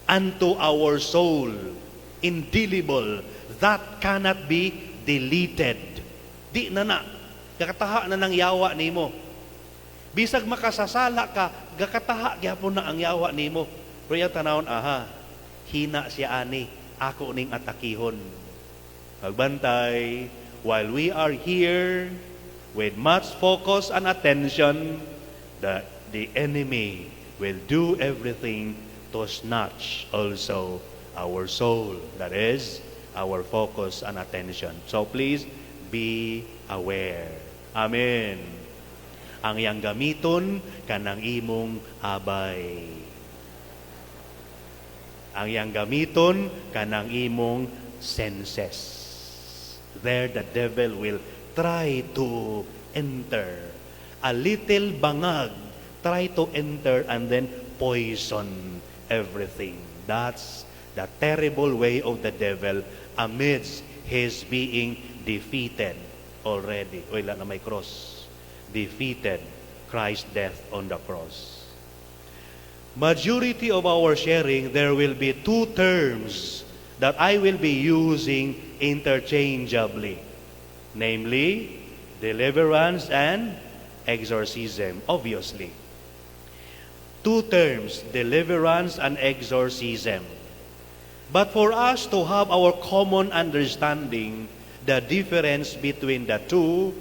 Unto our soul, indelible, that cannot be deleted. Di na na. Gakataha na ng yawa nimo. Bisag makasasala ka, gakataha gyapon na ang yawa nimo. Pero iyang tanawon, aha, hina siya ani, ako ning atakihon. Pagbantay, while we are here, with much focus and attention, the enemy will do everything to snatch also our soul. That is, our focus and attention. So please, be aware. Amen. Ang iyang gamiton kanang imong abay. Ang iyang gamiton kanang imong senses. There the devil will try to enter. A little bangag, try to enter and then poison everything. That's the terrible way of the devil amidst his being defeated already. Wala na may cross. Defeated Christ's death on the cross. Majority of our sharing, there will be two terms that I will be using interchangeably. Namely, deliverance and exorcism, obviously. Two terms, deliverance and exorcism. But for us to have our common understanding, the difference between the two,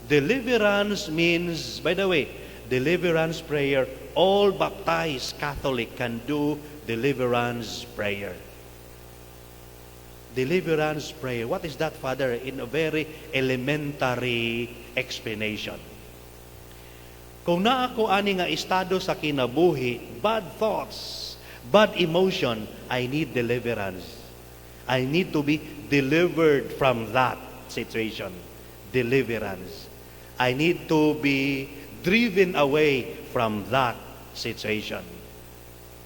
deliverance means, by the way, deliverance prayer, all baptized Catholic can do deliverance prayer. Deliverance prayer. What is that, Father? In a very elementary explanation. Kung naa ko ani nga estado sa kinabuhi, bad thoughts, bad emotion, I need deliverance. I need to be delivered from that situation. Deliverance. I need to be driven away from that situation.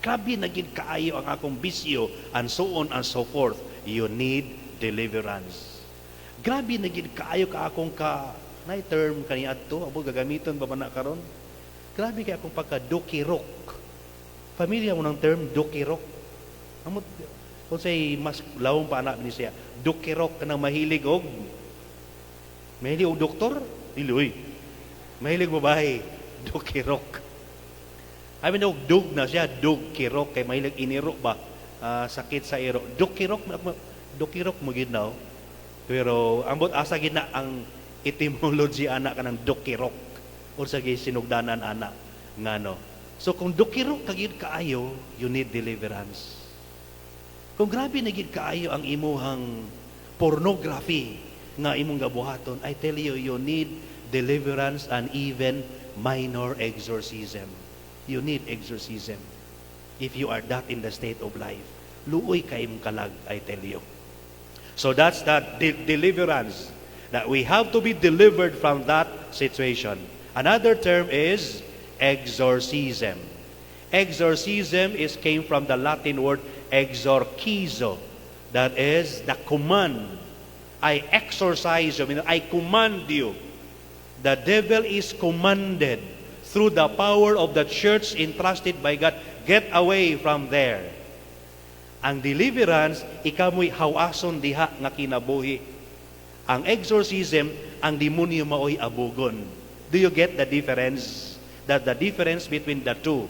Grabe na gid kaayo ang akong bisyo and so on and so forth. You need deliverance. Grabe na gid kaayo ka akong ka nay term kani adto abo gagamiton ba man na karon? Grabe kay akong pagka dukirok. Familiar mo ng term dukirok? Amot kung say mas lawom pa anak ni siya. Dukirok kanang mahilig og doktor? Dili oy. Mahilig babae. Dukirok. I mean, og dug na siya, dugkirok kay mahilig iniro ba? Ah, sakit sa iro. Dukirok, dukirok mo gid na. Oh. Pero ambot asa gid na ang etymology ana kanang dukirok. Unsa gyud sinugdanan ana ngano. So kung dukirok ka gid kaayo, you need deliverance. Kung grabe na gid kaayo ang imuhang pornography nga imong gabuhaton, I tell you, you need deliverance and even minor exorcism. You need exorcism if you are that in the state of life. Luoy kay imong kalag, I tell you. So that's that deliverance. That we have to be delivered from that situation. Another term is exorcism. Exorcism is came from the Latin word exorcizo. That is the command. I exorcise you. I mean, I command you. The devil is commanded through the power of the church entrusted by God. Get away from there. Ang deliverance, ikaw mo'y hawason diha nga kinabuhi. Ang exorcism, ang demonyo maoy abugon. Do you get the difference? That the difference between the two.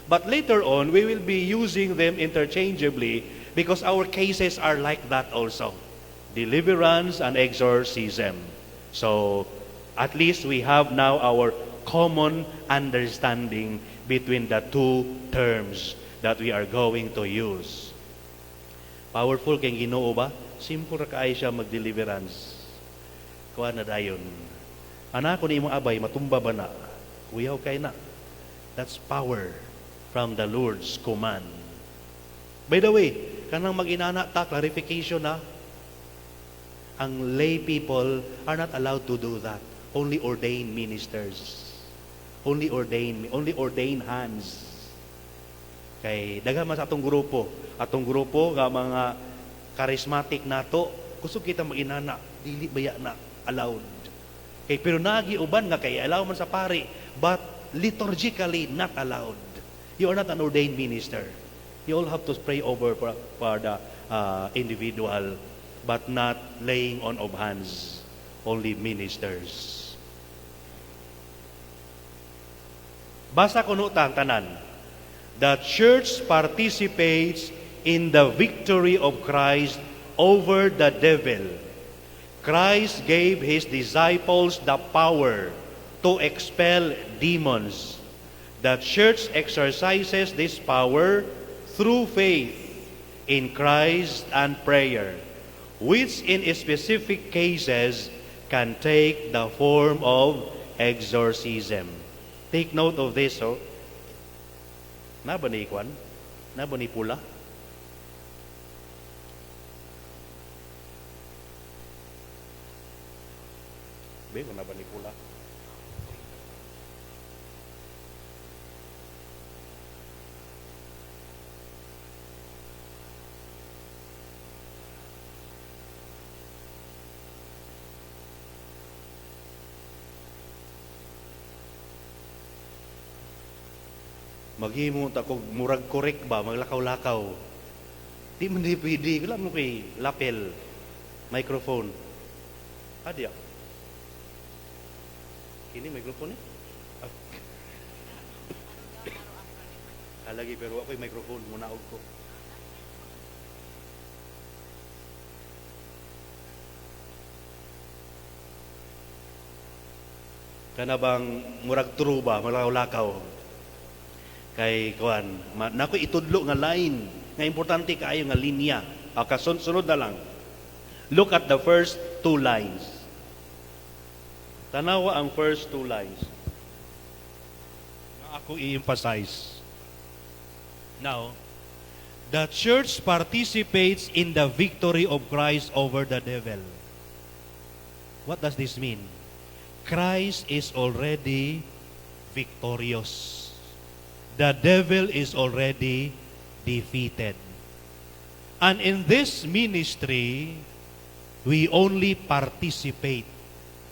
But later on, we will be using them interchangeably because our cases are like that also. Deliverance and exorcism. So, at least we have now our common understanding between the two terms that we are going to use. Powerful kay Ginoo ba? Simple ra kaayo siya mag-deliverance. Kuha na dayon. Anak ko ni imong abay, matumba ba na? Kuyaw kay na. That's power from the Lord's command. By the way, kanang mag-inana ta, clarification na, ang lay people are not allowed to do that. Only ordained ministers. Only ordained hands. Kay daghan man sa atong grupo nga mga charismatic nato, gusto kita mag-inana, dili baya na allowed. Kay pero nagi uban nga kay allow man sa pari, but liturgically not allowed. You are not an ordained minister. You all have to pray over for the individual, but not laying on of hands. Only ministers. Basa kuno ta ang tanan. The church participates in the victory of Christ over the devil. Christ gave his disciples the power to expel demons. The church exercises this power through faith in Christ and prayer, which in specific cases can take the form of exorcism. Take note of this, oh. Naa ba ni kwan? Naa ba ni pula? Be, kung naa ba ni pula? Maghimo ta kog murag korek ba, maglakaw-lakaw. Di man di pwede, wala mo kay lapel, microphone. Adya. Kini microphone eh? Ah. Halagi pero ako'y microphone, munaog ko. Kana bang murag true ba, maglakaw-lakaw. Kay kuan, nako itudlo nga line nga importante kaayo nga linya. Ah, kasunod na lang. Look at the first two lines. Tanawa ang first two lines. Nga ako i-emphasize. Now, the church participates in the victory of Christ over the devil. What does this mean? Christ is already victorious. The devil is already defeated. And in this ministry, we only participate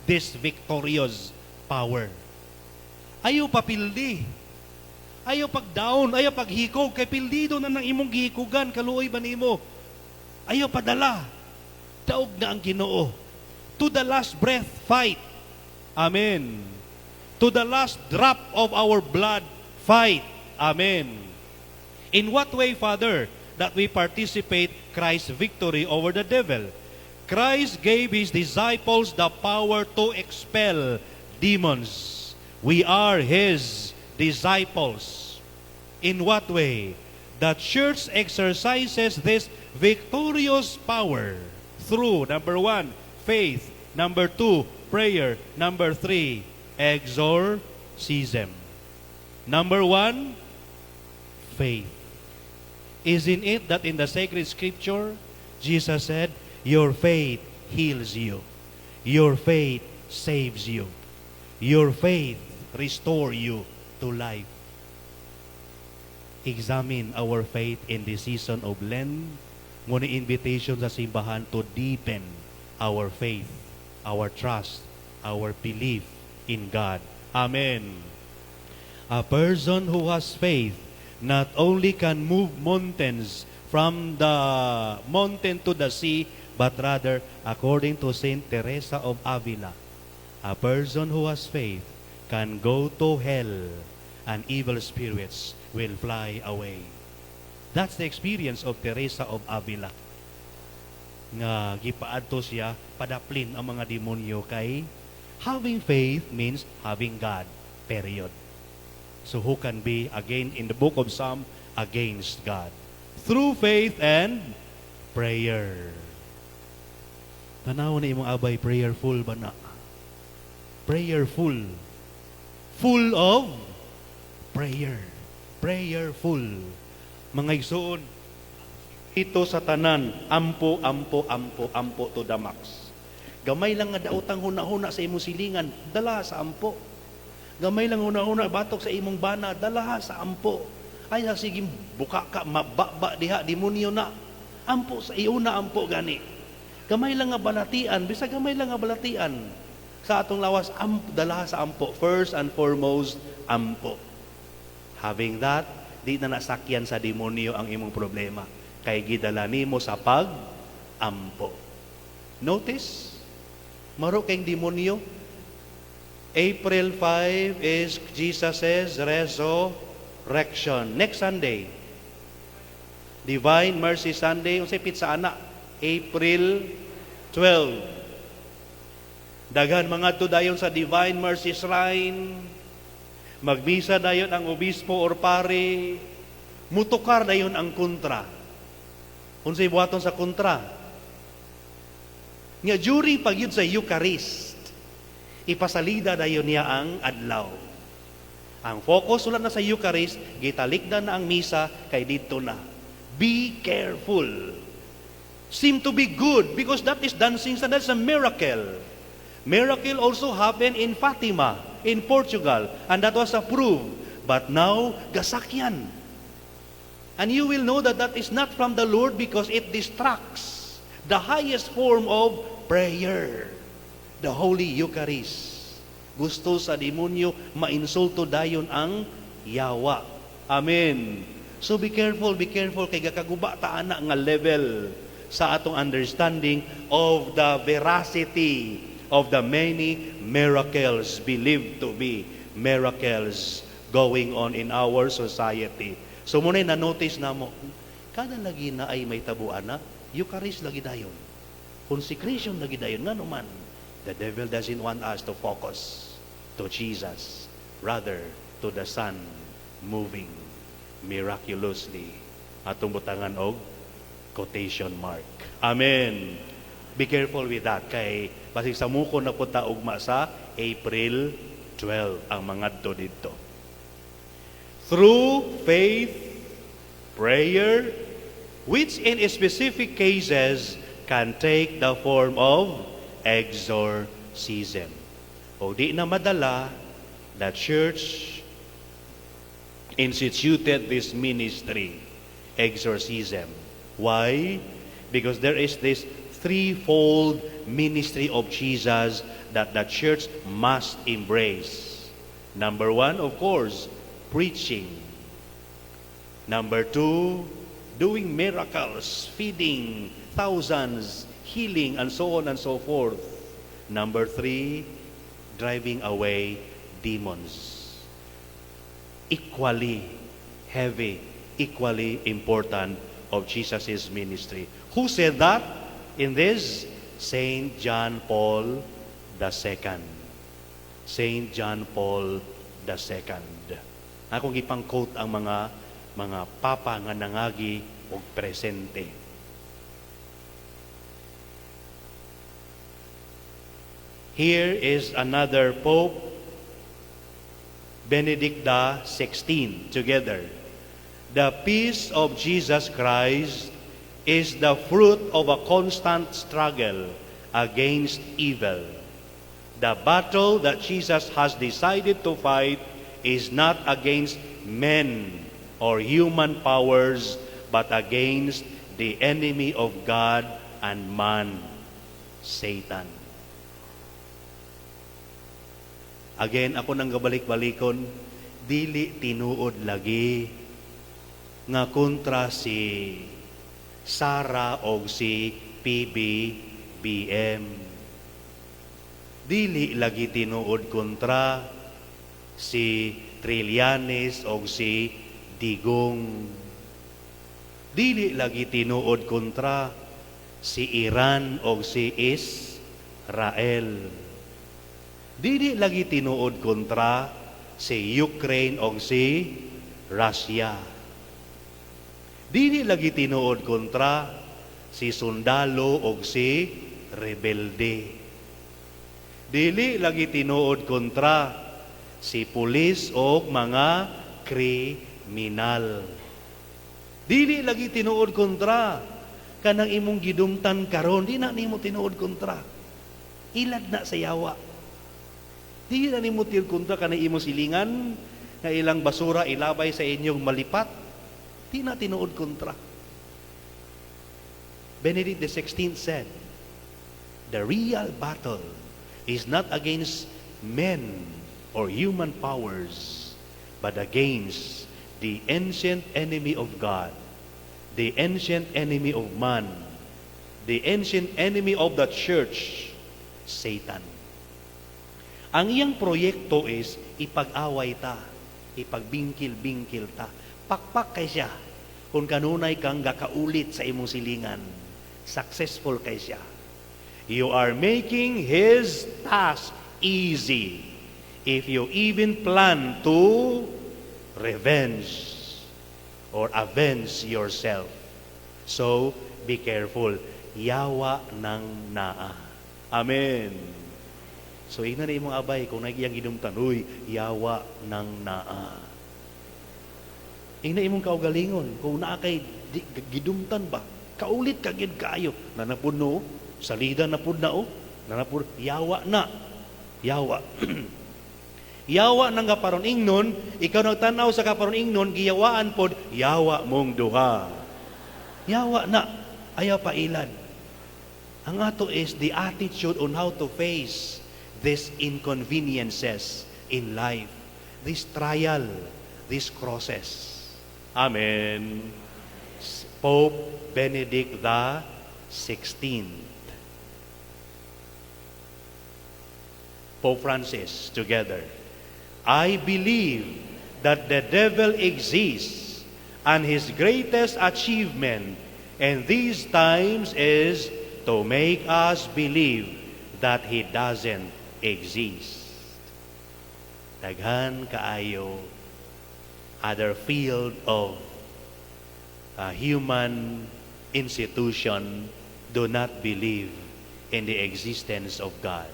this victorious power. Ayaw papildi. Ayaw pag-down, ayaw paghikog, kay pildido na ng imong gihikugan, kaluoy ba nimo? Ayaw padala. Daog na ang Ginoo. To the last breath, fight. Amen. To the last drop of our blood, fight. Amen. In what way, Father, that we participate Christ's victory over the devil? Christ gave His disciples the power to expel demons. We are His disciples. In what way? The church exercises this victorious power through, number one, faith. Number two, prayer. Number three, exorcism. Number one, faith. Isn't it that in the sacred scripture, Jesus said, "Your faith heals you. Your faith saves you. Your faith restore you to life." Examine our faith in the season of Lent. Muna invitation sa simbahan to deepen our faith, our trust, our belief in God. Amen. A person who has faith not only can move mountains from the mountain to the sea, but rather, according to Saint Teresa of Avila, a person who has faith can go to hell and evil spirits will fly away. That's the experience of Teresa of Avila. Nga gipaadto siya padaplin ang mga demonyo kay having faith means having God. Period. So who can be again in the book of Psalm against God? Through faith and prayer. Tanaw na imong abay, prayerful ba na? Prayerful. Full of prayer. Prayerful. Mga igsoon, ito sa tanan, ampo, ampo, ampo, ampo to the max. Gamay lang nga daotang huna-huna sa imong silingan, dala sa ampo. Gamay lang huna-huna batok sa imong bana, dala sa ampo. Ay, sige, buka ka, mababa diha, demonyo na. Ampo sa iuna, ampo gani. Gamay lang nga balatian, bisag gamay lang nga balatian sa atong lawas, dala sa ampo. First and foremost, ampo. Having that, Di na nasakyan sa demonyo ang imong problema. Kay gidala nimo sa pag-ampo. Notice, maro kay demonyo. April 5 is Jesus' resurrection. Next Sunday, Divine Mercy Sunday, unsay petsa ana? April 12. Daghan mga to dayon sa Divine Mercy Shrine. Magmisa dayon ang obispo or pare. Mutukar dayon ang kontra. Unsay buhaton sa kontra? Nga during pagyud sa Eucharist, ipasalida dayon niya ang adlaw. Ang focus wala na sa Eucharist, gitalikdan na ang misa kay dito na. Be careful. Seem to be good because that is dancing and that's a miracle. Miracle also happened in Fatima, in Portugal, and that was approved. But now, gasakyan. And you will know that that is not from the Lord because it distracts the highest form of prayer, the Holy Eucharist. Gusto sa demonyo, mainsulto dayon ang yawa. Amen. So be careful kay gakaguba ta ana nga level sa atong understanding of the veracity of the many miracles believed to be miracles going on in our society. So muna na-notice na mo, kada lagi na ay may tabuan na, Eucharist lagi dayon. Consecration lagi dayon. Nga naman, the devil doesn't want us to focus to Jesus, rather to the sun moving miraculously. Atong butangan og quotation mark. Amen. Be careful with that kay basig sa muko na punta ugma sa April 12 ang mga to dito. Through faith, prayer, which in specific cases can take the form of exorcism. O di na madala, the church instituted this ministry, exorcism. Why? Because there is this threefold ministry of Jesus that the church must embrace. Number one, of course, preaching. Number two, doing miracles, feeding thousands, healing, and so on and so forth. Number three, driving away demons. Equally heavy, equally important of Jesus' ministry. Who said that? In this, Saint John Paul II. Saint John Paul II. Akong gipang-quote ang mga papa nga nangagi og presente. Here is another Pope, Benedict the XVI, together. The peace of Jesus Christ is the fruit of a constant struggle against evil. The battle that Jesus has decided to fight is not against men or human powers, but against the enemy of God and man, Satan. Again, ako nang gabalik-balikon, dili tinuod lagi nga kontra si Sara og si PBBM. Dili lagi tinuod kontra si Trillanes og si Digong. Dili lagi tinuod kontra si Iran og si Israel. Dili lagi tinuod kontra si Ukraine og si Russia. Dili lagi tinuod kontra si sundalo og si rebelde. Dili lagi tinuod kontra si pulis og mga kriminal. Dili lagi tinuod kontra kanang imong gidumtan karon, di na nimo tinuod kontra. Ilad na sa yawa. Di na nimo tinuod kontra kanang imong silingan nga ilang basura ilabay sa inyong malipat. Di na tinuod kontra. Benedict XVI said, "The real battle is not against men or human powers, but against The ancient enemy of God, the ancient enemy of man, the ancient enemy of the church, Satan. Ang iyang proyekto is ipag-away ta, ipagbingkil-bingkil ta. Pakpak kay siya. Kung kanunay kang gakaulit sa imong silingan, successful kay siya. You are making his task easy if you even plan to revenge or avenge yourself. So, be careful. Yawa ng naa. Amen. So, ingna na imong abay, kung nagiyang gidumtan, uy, yawa ng naa. Ingna imong kaugalingon, kung naa kay di, gidumtan ba, kaulit ka gid kaayo, nanapud no, salida na pud na oh, nanapud, yawa na. Yawa. Yawa nang kaparon ingnon, ikaw nagtanaw sa kaparon ingnon, giyawaan pod, yawa mong duha. Yawa na, ayaw pa ilan. Ang ato is the attitude on how to face these inconveniences in life, this trial, these crosses. Amen. Pope Benedict the 16th, Pope Francis together. "I believe that the devil exists and his greatest achievement in these times is to make us believe that he doesn't exist." Daghan kaayo other field of human institution do not believe in the existence of God.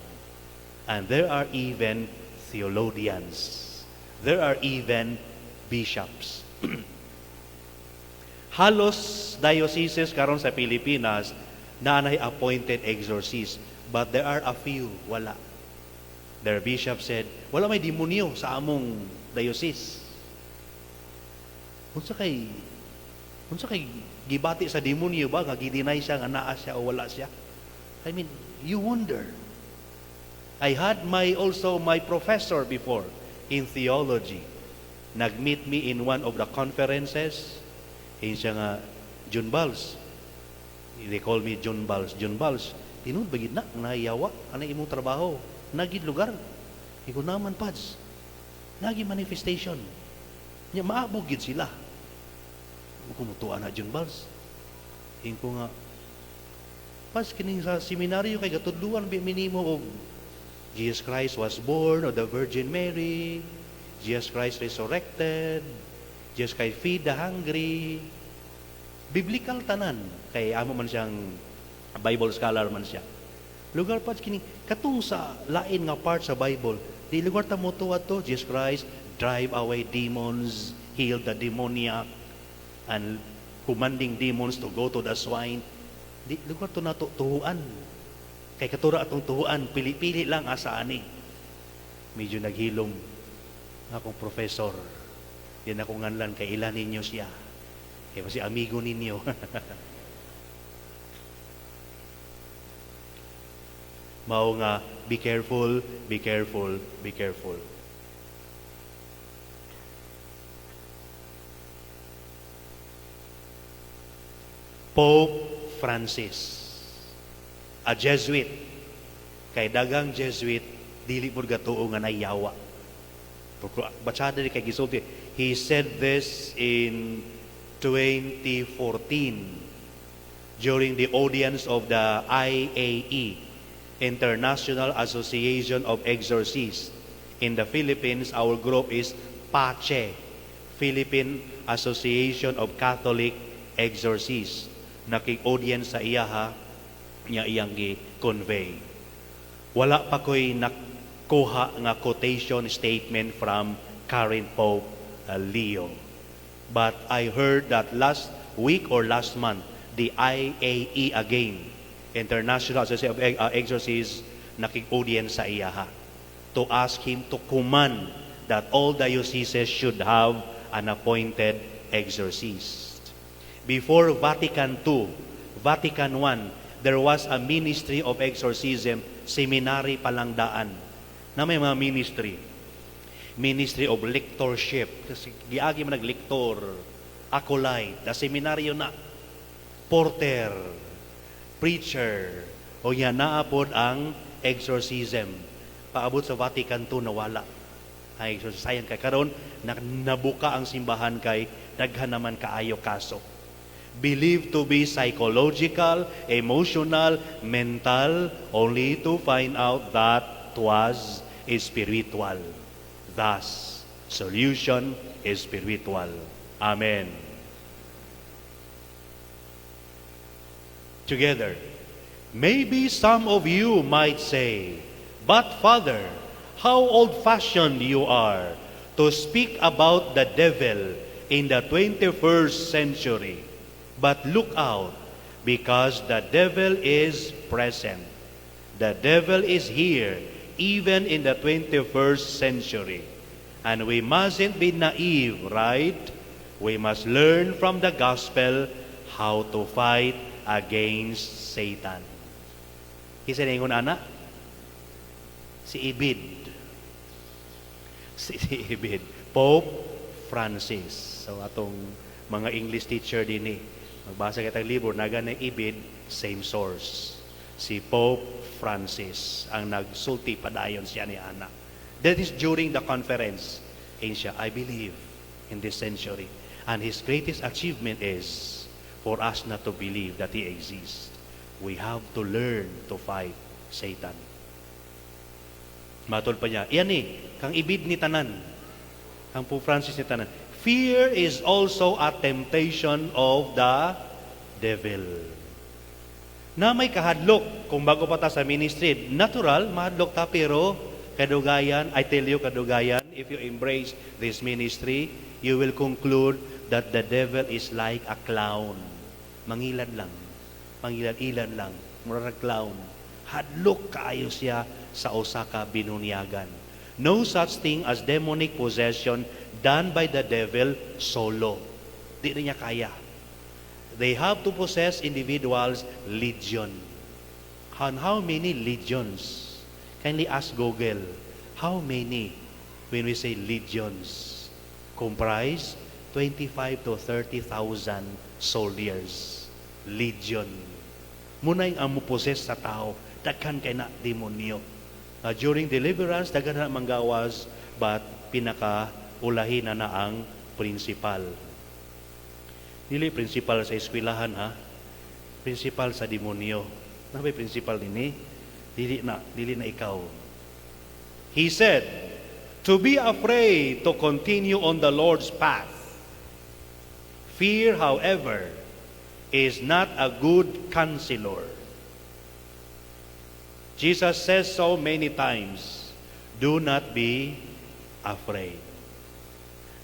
And there are even theologians. There are even bishops. Halos dioceses karon sa Pilipinas na nay appointed exorcist, but there are a few wala. Their bishop said, "Wala may demonyo sa among diocese." Unsa kay gibati sa demonyo ba nga gi-deny siya nga naa siya o wala siya? I mean, you wonder. I had my also my professor before in theology. Nag-meet me in one of the conferences. Ingon siya nga, "John Bals." They call me John Bals. "John Bals, tinuod ba gid na nayawa? Ano imong trabaho? Nagid lugar." Iko naman, pads. Nagi manifestation. Nya maabog gid sila. Kumutuan na John Bals. Ingon ko nga, "Pads, kining sa seminaryo kay gatudluan bi minimo og Jesus Christ was born of the Virgin Mary, Jesus Christ resurrected, Jesus Christ feed the hungry." Biblical tanan. Kay amo man siyang Bible scholar man siya. "Lugar pa kini katong sa lain nga part sa Bible, di lugar ta mo to Jesus Christ drive away demons, heal the demoniac, and commanding demons to go to the swine. Di lugar to nato tuhuan. Kay katura atong tuhuan, pili-pili lang asa ani." Medyo naghilom akong professor. Di na ko nganlan kay ilan ninyo siya. Kay si amigo ninyo. Mao nga, be careful, be careful, be careful. Pope Francis, a Jesuit, kay dagang Jesuit, dili pud gatuo nga nayawa. Batsada di kay gisulti. He said this in 2014 during the audience of the IAE, International Association of Exorcists. In the Philippines, our group is PACE, Philippine Association of Catholic Exorcists. Nakig-audience sa iyaha, niya iyang gi-convey. Wala pa ko'y nakuha nga quotation statement from current Pope Leo. But I heard that last week or last month, the IAE again, International Association of Exorcists, nakig-audience sa iyaha to ask him to command that all dioceses should have an appointed exorcist. Before Vatican II, Vatican I, there was a ministry of exorcism, seminary palang daan, na may mga ministry. Ministry of lectorship. Kasi giagi man nag-lector, acolyte, na seminaryo na, porter, preacher, o yan naapod ang exorcism. Paabot sa Vatican II, nawala ang exorcism. Sayang kay karon nabuka ang simbahan kay daghan naman kaayo kaso. Believed to be psychological, emotional, mental, only to find out that 'twas spiritual. Thus, solution is spiritual. Amen. Together, maybe some of you might say, "But Father, how old-fashioned you are to speak about the devil in the 21st century." But look out, because the devil is present. The devil is here, even in the 21st century. And we mustn't be naive, right? We must learn from the gospel how to fight against Satan. Kinsa ingon ana? Si Ibid. Si Ibid. Pope Francis. So atong mga English teacher dinhi, magbasa kitang libro, naga na Ibid, same source. Si Pope Francis ang nagsulti padayon siya ni ana. That is during the conference. In siya, "I believe in this century." And his greatest achievement is for us not to believe that he exists. We have to learn to fight Satan. Matol pa niya, iyan eh, kang Ibid ni tanan. Kang Pope Francis ni tanan. Fear is also a temptation of the devil. Na may kahadlok kung bago pa ta sa ministry, natural, mahadlok ta, pero kadugayan, I tell you, kadugayan, if you embrace this ministry, you will conclude that the devil is like a clown. Mangilad lang. Mangilad-ilad lang. Murag clown. Hadlok kaayo siya sa usa ka binunyagan. No such thing as demonic possession done by the devil solo. Di rin niya kaya. They have to possess individuals legion. And how many legions? Kindly ask Google, how many when we say legions? Comprise 25 to 30,000 soldiers. Legion. Muna yung ang mo-possess sa tao. Daghan kay na demonyo. During deliverance, daghan na manggawas, but pinaka ulahin na na ang principal. Dili principal sa eskwelahan ha. Principal sa demonyo. Na may principal dinhi? Dili na ikaw. He said, to be afraid to continue on the Lord's path. Fear, however, is not a good counselor. Jesus says so many times, "Do not be afraid."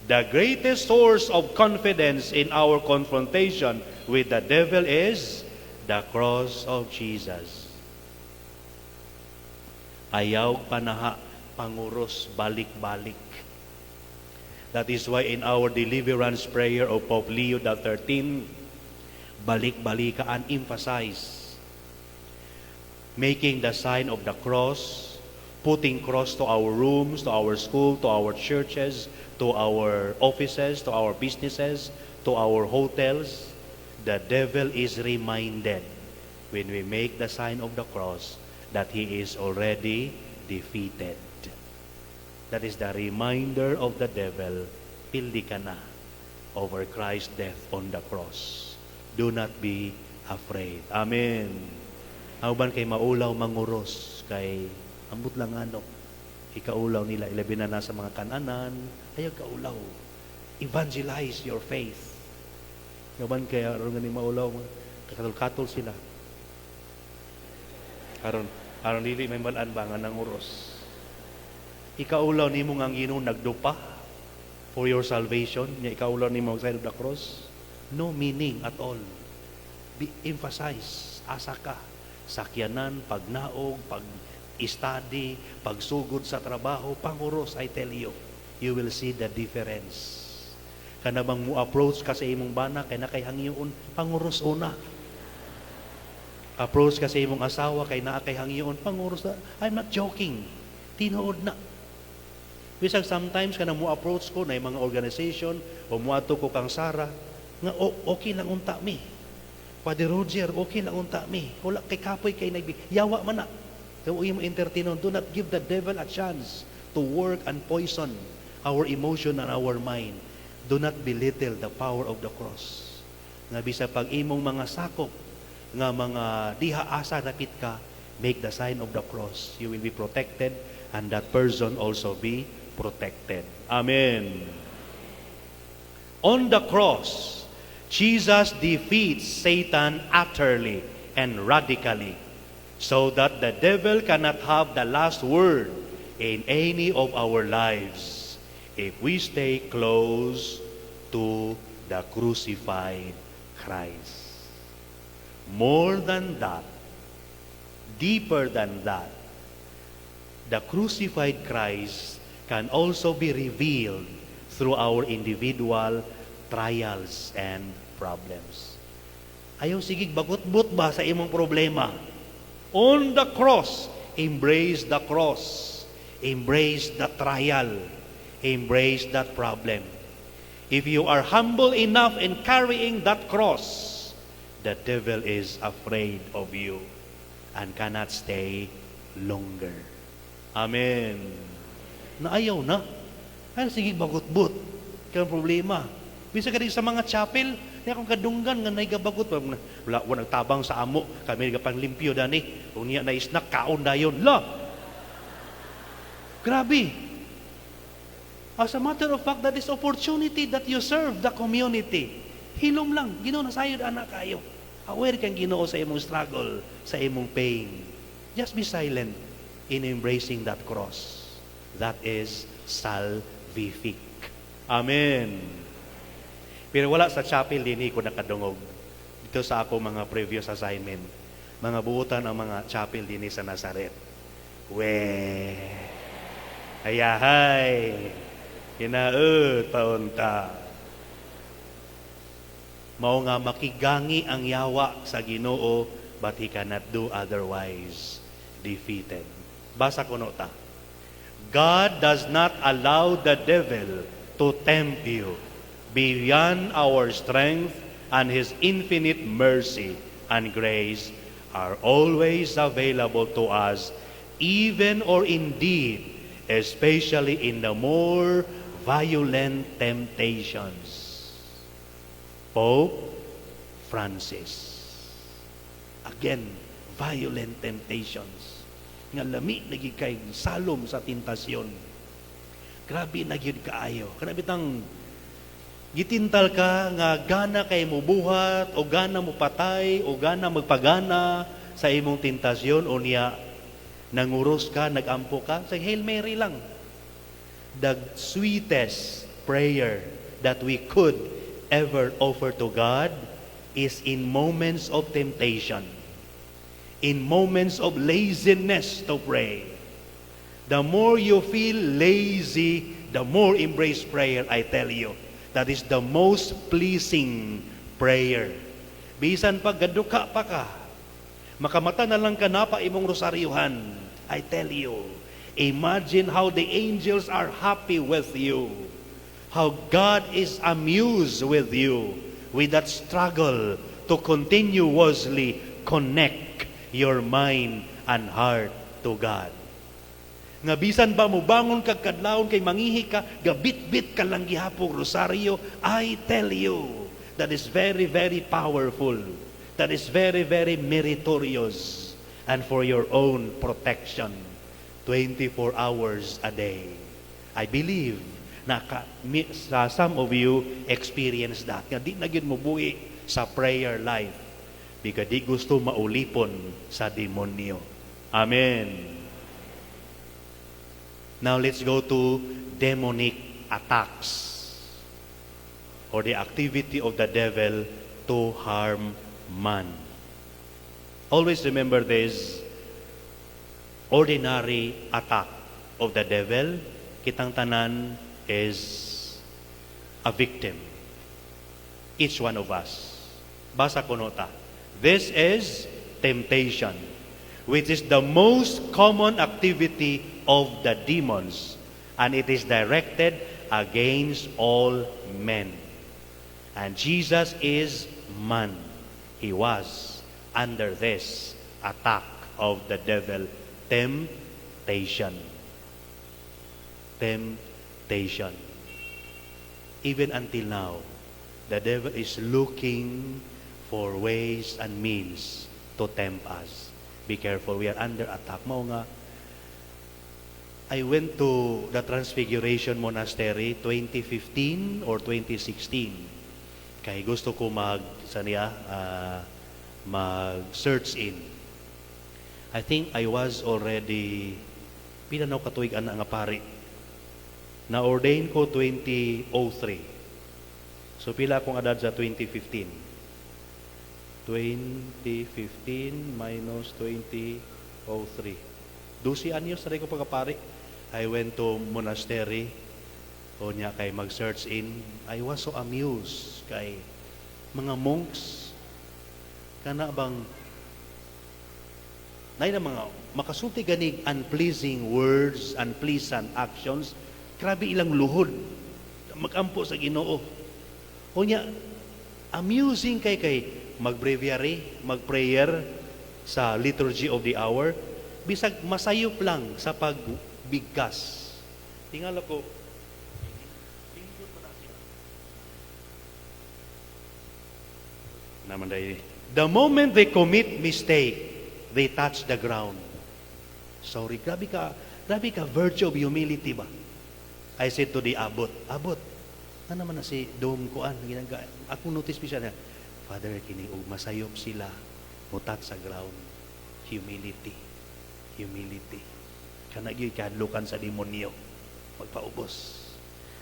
The greatest source of confidence in our confrontation with the devil is the cross of Jesus. Ayaw panaha, panguros, balik-balik. That is why in our deliverance prayer of Pope Leo XIII, balik-balikaan, emphasize making the sign of the cross, putting cross to our rooms, to our school, to our churches, to our offices, to our businesses, to our hotels. The devil is reminded when we make the sign of the cross that he is already defeated. That is the reminder of the devil, pildi ka na over Christ's death on the cross. Do not be afraid. Amen. Ang uban kay maulaw manguros, kay ambot lang ano, ikaulaw nila, ilabi na sa mga kananan, ayaw kaulaw. Evangelize your faith. Uban kay aron gani maulaw, katol-katol sila. Aron dili may malan ba nga nanguros. Ikaulaw nimo nga ang Ginoo nagdupa for your salvation, nya ikaulaw nimo ang side of the cross. No meaning at all. Be emphasize, asa ka sakyanan, pagnaog, pag study, pagsugod sa trabaho, panguros, I tell you, you will see the difference. Kana bang mo approach ka sa imong bana kay na kay hangyoon, panguros una. Approach ka sa imong asawa kay naa kay hangyoon, panguros na. I'm not joking. Tinuod na. Bisag sometimes kana mo approach ko na mga organization o muadto ko kang Sara nga okay lang unta mi. Padre Roger, okay lang unta mi. Wala kay kapoy kay nagbi. Yawa man na. So imo entertainon, do not give the devil a chance to work and poison our emotion and our mind. Do not belittle the power of the cross. Nga bisa pag imong mga sakop nga mga diha asa dapit ka, make the sign of the cross. You will be protected and that person also be protected. Amen. On the cross, Jesus defeats Satan utterly and radically so that the devil cannot have the last word in any of our lives if we stay close to the crucified Christ. More than that, deeper than that, the crucified Christ can also be revealed through our individual trials and problems. Ayaw sige bagot-bot ba sa imong problema? On the cross, embrace the cross. Embrace the trial. Embrace that problem. If you are humble enough in carrying that cross, the devil is afraid of you and cannot stay longer. Amen. Na ayaw na. Ay, sige, bagot-bot. Kaya problema. Bisa ka din sa mga chapel, di akong kadunggan nga naigabagot. Wala, wala nagtabang sa amo. Kami nagapang limpyo dani. Kung niya na snack, kaon dayon. La! Grabe. As a matter of fact, that is opportunity that you serve the community. Hilom lang. Ginoo na sayod anak kayo. Aware kang Ginoo sa imong struggle, sa imong pain. Just be silent in embracing that cross. That is salvific. Amen. Pero wala sa chapel din ko nakadungog. Dito sa ako mga previous assignment. Mga buutan ang mga chapel din sa Nazaret. We. Ayahay. Hinaut paunta. Mao nga makigangi ang yawa sa Ginoo, but he cannot do otherwise. Defeated. Basa ko nota. God does not allow the devil to tempt you beyond our strength, and His infinite mercy and grace are always available to us, even or indeed, especially in the more violent temptations. Pope Francis. Again, violent temptations. Nga lami na gyud kay salom sa tentasyon. Grabe na gyud kaayo. Kana bitang gitintal ka nga gana kay mo buhat o gana mo patay o gana magpagana sa imong tentasyon o niya nanguros ka, nagampo ka, say Hail Mary lang. The sweetest prayer that we could ever offer to God is in moments of temptation, in moments of laziness to pray. The more you feel lazy, the more embrace prayer, I tell you. That is the most pleasing prayer. Bisan pag gaduka pa ka, makamata na lang ka na pa imong rosaryuhan. I tell you, imagine how the angels are happy with you. How God is amused with you with that struggle to continuously connect your mind and heart to God. Nga bisan ba mo bangon kag kadlawon kay mangihi ka, gabit-bit ka lang gihapon rosaryo, I tell you, that is very, very powerful. That is very, very meritorious and for your own protection 24 hours a day. I believe na ka, mi, sa some of you experience that. Nga di na gyud mo buhi sa prayer life because di gusto maulipon sa demonyo. Amen. Now let's go to demonic attacks or the activity of the devil to harm man. Always remember this ordinary attack of the devil, kitang tanan is a victim. Each one of us. Basa ko nota. This is temptation, which is the most common activity of the demons. And it is directed against all men. And Jesus is man. He was under this attack of the devil, temptation. Temptation. Even until now, the devil is looking for ways and means to tempt us. Be careful, we are under attack. Mao nga, I went to the Transfiguration Monastery 2015 or 2016. Kay gusto ko mag, sa niya, mag-search in. I think I was already, pila na ko katuig ana nga pari? Na-ordain ko 2003. So pila akong edad sa 2015? 2015 minus 2003. 12 anyos na rin ko pagkapari. I went to monastery o niya kay mag-search in. I was so amused kay mga monks kana bang nay na mga makasulti ganig unpleasing words, unpleasant actions, grabe ilang luhod magampo sa Ginoo. O nya amusing kay kay mag-breviary, mag-prayer sa Liturgy of the Hour, bisag masayop lang sa pagbigkas. Tingala ko, lingkod pa na siya. Naman dahil, the moment they commit mistake, they touch the ground. Sorry, grabe ka virtue of humility ba? I said to the abbot, "Abbot, ano naman na si Dom Kuan, ginangga, ako notice pa siya na, Father, kini og masayop sila, mutat sa ground." Humility. Humility. Kana gyud kahadlukan sa demonyo. Magpaubos.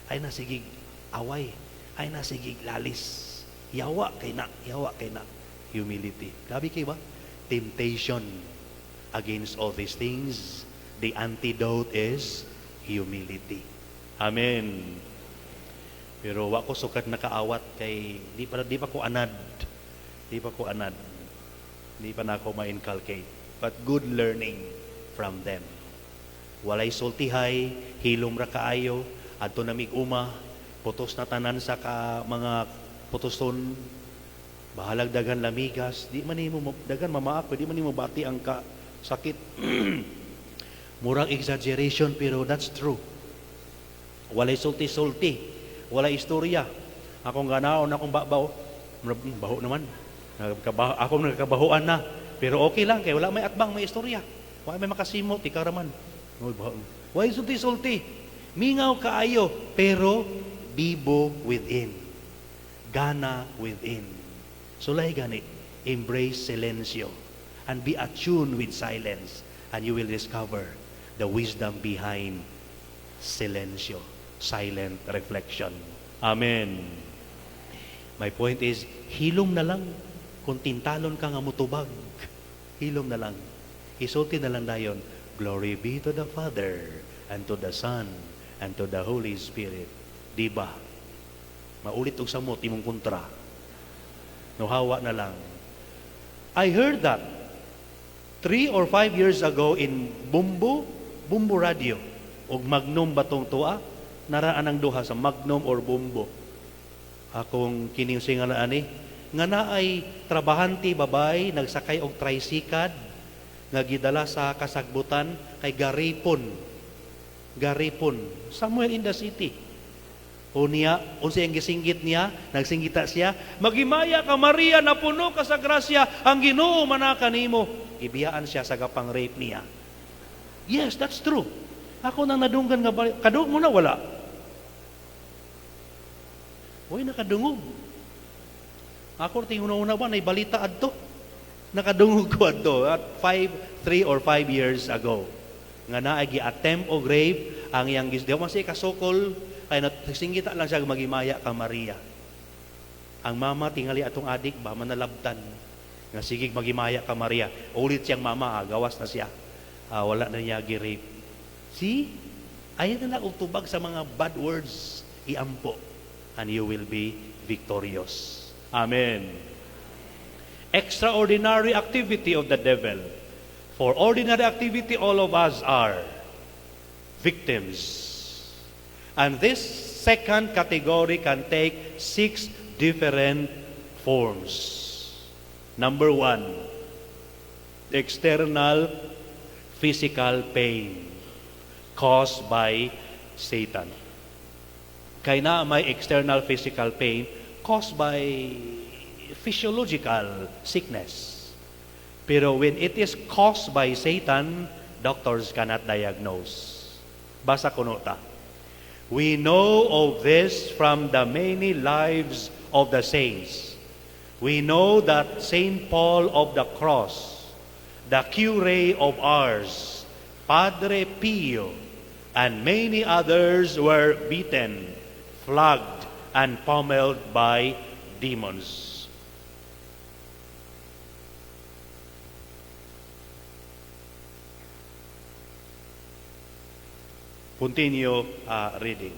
Ay na sigig away. Ay na sigig lalis. Yawa kay na, yawa kay na. Humility. Grabe kay ba? Temptation against all these things, the antidote is humility. Amen. Pero wa ko sukad nakaawat kay di pa ko anad. Di pa ko anad. Di pa na ako ma-inculcate. But good learning from them. Walay sultihay, hilom ra kaayo, adto na mig uma, putos na tanan sa ka mga putoson, bahalag daghan lamigas, di man nimo daghan mamaak, di man nimo bati ang ka sakit. Murag exaggeration, pero that's true. Walay sulti-sulti, walay istorya. Akong ganaon akong babaw, murag, baho naman. Nagkabaho, ako nagkabahoan na. Pero okay lang kay wala may atbang, may istorya. Wala may makasimot, ikaw raman. Uy, baho. Walay sulti-sulti. Mingaw kaayo, pero bibo within. Gana within. Sulay gani, embrace silencio and be attuned with silence and you will discover the wisdom behind silencio, silent reflection. Amen. My point is, hilom na lang kung tintalon ka nga mutubag. Hilom na lang. Isulti na lang dayon, "Glory be to the Father, and to the Son, and to the Holy Spirit." Di ba? Maulit og samot imong kontra. Nuhawa na lang. I heard that 3 or 5 years ago in Bumbo, Bumbo Radio, og Magnum batong tuwa, naraan ang duha sa Magnum or Bumbo. Akong kining singalaan ani, nga naay trabahante babay nagsakay og tricycle nga gidala sa kasagbutan kay garipon. Garipon somewhere in the city. O niya, unsa ang gisinggit niya? Nagsinggita siya, "Maghimaya ka, Maria, napuno ka sa grasya, ang Ginoo manaka nimo." Ibiyaan siya sa gapang rape niya. Yes, that's true. Ako nang nadunggan nga bali. Kadungog mo na wala? Uy, nakadungog. Ako tingin una ba, nay balita adto. Nakadungog ko adto at 5, 3 or 5 years ago. Nga naay gi-attempt og rape ang iyang gis. Di man siya kasukol kay nasinggita lang siya, "Maghimaya ka, Maria." Ang mama tingali atong adik ba manalabtan. Nga sigig "Maghimaya ka, Maria." Ulit siyang mama, gawas na siya. Wala na niya gi-rape. See? Ayaw na lang og tubag sa mga bad words. Iampo. And you will be victorious. Amen. Extraordinary activity of the devil. For ordinary activity, all of us are victims. And this second category can take six different forms. Number one, external physical pain caused by Satan. Kay naa may external physical pain caused by physiological sickness. Pero when it is caused by Satan, doctors cannot diagnose. Basa kuno ta. We know of this from the many lives of the saints. We know that Saint Paul of the Cross, the Curé of Ars, Padre Pio, and many others were beaten, flogged, and pummeled by demons. Continue reading.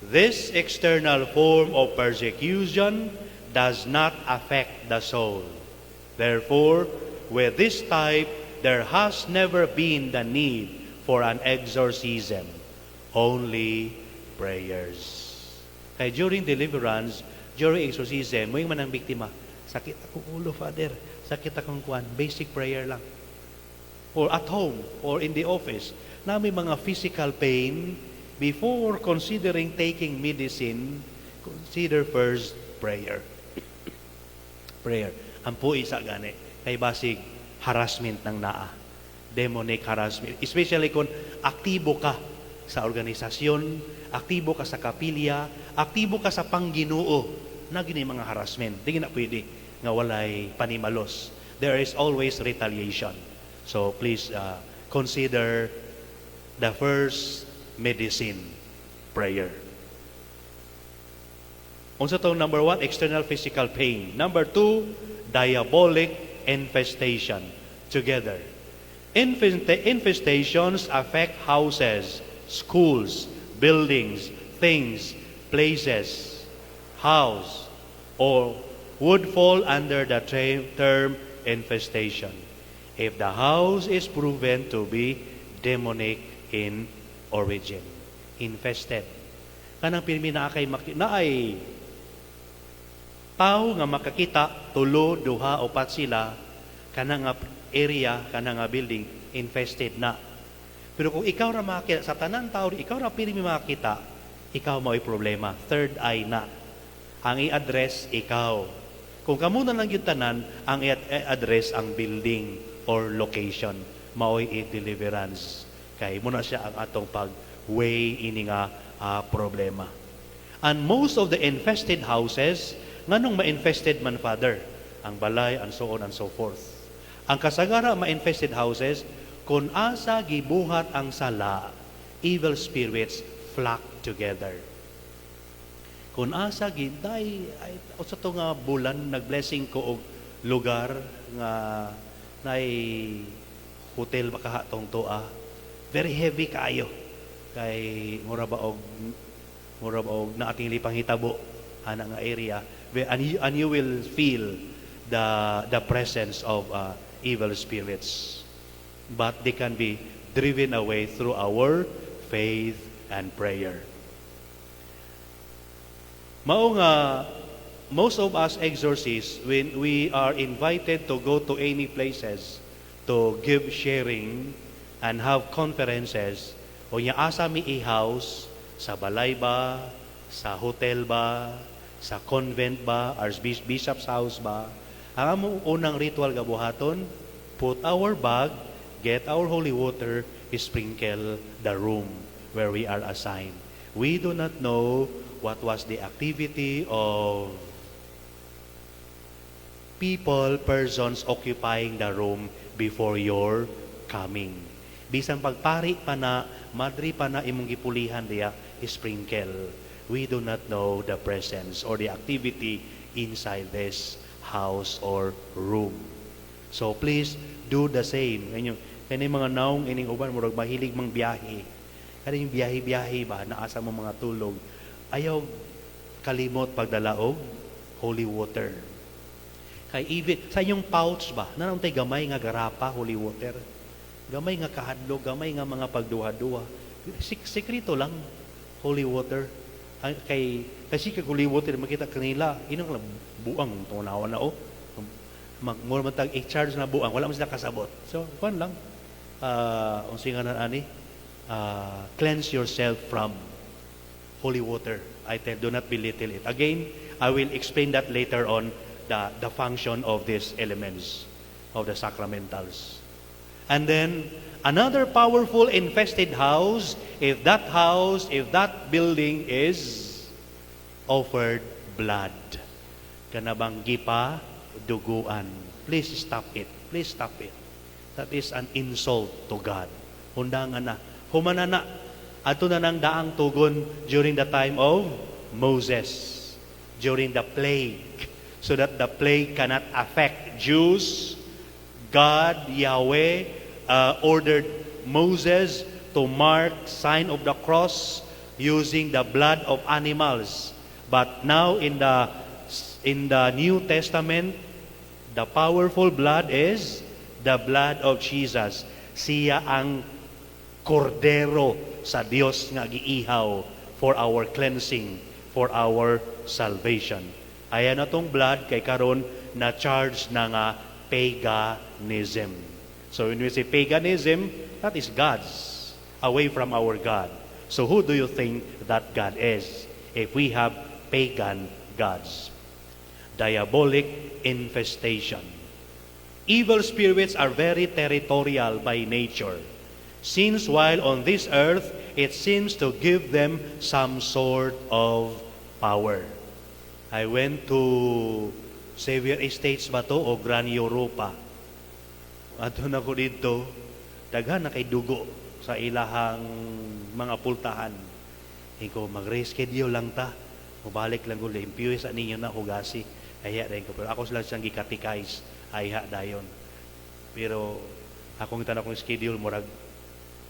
This external form of persecution does not affect the soul. Therefore, with this type, there has never been the need for an exorcism, only prayers. Kay during deliverance, during exorcism, moingon man ang biktima, "Sakit akong ulo, Father, sakit akong kuan," basic prayer lang. Or at home, or in the office, na may mga physical pain, before considering taking medicine, consider first prayer. Prayer. Ang isa gani, kay basig harassment ng naa. Demonic harassment. Especially kung aktibo ka sa organisasyon, aktibo ka sa kapilya, aktibo ka sa pangginoo, na gini mga harassment. Di na pwede nga walay panimalos. There is always retaliation. So please consider the first medicine, prayer. Unsa tong number one? External physical pain. Number two, diabolic infestation. Together. Infestations affect houses, schools, buildings, things, places, house, or would fall under the term infestation if the house is proven to be demonic in origin. Infested. Kanang pirmi naa kay naay tao nga makakita, tulo, duha, upat sila, kana nga area, kana nga building, infested na. Pero kung ikaw ra makakita, sa tanan tao, ikaw ra pirmi makakita, ikaw mao'y problema. Third eye na. Ang i-address, ikaw. Kung kamo na lang yung tanan, ang i-address ang building or location. Mao'y i-deliverance. Kay mao na siya ang atong pag-way ini nga problema. And most of the infested houses, nganong ma-infested man, Father? Ang balay, and so on and so forth. Ang kasagara ma-infested houses, kung asa gibuhat ang sala, evil spirits flock together. Kung asa giday ay sa to nga bulan, nag-blessing ko og lugar nga nay hotel ba kaha tong toa. Very heavy kaayo. Kay mura ba og naating panghitabo ana nga area and you will feel the presence of evil spirits, but they can be driven away through our faith and prayer. Mao nga most of us exorcists, when we are invited to go to any places to give sharing and have conferences, o nya asa mi i-house, sa balay ba, sa hotel ba, sa convent ba, archbishop's house ba, ang among unang ritual gabuhaton, put our bag, get our holy water, sprinkle the room where we are assigned. We do not know what was the activity of people, persons occupying the room before your coming. Bisan pagpari pa na, madri pa na imong gipulihan diya, sprinkle. We do not know the presence or the activity inside this house or room. So please do the same. Kanyong kani mga naong ining uban murag mahilig mang biyahe. Kani yung biyahe-biyahe ba, naasa mo mga tulog. Ayaw kalimot pagdala og holy water. Kay even sa inyong pouch ba, naa tay gamay nga garapa holy water. Gamay nga kahadlok, gamay nga mga pagduha-duha. Sekreto lang, holy water. Ay, kay kasi kag holy water makita kanila, inong lang buang tunawan na oh. Mag more man tag i-charge na buang, wala man sila kasabot. So, kuan lang. Unsa nga na ani? Cleanse yourself from holy water. I tell, do not belittle it. Again, I will explain that later on, the function of these elements of the sacramentals. And then, another powerful infested house, if that house, if that building is offered blood. Kanabang gipa, duguan. Please stop it. Please stop it. That is an insult to God. Hundangan na. Humana na. Ato na nang daang tugon during the time of Moses. During the plague. So that the plague cannot affect Jews. God, Yahweh, ordered Moses to mark sign of the cross using the blood of animals. But now in the New Testament, the powerful blood is the blood of Jesus. Siya ang kordero sa Dios nga giihaw for our cleansing, for our salvation. Ayan na tong blood kay karon na charge na nga paganism. So when we say paganism, that is God's, away from our God. So who do you think that God is if we have pagan gods? Diabolic infestation. Evil spirits are very territorial by nature. Since while on this earth, it seems to give them some sort of power. I went to Xavier Estates ba to o Grand Europa? Adto na ko dito, daghan na kay dugo sa ilahang mga pultahan. Iko mag-reschedule lang ta. Mubalik lang ko, limpyo sa ninyo na hugasi. Kaya rin ko. Pero ako sila siyang gi-catechize. Ayha dayon. Pero akong tanong kong schedule, murag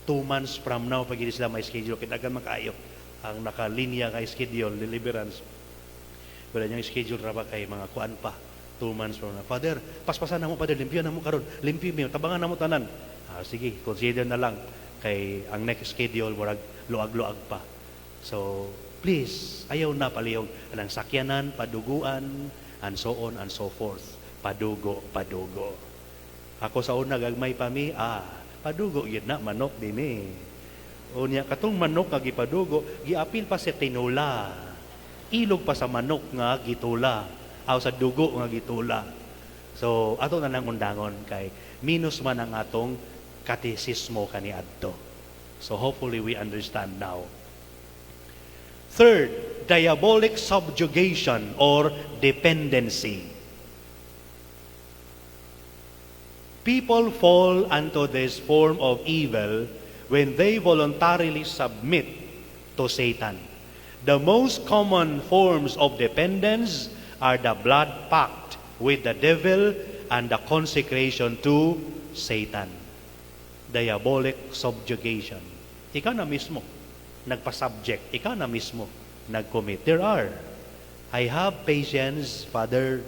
2 months from now pag sila may schedule, kay daghan man kaayo ang nakalinya nga schedule deliverance. Wala niyang schedule ra ba kay mga kuan pa 2 months from now. "Father, paspasan na mo, Father, limpyo na mo karon, limpyo mi, tabangan na mo tanan." Ah, sige, consider na lang kay ang next schedule murag luag-luag pa. So, please, ayaw na palihog anang sakyanan, paduguan, and so on and so forth. Padugo, padugo. Ako sa una gagmay pa mi, padugo gyud na manok dinhi. Unya katong manok nga gipadugo, giapil pa sa tinula. Ilog pa sa manok nga gitula, aw sa dugo nga gitula. So ato na nang undangon kay minus man ang atong katisismo kaniadto. So hopefully we understand now. Third, diabolic subjugation or dependency. People fall unto this form of evil when they voluntarily submit to Satan. The most common forms of dependence are the blood pact with the devil and the consecration to Satan. Diabolic subjugation. Ikaw na mismo nagpa-subject. Ikaw na mismo nag-commit. There are. I have patients, "Father,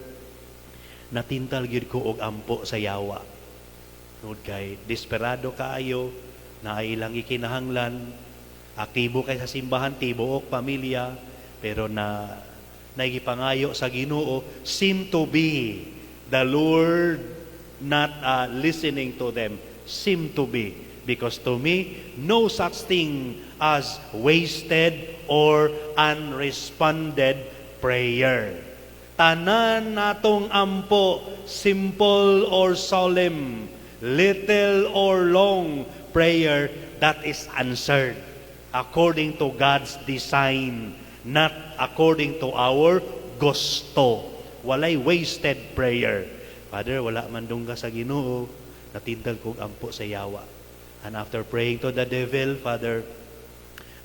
natintal gyud ko og ampo sa yawa." Tungod kay desperado kaayo, na ilang ikinahanglan, aktibo kay sa simbahan, tibuok pamilya, pero na naigipangayo sa Ginoo, seem to be the Lord not listening to them. Seem to be. Because to me, no such thing as wasted or unresponded prayer. Tanan natong ampo, simple or solemn, little or long prayer, that is answered according to God's design, not according to our gusto. Walay wasted prayer. "Father, wala man dungga sa Ginoo, natintal kog ampo sa yawa. And after praying to the devil, Father,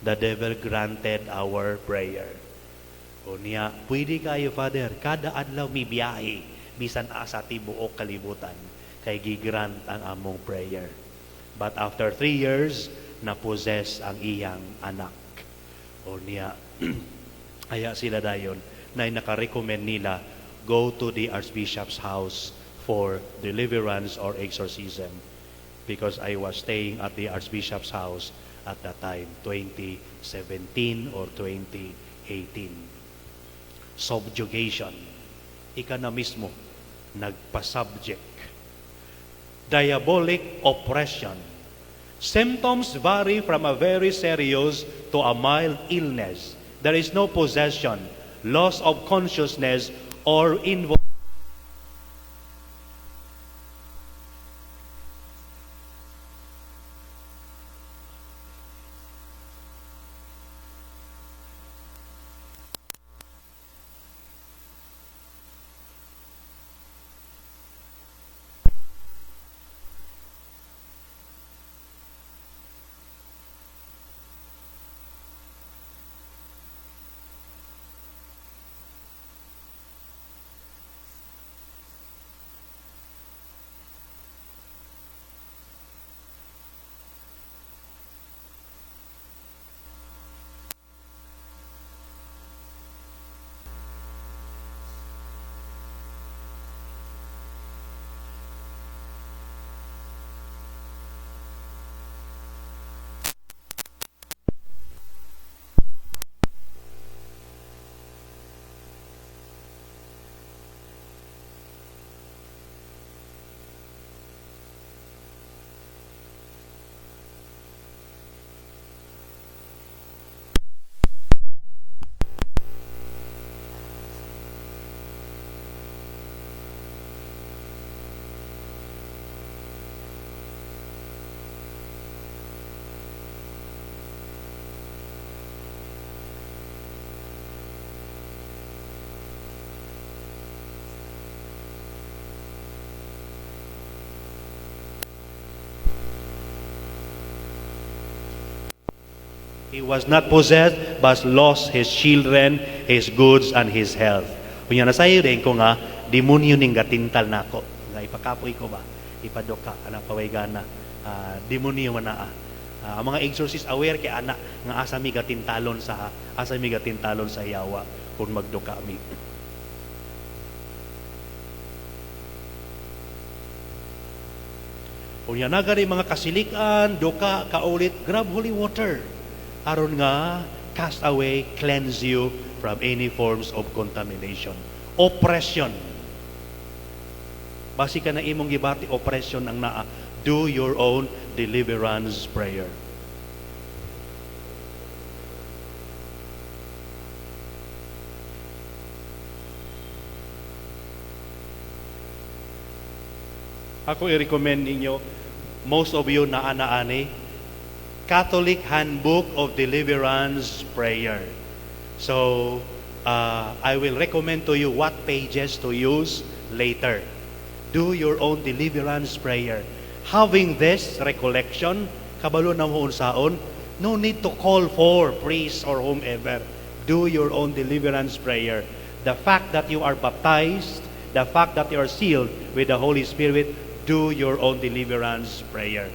the devil granted our prayer." O niya, "Pwede kayo, Father, kada adlaw mi biyahe, bisan asa tibuok kalibutan, kay gigrant ang among prayer." But after 3 years, na-possess ang iyang anak. O niya, aya sila dayon, na naka-recommend nila, go to the Archbishop's house for deliverance or exorcism. Because I was staying at the Archbishop's house at that time, 2017 or 2018. Subjugation. Ika na mismo, nagpa-subject. Diabolic oppression. Symptoms vary from a very serious to a mild illness. There is no possession, loss of consciousness, or involuntary. He was not possessed, but lost his children, his goods, and his health. Unya nasayo din ko nga, demonyo ning gatintal nako. Nga ipakapoy ko ba? Ipaduka, anak paway gana. Demonyo man naa. Ang mga exorcist aware kay ana nga asa mi gatintalon sa asa mi gatintalon sa yawa kung magduka mi. Unya na gani mga kasilikan, duka, kaulit, grab holy water. Aron nga cast away, cleanse you from any forms of contamination. Oppression. Basi ka na imong gibati, oppression ang naa. Do your own deliverance prayer. Ako i-recommend ninyo, most of you na ana-ani, Catholic Handbook of Deliverance Prayer. So, I will recommend to you what pages to use later. Do your own deliverance prayer. Having this recollection, kabalo na mo unsaon, no need to call for priests or whomever. Do your own deliverance prayer. The fact that you are baptized, the fact that you are sealed with the Holy Spirit, do your own deliverance prayer.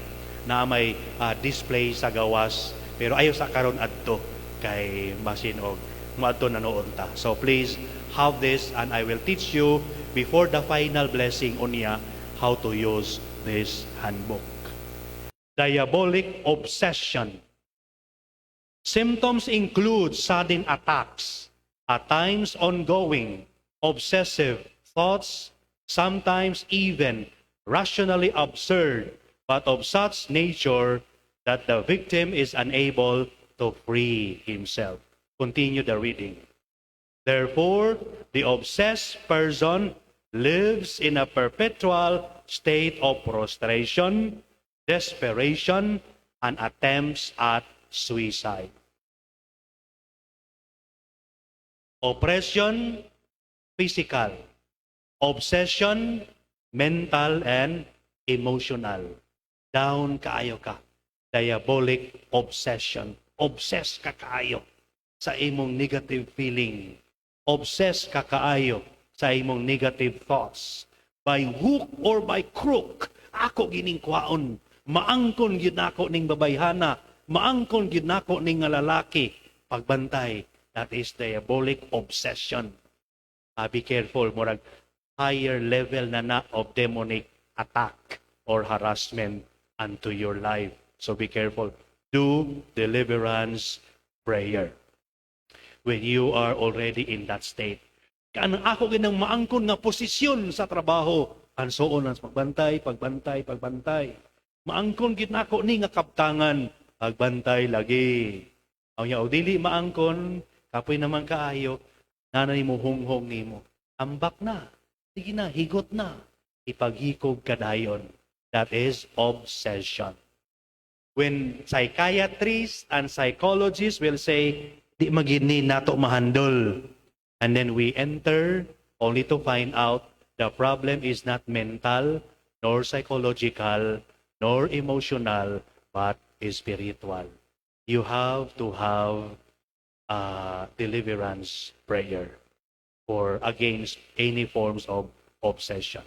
Na may display sa gawas, pero ayaw sa karon adto kay basin og moadto na noon ta. So please have this, and I will teach you before the final blessing unya how to use this handbook. Diabolic obsession. Symptoms include sudden attacks, at times ongoing, obsessive thoughts, sometimes even rationally absurd, but of such nature that the victim is unable to free himself. Continue the reading. Therefore, the obsessed person lives in a perpetual state of prostration, desperation, and attempts at suicide. Oppression, physical. Obsession, mental and emotional. Down kaayo ka. Diabolic obsession. Obsessed ka kaayo sa imong negative feeling. Obsessed ka kaayo sa imong negative thoughts. By hook or by crook, ako gining kwaon. Maangkon gyud nako ning babayhana. Maangkon gyud nako ning nga lalaki. Pagbantay, that is diabolic obsession. Be careful, murag higher level na na of demonic attack or harassment unto your life. So be careful. Do deliverance prayer when you are already in that state. Kanang ako ginang maangkon nga posisyon sa trabaho, ansoon ang pagbantay, pagbantay, pagbantay. Maangkon gid nako ni nga kabtangan, pagbantay lagi. Ang ya dili maangkon, kapoy naman kaayo, nanay mo hunghong nimo. Ambak na. Sige na, higot na. Ipaghikog kadayon. That is obsession. When psychiatrists and psychologists will say, "Di magini nato mahandol." And then we enter only to find out the problem is not mental, nor psychological, nor emotional, but spiritual. You have to have a deliverance prayer for against any forms of obsession.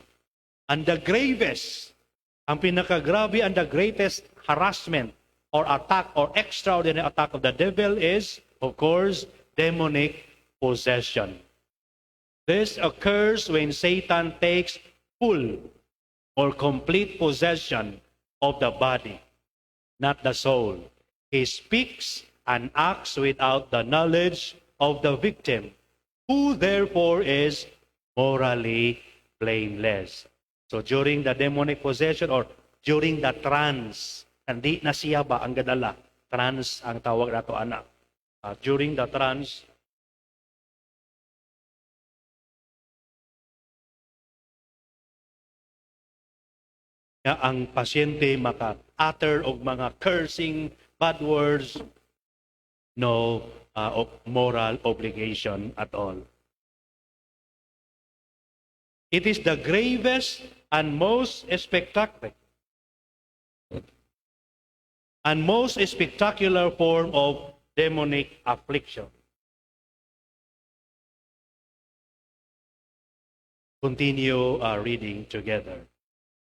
And the gravest, ang pinakagrabe and the greatest harassment or attack or extraordinary attack of the devil is, of course, demonic possession. This occurs when Satan takes full or complete possession of the body, not the soul. He speaks and acts without the knowledge of the victim, who therefore is morally blameless. So during the demonic possession or during the trance, hindi na siya ba ang gadala? Trance ang tawag nato ana. During the trance, nga ang pasyente maka-utter og mga cursing, bad words, no moral obligation at all. It is the gravest and most spectacular form of demonic affliction. Continue reading together.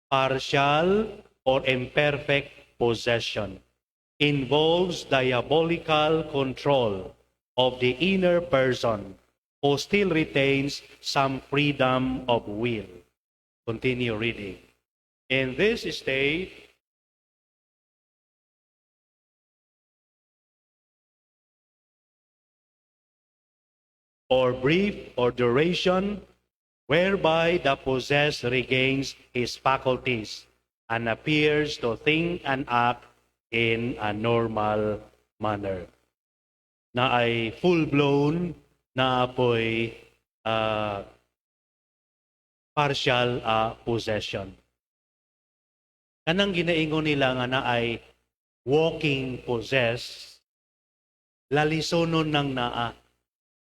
Partial or imperfect possession involves diabolical control of the inner person who still retains some freedom of will. Continue reading. In this state, or brief or duration, whereby the possessed regains his faculties and appears to think and act in a normal manner. Naay full-blown, naa poy partial possession. Kanang ginaingon nila nga naay walking possessed, lalisonon ng naa.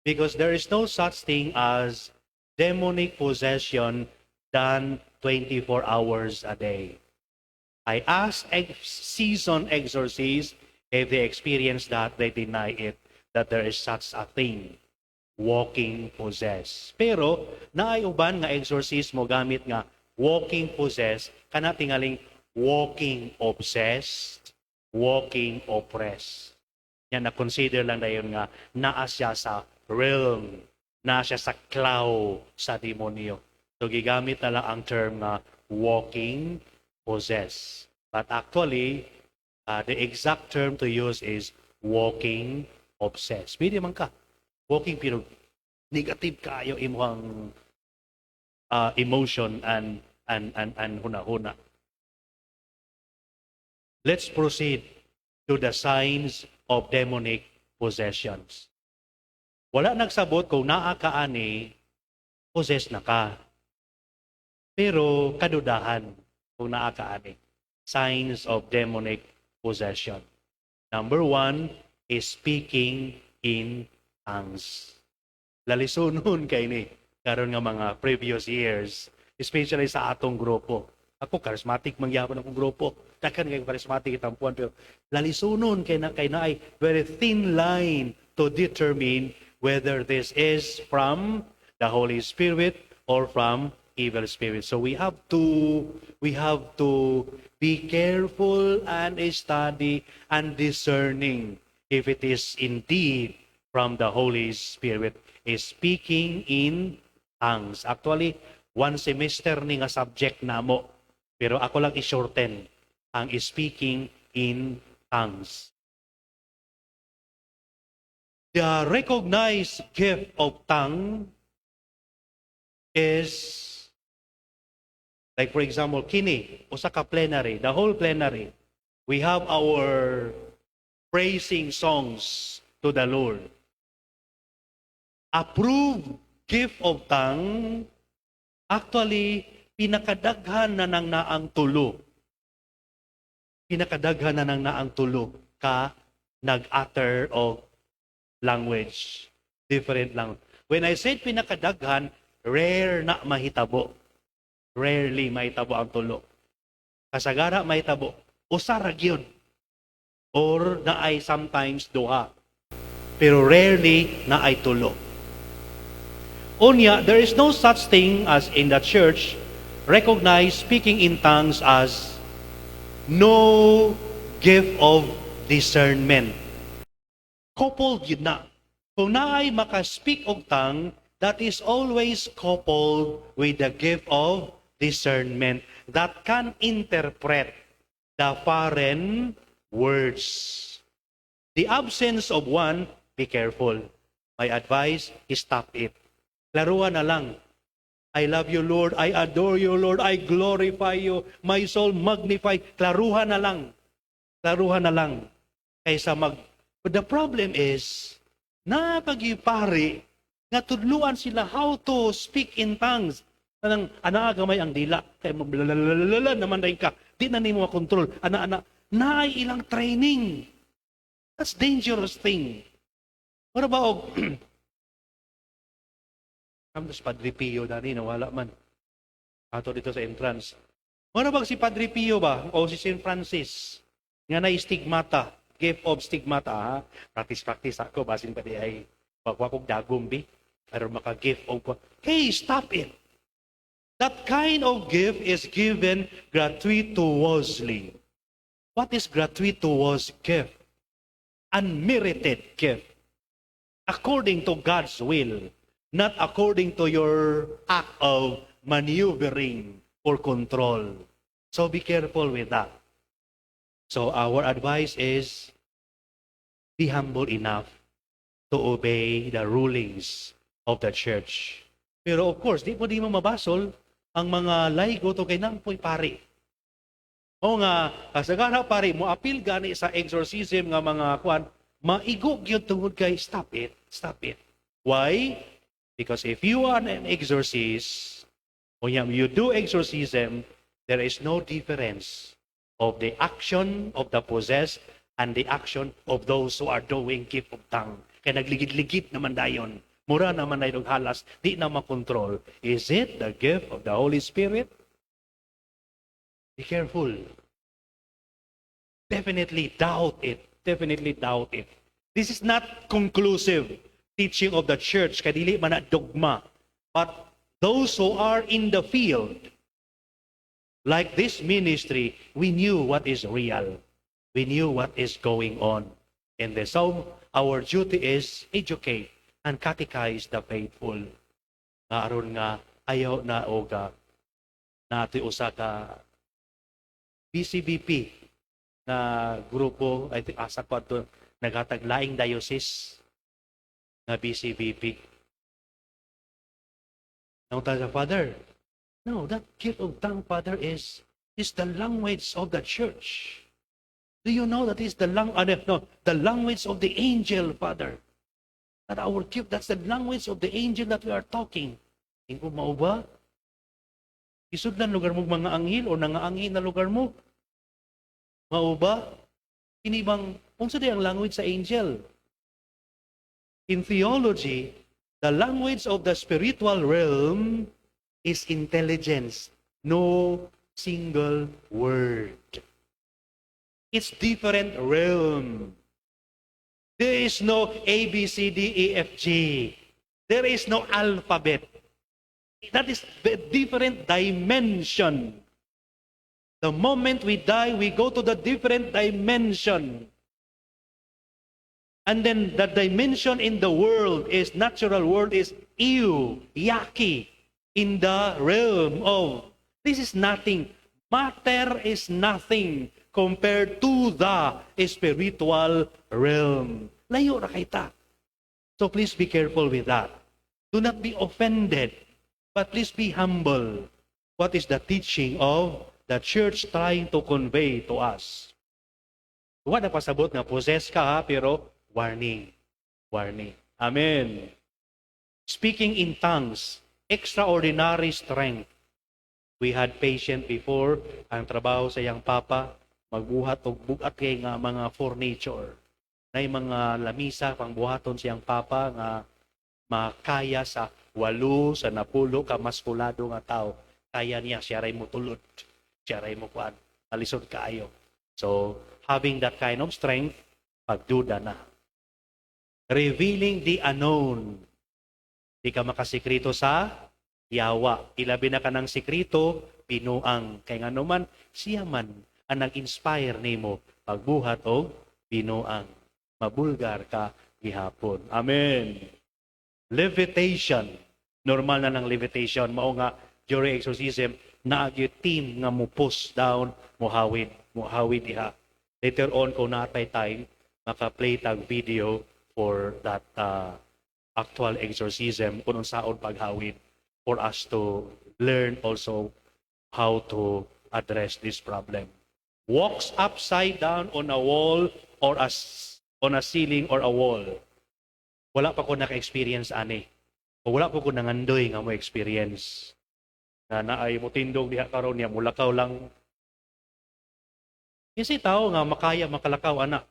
Because there is no such thing as demonic possession done 24 hours a day. I asked seasoned exorcists if they experience that, they deny it, that there is such a thing, walking possessed. Pero, naay uban nga exorcist mo gamit nga walking possessed, kana tingaling walking obsessed, walking oppressed. Yan, na-consider lang dayon nga naa siya sa realm, naa siya sa claw sa demonyo. So gigamit na lang ang term nga walking possessed. But actually, the exact term to use is walking obsessed. Pwede man ka. Walking pero negative kayo imong emotion and huna-huna. Let's proceed to the signs of demonic possessions. Wala nagsabot kung naa ka ani, possessed na ka. Pero kadudahan kung naa ka ani. Signs of demonic possession. Number one is speaking in tongues. Lalisunon kay ni karon nga mga previous years, especially sa atong grupo. Ako, charismatic man gyapon akong grupo. Daghan kay charismatic itampuan, pero lalisunon kay naay very thin line to determine whether this is from the Holy Spirit or from evil spirit. So we have to be careful and study and discerning if it is indeed from the Holy Spirit is speaking in tongues. Actually, one semester ni nga subject namo. Pero ako lang i-shorten ang speaking in tongues. The recognized gift of tongue is like, for example, kini usa ka plenary, the whole plenary. We have our praising songs to the Lord. Approved gift of tongue, actually, pinakadaghan na nang naang tulo. Pinakadaghan na nang naang tulo ka nag-utter og language. Different lang. When I said pinakadaghan, rare na mahitabo. Rarely mahitabo ang tulo. Kasagara mahitabo. Usa ra gyud. Or naay sometimes duha. Pero rarely naay tulo. Unya, there is no such thing as in the church recognize speaking in tongues as no gift of discernment. Coupled gyud na. Kung naay maka-speak og tongue, that is always coupled with the gift of discernment that can interpret the foreign words. The absence of one, be careful. My advice is stop it. Klaruan na lang. I love you, Lord. I adore you, Lord. I glorify you. My soul magnify. Klaruhan na lang. Klaruhan na lang. Kaysa mag. But the problem is, napagipari, nga tudluan sila how to speak in tongues. Anang, ana gamay ang dila. Kay magblalalala naman dayon ka. Di na nimo makontrol. Ana, ana. Naay ilang training. That's dangerous thing. Mura ba og Kam si Padre Pio dani nawala man. Ato dito sa entrance. Mura ba si Padre Pio ba o si St. Francis nga na stigmata, gift of stigmata ha? Practice practice ako basin pa di ay wag kog dagom bi pero maka gift of. Hey, stop it. That kind of gift is given gratuitously. What is gratuitous gift? Unmerited gift. According to God's will, not according to your act of maneuvering or control. So be careful with that. So our advice is be humble enough to obey the rulings of the church. Pero of course, di mo mabasol ang mga laygo to kay nampoy pari. O nga, kasagara pari, mo apil gani sa exorcism nga mga kwan, maigo gyud tungod kay stop it, stop it. Why? Because if you are an exorcist, o you do exorcism, there is no difference of the action of the possessed and the action of those who are doing gift of tongue. Kay nagligid-ligid naman dayon. Mura naman na og halas, di na makontrol. Is it the gift of the Holy Spirit? Be careful. Definitely doubt it. Definitely doubt it. This is not conclusive teaching of the church, kay dili man na dogma. But those who are in the field, like this ministry, we knew what is real. We knew what is going on in this. So, our duty is educate and catechize the faithful. Nga aron nga ayaw na oga nato usa ka BCBP na grupo, I think asa ko ato naghatag laing diocese nga BCBP. Nangutana sa Father, no, that gift of tongue, Father, is the language of the church. Do you know that is the lang no, the language of the angel, Father? That our gift, that's the language of the angel that we are talking. Ingon mao ba? Isudlan lugar mo mga anghel o nangaanghel na lugar mo? Mao ba? Kini bang unsa day ang language sa angel? In theology, the language of the spiritual realm is intelligence. No single word. It's different realm. There is no A, B, C, D, E, F, G. There is no alphabet. That is the different dimension. The moment we die, we go to the different dimension. And then the dimension in the world is natural world is ew, yaki, in the realm of this is nothing. Matter is nothing compared to the spiritual realm. Layo ra kay ta. So please be careful with that. Do not be offended, but please be humble. What is the teaching of the church trying to convey to us? Wala pasabot nga possess ka ha, pero warning. Warning. Amen. Speaking in tongues, extraordinary strength. We had patient before, ang trabaho sa iyang papa, magbuhat og bugat kay nga mga furniture. Nay mga lamisa pangbuhaton siyang papa nga makaya sa 8 sa 10 ka maskulado nga tao. Kaya niya, siya ray mutulod. Siya ray mo kuan. Alisod kaayo. So, having that kind of strength, pagduda na. Revealing the unknown. Di ka makasikreto sa yawa. Ilabi na ka ng sikreto, binuang. Kay nga naman, siya man ang nag-inspire nimo pagbuhat og binuang. Mabulgar ka gihapon. Amen. Levitation. Normal na ng levitation. Mao nga, during exorcism, naagyo team nga mo push down, muhawid, muhawid diha. Later on, kung natay time, maka-play tag video for that actual exorcism kung unsaon paghawid for us to learn also how to address this problem. Walks upside down on a wall or on a ceiling or a wall. Wala pa ko naka-experience ani. O wala pa ko nangandoy nga mo experience. Na naay mutindog diha karon niya mulakaw lang. Kasi tao nga makaya makalakaw ana.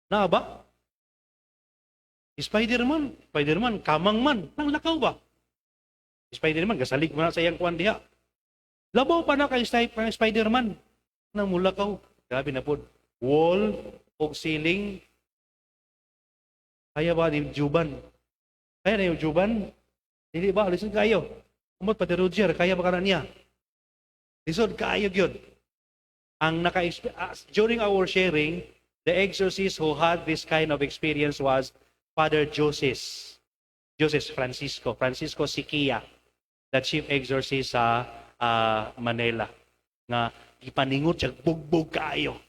Na ba? Spider-Man, Spider-Man, kamang man, nang lakaw ba? Spider-Man, gasalig mo na sa iyang kuan diha. Labaw pa na kay Spider-Man. Nang mulakaw. Grabe na po. Wall o ceiling. Kaya ba ni Juban? Kaya na yung Juban? Dili ba? Lisod kayo. Umot pati Roger, kaya ba ka na niya? Lisod kaayo gyud. Ang naka during our sharing, the exorcist who had this kind of experience was Father Joseph. Joseph Francisco, Francisco Sikia, the chief exorcist sa Manila. Nga gipaningot siya bugbog kaayo.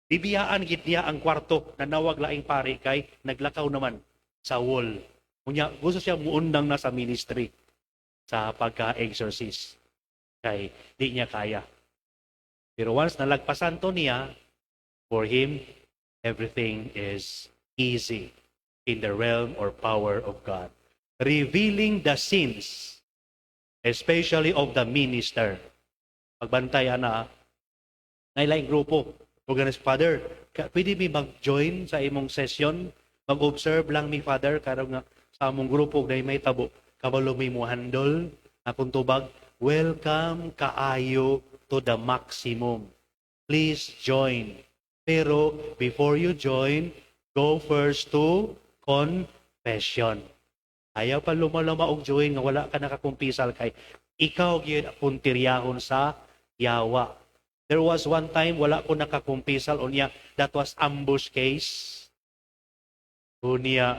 Bibiyaan gid niya ang kwarto, nanawag laing pari kay naglakaw naman sa wall. Unya gusto siya muundang na sa ministry sa pagka-exorcist. Kay di niya kaya. Pero once nalagpasan to niya, for him, everything is easy in the realm or power of God. Revealing the sins, especially of the minister. Pagbantay ana, nailaing grupo. Organize, "Father, pwede mi mag-join sa imong session? Mag-observe lang mi, Father, karon nga sa among grupo na may tabo. Kabalo mi mo handle." Akong tubag, "Welcome kaayo to the maximum. Please join. Pero before you join, go first to confession." Ayaw pa lumalama og join nga wala ka nakakumpisal kay ikaw gyud puntiryahon sa yawa. There was one time wala ko nakakumpisal, unya that was ambush case. Unya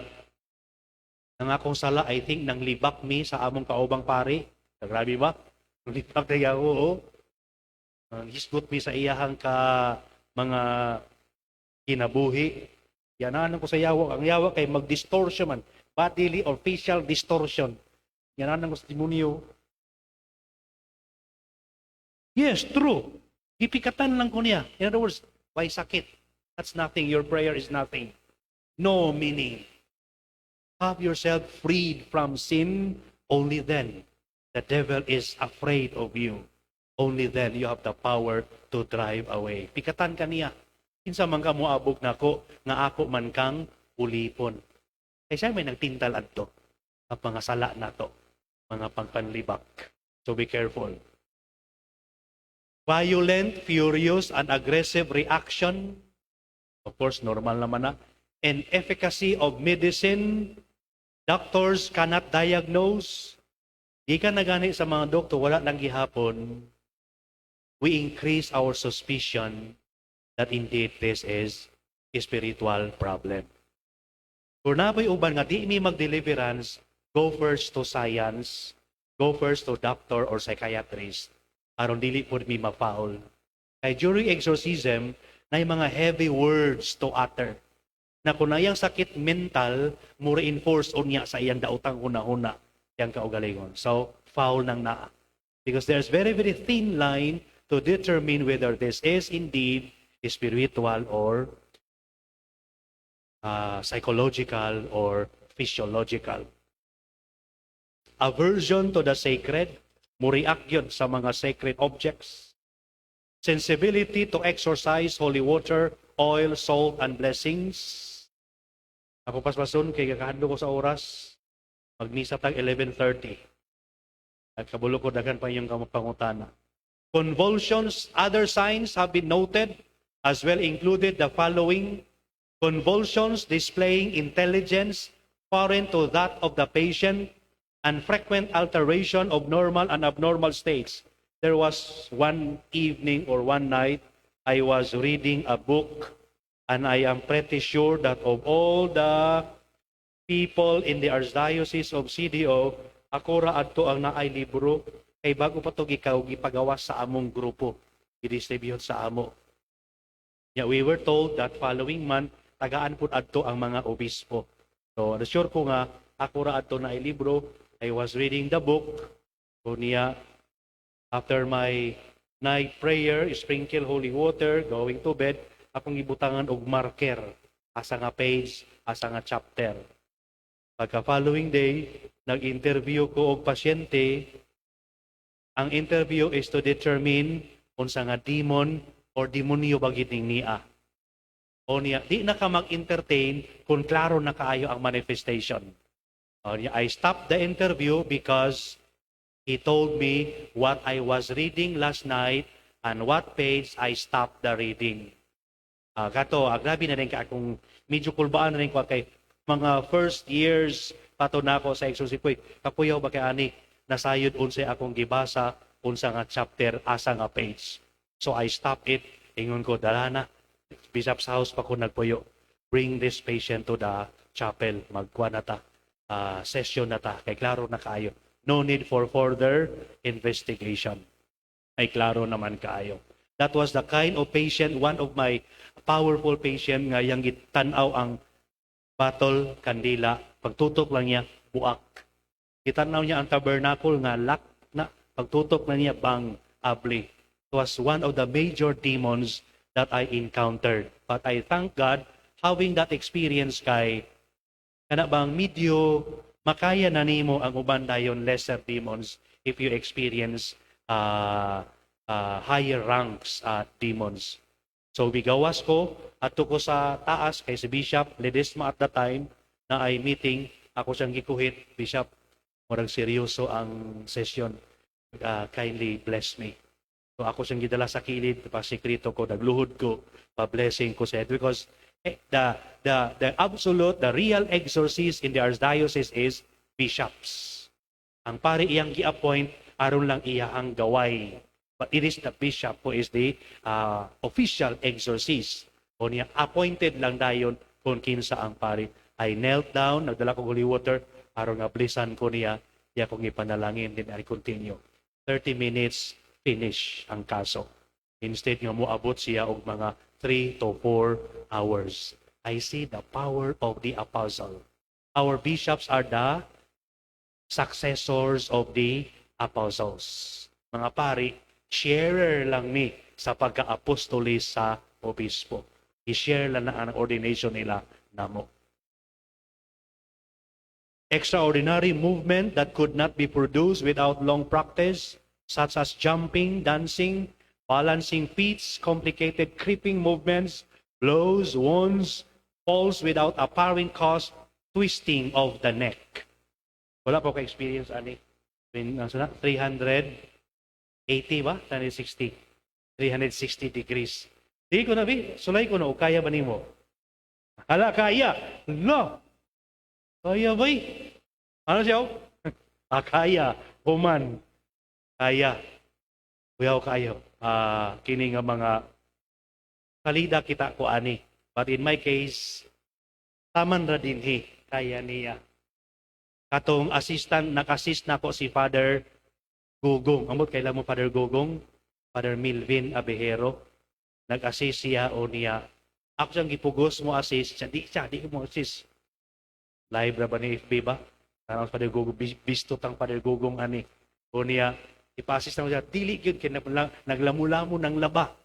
ang akong sala, I think nang libak mi sa among kaubang pari. Grabe ba? Nang libak na ako, oh. Ang hisgot mi sa iyahang ka mga kinabuhi. Yananan ko sa yawa. Ang yawa kay mag-distortion man. Bodily or facial distortion. Yananan ko sa demonyo. Yes, true. Gipikatan lang ko niya. In other words, why sakit? That's nothing. Your prayer is nothing. No meaning. Have yourself freed from sin. Only then the devil is afraid of you. Only then you have the power to drive away. Pikatan ka niya. Kinsa man ka moabog nako nga ako man kang ulipon. Kay siya may nagtintal adto. Ang mga sala nato, mga pagpanlibak. So be careful. Violent, furious, and aggressive reaction. Of course, normal naman na. And efficacy of medicine, doctors cannot diagnose. Gikan na gani sa mga doktor, wala lang gihapon. We increase our suspicion that indeed this is a spiritual problem. Kung napoy uban nga di mi mag-deliverance, go first to science, go first to doctor or psychiatrist. Aron dili pud mi ma-foul. Kay during exorcism, na mga heavy words to utter. Na kung iyang sakit mental, mo reinforce unya sa iyang daotang huna-huna iyang kaugalingon. So, foul nang naa. Because there's very, very thin line to determine whether this is indeed spiritual or psychological or physiological. Aversion to the sacred, muriak yun sa mga sacred objects. Sensibility to exorcise holy water, oil, salt, and blessings. Ako paspason kay kakahadlok ko sa oras. Magmisa tag 11:30. At kabulo ko daghan pa iyong pangutana. Convulsions, other signs have been noted as well, included the following: convulsions displaying intelligence foreign to that of the patient and frequent alteration of normal and abnormal states. There was one evening or one night I was reading a book, and I am pretty sure that of all the people in the Archdiocese of CDO, ako ra adto ang naay libro kay bago pa to gikaw gipagawas sa among grupo, gidistribute sa amo. Yeah, we were told that following month tagaan pud adto ang mga obispo. So, sure ko nga ako ra adto naay libro. I was reading the book. So niya, after my night prayer, sprinkle holy water, going to bed, akong gibutangan og marker asa nga page, asa nga chapter. Pagka following day, nag-interview ko og pasyente. Ang interview is to determine unsa nga demon or demonyo ba gid ning niya. O niya, di na ka mag-entertain kung klaro na kaayo ang manifestation. O niya, I stopped the interview because he told me what I was reading last night and what page I stopped the reading. Kato, grabe na rin ka akong medyo kulbaan na rin ko kay mga first years pa to nako sa exorcism ko. Kapuyaw ba kay ani nasayod unsay akong gibasa, unsa nga chapter, asa nga page. So I stopped it. Ingon ko, "Dala na." Bishop's house pa ko nagpuyo. "Bring this patient to the chapel. Magkuha na ta. Session na ta." Kay klaro na kaayo. No need for further investigation. Ay klaro naman kaayo. That was the kind of patient, one of my powerful patient nga yang gitanaw ang battle, kandila, pagtutok lang niya, buak. Gitanaw niya ang tabernacle nga lock na, pagtutok na niya, bang, abli. It was one of the major demons that I encountered. But I thank God having that experience kay kana bang medyo makaya na nimo ang uban dayon lesser demons if you experience higher ranks demons. So bigawas ko adto ko sa taas kay si Bishop Ledesma at the time na ay meeting. Ako siyang gikuhit, "Bishop, murag seryoso ang session. Kindly bless me." So ako siyang gidala sa kilid, pa sekreto ko, nagluhod ko, pa-blessing ko siya because the absolute, the real exorcist in the archdiocese is bishops. Ang pari iyang gi-appoint aron lang iyahang gaway. But it is the bishop who is the official exorcist. O niya, appointed lang dayon kung kinsa ang pari. I knelt down, nagdala ko holy water, aron nga blessan ko niya, iya kong ipanalangin, then I continue. 30 minutes, finish ang kaso. Instead nga moabot siya og mga 3 to 4 hours. I see the power of the apostle. Our bishops are the successors of the apostles. Mga pari, sharer lang mi sa pagka-apostolis sa obispo. I-share lang na ang ordination nila namo. Extraordinary movement that could not be produced without long practice, such as jumping, dancing, balancing feats, complicated creeping movements, blows, wounds, falls without apparent cause, twisting of the neck. Wala po ka-experience ani. 380 ba? 360. 360 degrees. Di ko na, bi. Sulay ko na, o kaya ba nimo? Hala, kaya. No. Kaya ba? Ano siya? Ah, kaya. Human. Kaya. Kuyaw kayo. Ah, kini nga mga kalida kita ko ani. But in my case, taman ra dinhi kaya niya. Katong assistant, naka-assist nako si Father Gugong. Amot kaila mo Father Gugong, Father Milvin Abejero. Nag-assist siya o niya. Ako siyang gipugos mo assist. Siya, di siya, di mo assist. Live ra ba ni FB ba? Tanong Father Gugong, bisto tang Father Gugong ani. O niya, ipa-assist na mo siya, dili gyud kay naglamu-lamo ng laba.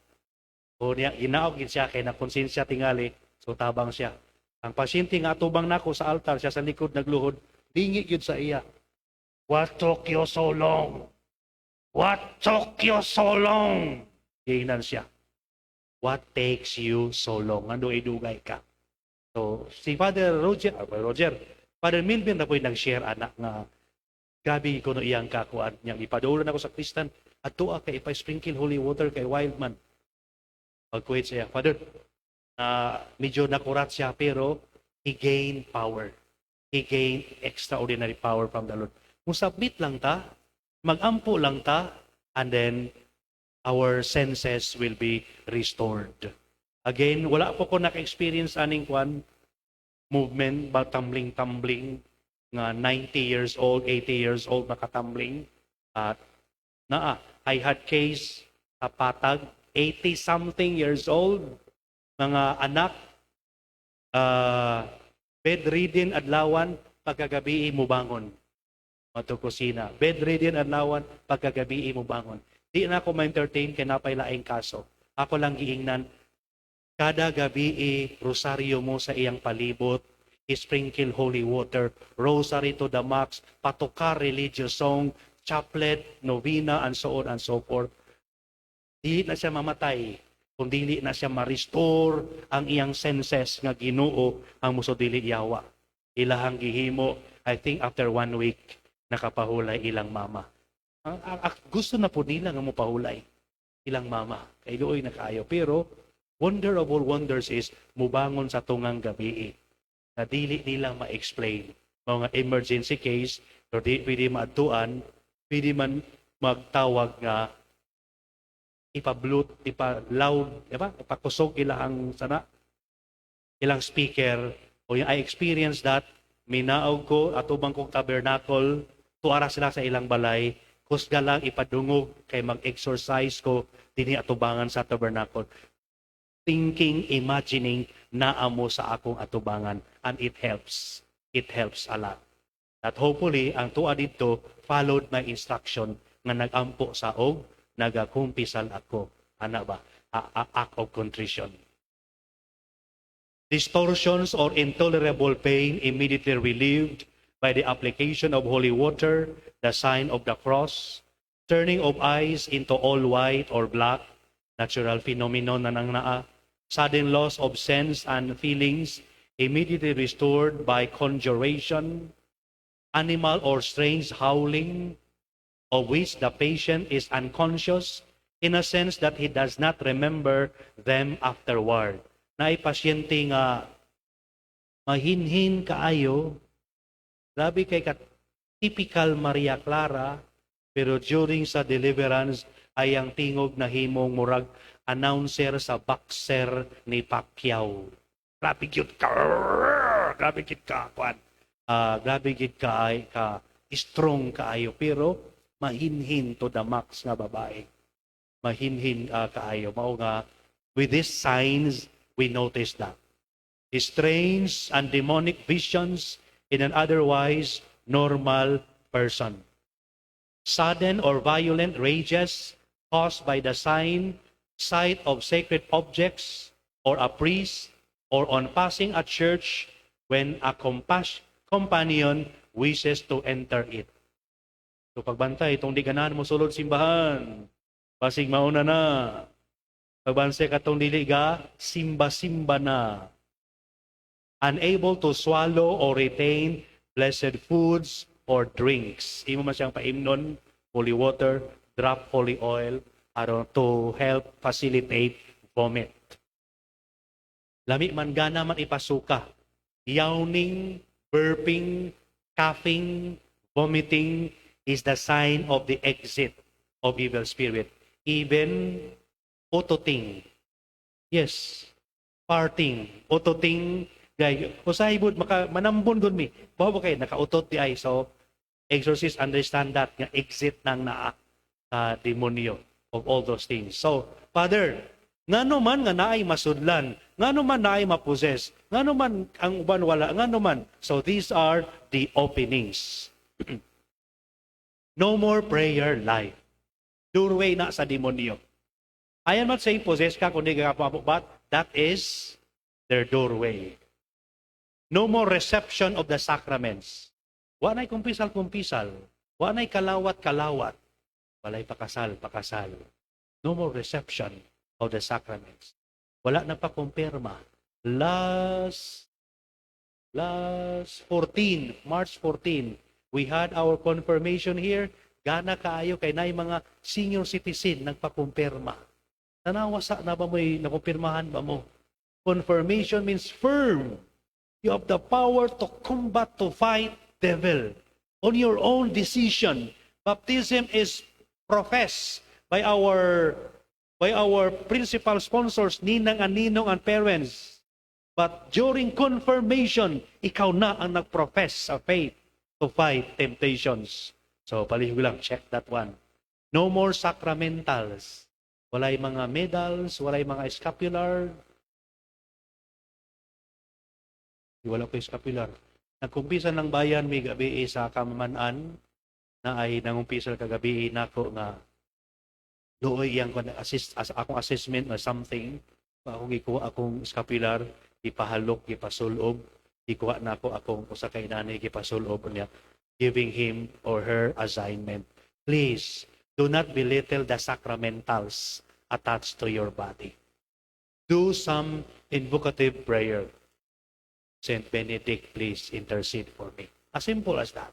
O niya, ginaog gid siya kay na konsensya tingali, so tabang siya. Ang pasyente nga atubang nako sa altar, siya sa likod nagluhod, dingi gyud sa iya. "What took you so long? What took you so long?" Giingnan siya. "What takes you so long? Ano idugay ka?" So, si Father Roger, ah, Roger, Father Milvin na po'y nag-share anak nga grabe ko no iyang kakuan niyang ipadulo na ko sa Kristan at tuwa kay ipa-sprinkle holy water kay wild man. Pagkuhit siya, "Father," medyo nakurat siya pero he gained power. He gained extraordinary power from the Lord. Musubmit lang ta, magampo lang ta, and then our senses will be restored. Again, wala po ko naka-experience aning kwan movement ba, tumbling-tumbling nga 90 years old, 80 years old nakatumbling. At naa, I had case sa Patag, 80 something years old, mga anak, bedridden adlawan, pagkagabi mubangon. Mato kusina. Bedridden adlawan, pagkagabi mubangon. Di na ako ma-entertain kay napay laing kaso. Ako lang giingnan, kada gabi rosaryo mo sa iyang palibot, sprinkle holy water, rosary to the max, patukar religious song, chaplet, novena, and so on and so forth. Dili na siya mamatay kung dili na siya ma-restore ang iyang senses nga Ginoo ang muso, dili yawa. Ilahang gihimo, I think after one week, nakapahulay ilang mama. Ang gusto na po nila nga mopahulay ilang mama. Kay luoy na kaayo. Pero, wonder of all wonders is, mubangon sa tungang gabi na dili nila ma-explain. Mga emergency case, pero di pwede maadtuan, pwede man magtawag nga ipa-blut, ipa-loud, di ba? Ipakusog ilang sana, ilang speaker. O yung I experienced that, minaog ko, atubang kong tabernacle, tuara sila sa ilang balay, kusga lang ipadungog kay mag-exercise ko dinhi atubangan sa tabernacle. Thinking, imagining, naa mo sa akong atubangan, and it helps. It helps a lot. At hopefully, ang tuwa dito followed my instruction nga nagampo sa og nagakumpisal ako. Ana ba? A act of contrition. Distortions or intolerable pain immediately relieved by the application of holy water, the sign of the cross, turning of eyes into all white or black, natural phenomenon na nang naa, sudden loss of sense and feelings immediately restored by conjuration, animal or strange howling, of which the patient is unconscious in a sense that he does not remember them afterward. Naay pasyente nga mahinhin kaayo, grabe kay ka typical Maria Clara, pero during sa deliverance ay ang tingog na himong murag announcer sa boxer ni Pacquiao. Grabe gyud ka, grabe gyud ka kuan. Grabe gyud ka ay ka strong kaayo pero mahinhin to the max nga babae. Mahinhin kaayo mao nga with these signs we notice that strange and demonic visions in an otherwise normal person. Sudden or violent rages caused by the sight of sacred objects or a priest or on passing a church when a companion wishes to enter it. So pagbantay, itong di ganahan mo sulod simbahan, basig mauna na. Pagbantay katong dili ga, simba-simba na. Unable to swallow or retain blessed foods or drinks. Imo man siyang paimnon, holy water, drop holy oil, aron to help facilitate vomit. Lami man gana man ipasuka. Yawning, burping, coughing, vomiting is the sign of the exit of evil spirit. Even utoting. Yes. Farting. Utoting. Gay, usahay bud maka manambon gud mi. Bawo ba kay nakautot di ay, so exorcist understand that nga exit nang naa. sa demonyo of all those things. So, Father, ngano man nga naay masudlan, ngano man naay ma-possess, ngano man ang uban wala, ngano man? So these are the openings. No more prayer life. Doorway na sa demonyo. I am not saying possess ka kundi ka, but that is their doorway. No more reception of the sacraments. Wa na'y kumpisal-kumpisal. Wa na'y kalawat-kalawat. Walay pakasal-pakasal. No more reception of the sacraments. Wala na pa kumpirma. Last 14, March 14, we had our confirmation here. Gana kaayo kay naay mga senior citizen nagpakumpirma. Tanawa sa na ba mo'y nakumpirmahan ba mo? Confirmation means firm. You have the power to combat, to fight devil on your own decision. Baptism is professed by our principal sponsors, ninang and ninong and parents. But during confirmation, ikaw na ang nag-profess sa faith to fight temptations. So, palihog lang, check that one. No more sacramentals. Walay mga medals, walay mga scapular. Wala ko scapular. Nagkumpisa ng bayan may gabi sa kamaman-an na ay nangumpisal kagabi nako nga luoy iyang kuan assist as akong assessment or something. Akong gikuha akong scapular, gipahalok, gipasulob, gikuha nako akong usa ka inani, gipasulob niya, giving him or her assignment. Please do not belittle the sacramentals attached to your body. Do some invocative prayer. "Saint Benedict, please intercede for me." As simple as that.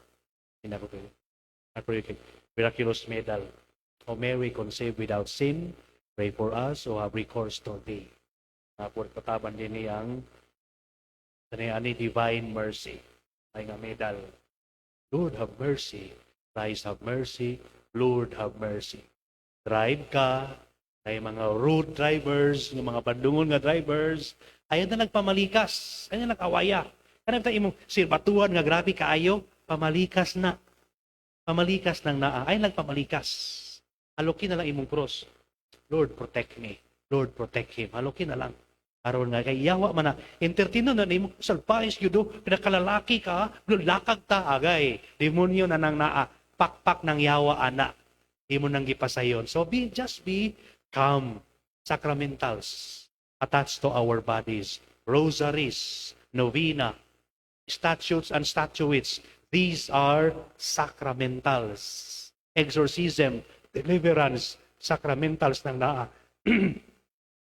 Miraculous Medal. "O Mary, conceived without sin, pray for us who have recourse to thee." Pataban din niyang ani Divine Mercy. Ay nga medal. Lord have mercy. Christ have mercy. Lord have mercy. Drive ka, ay mga road drivers, ng mga bandungon nga drivers, ayaw na nagpamalikas, ayaw na nag-awaya. Kanang ta imong sirbatuhan nga grabe kaayo, pamalikas na. Pamalikas nang naa, ay nagpamalikas. Halokin na lang imong cross. "Lord, protect me. Lord, protect him." Halokin na lang. Aron nga kay yawa man na entertaino na nimo, salpais gyud do, pinakalalaki ka, lakag ta agay. Demonyo na nang naa, pakpak ng yawa ana. Imo nang gipasayon. So be just be calm. Sacramentals attached to our bodies, rosaries, novena, statutes and statuettes. These are sacramentals. Exorcism, deliverance, sacramentals ng naa.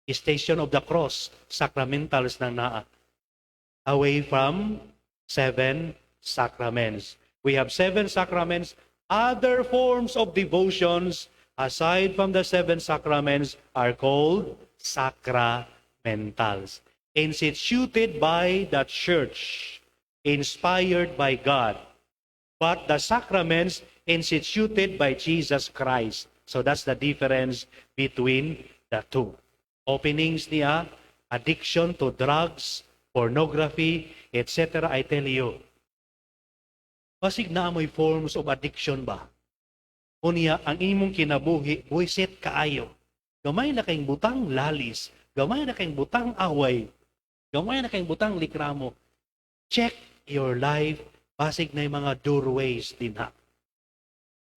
Station of the Cross, sacramentals ng naa. Away from seven sacraments. We have seven sacraments. Other forms of devotions aside from the seven sacraments are called sacramentals. Instituted by the church, inspired by God. But the sacraments instituted by Jesus Christ. So that's the difference between the two. Openings niya, addiction to drugs, pornography, etc. I tell you, basig na mo'y forms of addiction ba? Unya, ang imong kinabuhi, buisit kaayo. Gamay na kayong butang lalis, gamay na kayong butang away, gamay na kayong butang likramo. Check your life, basig na yung mga doorways din ha.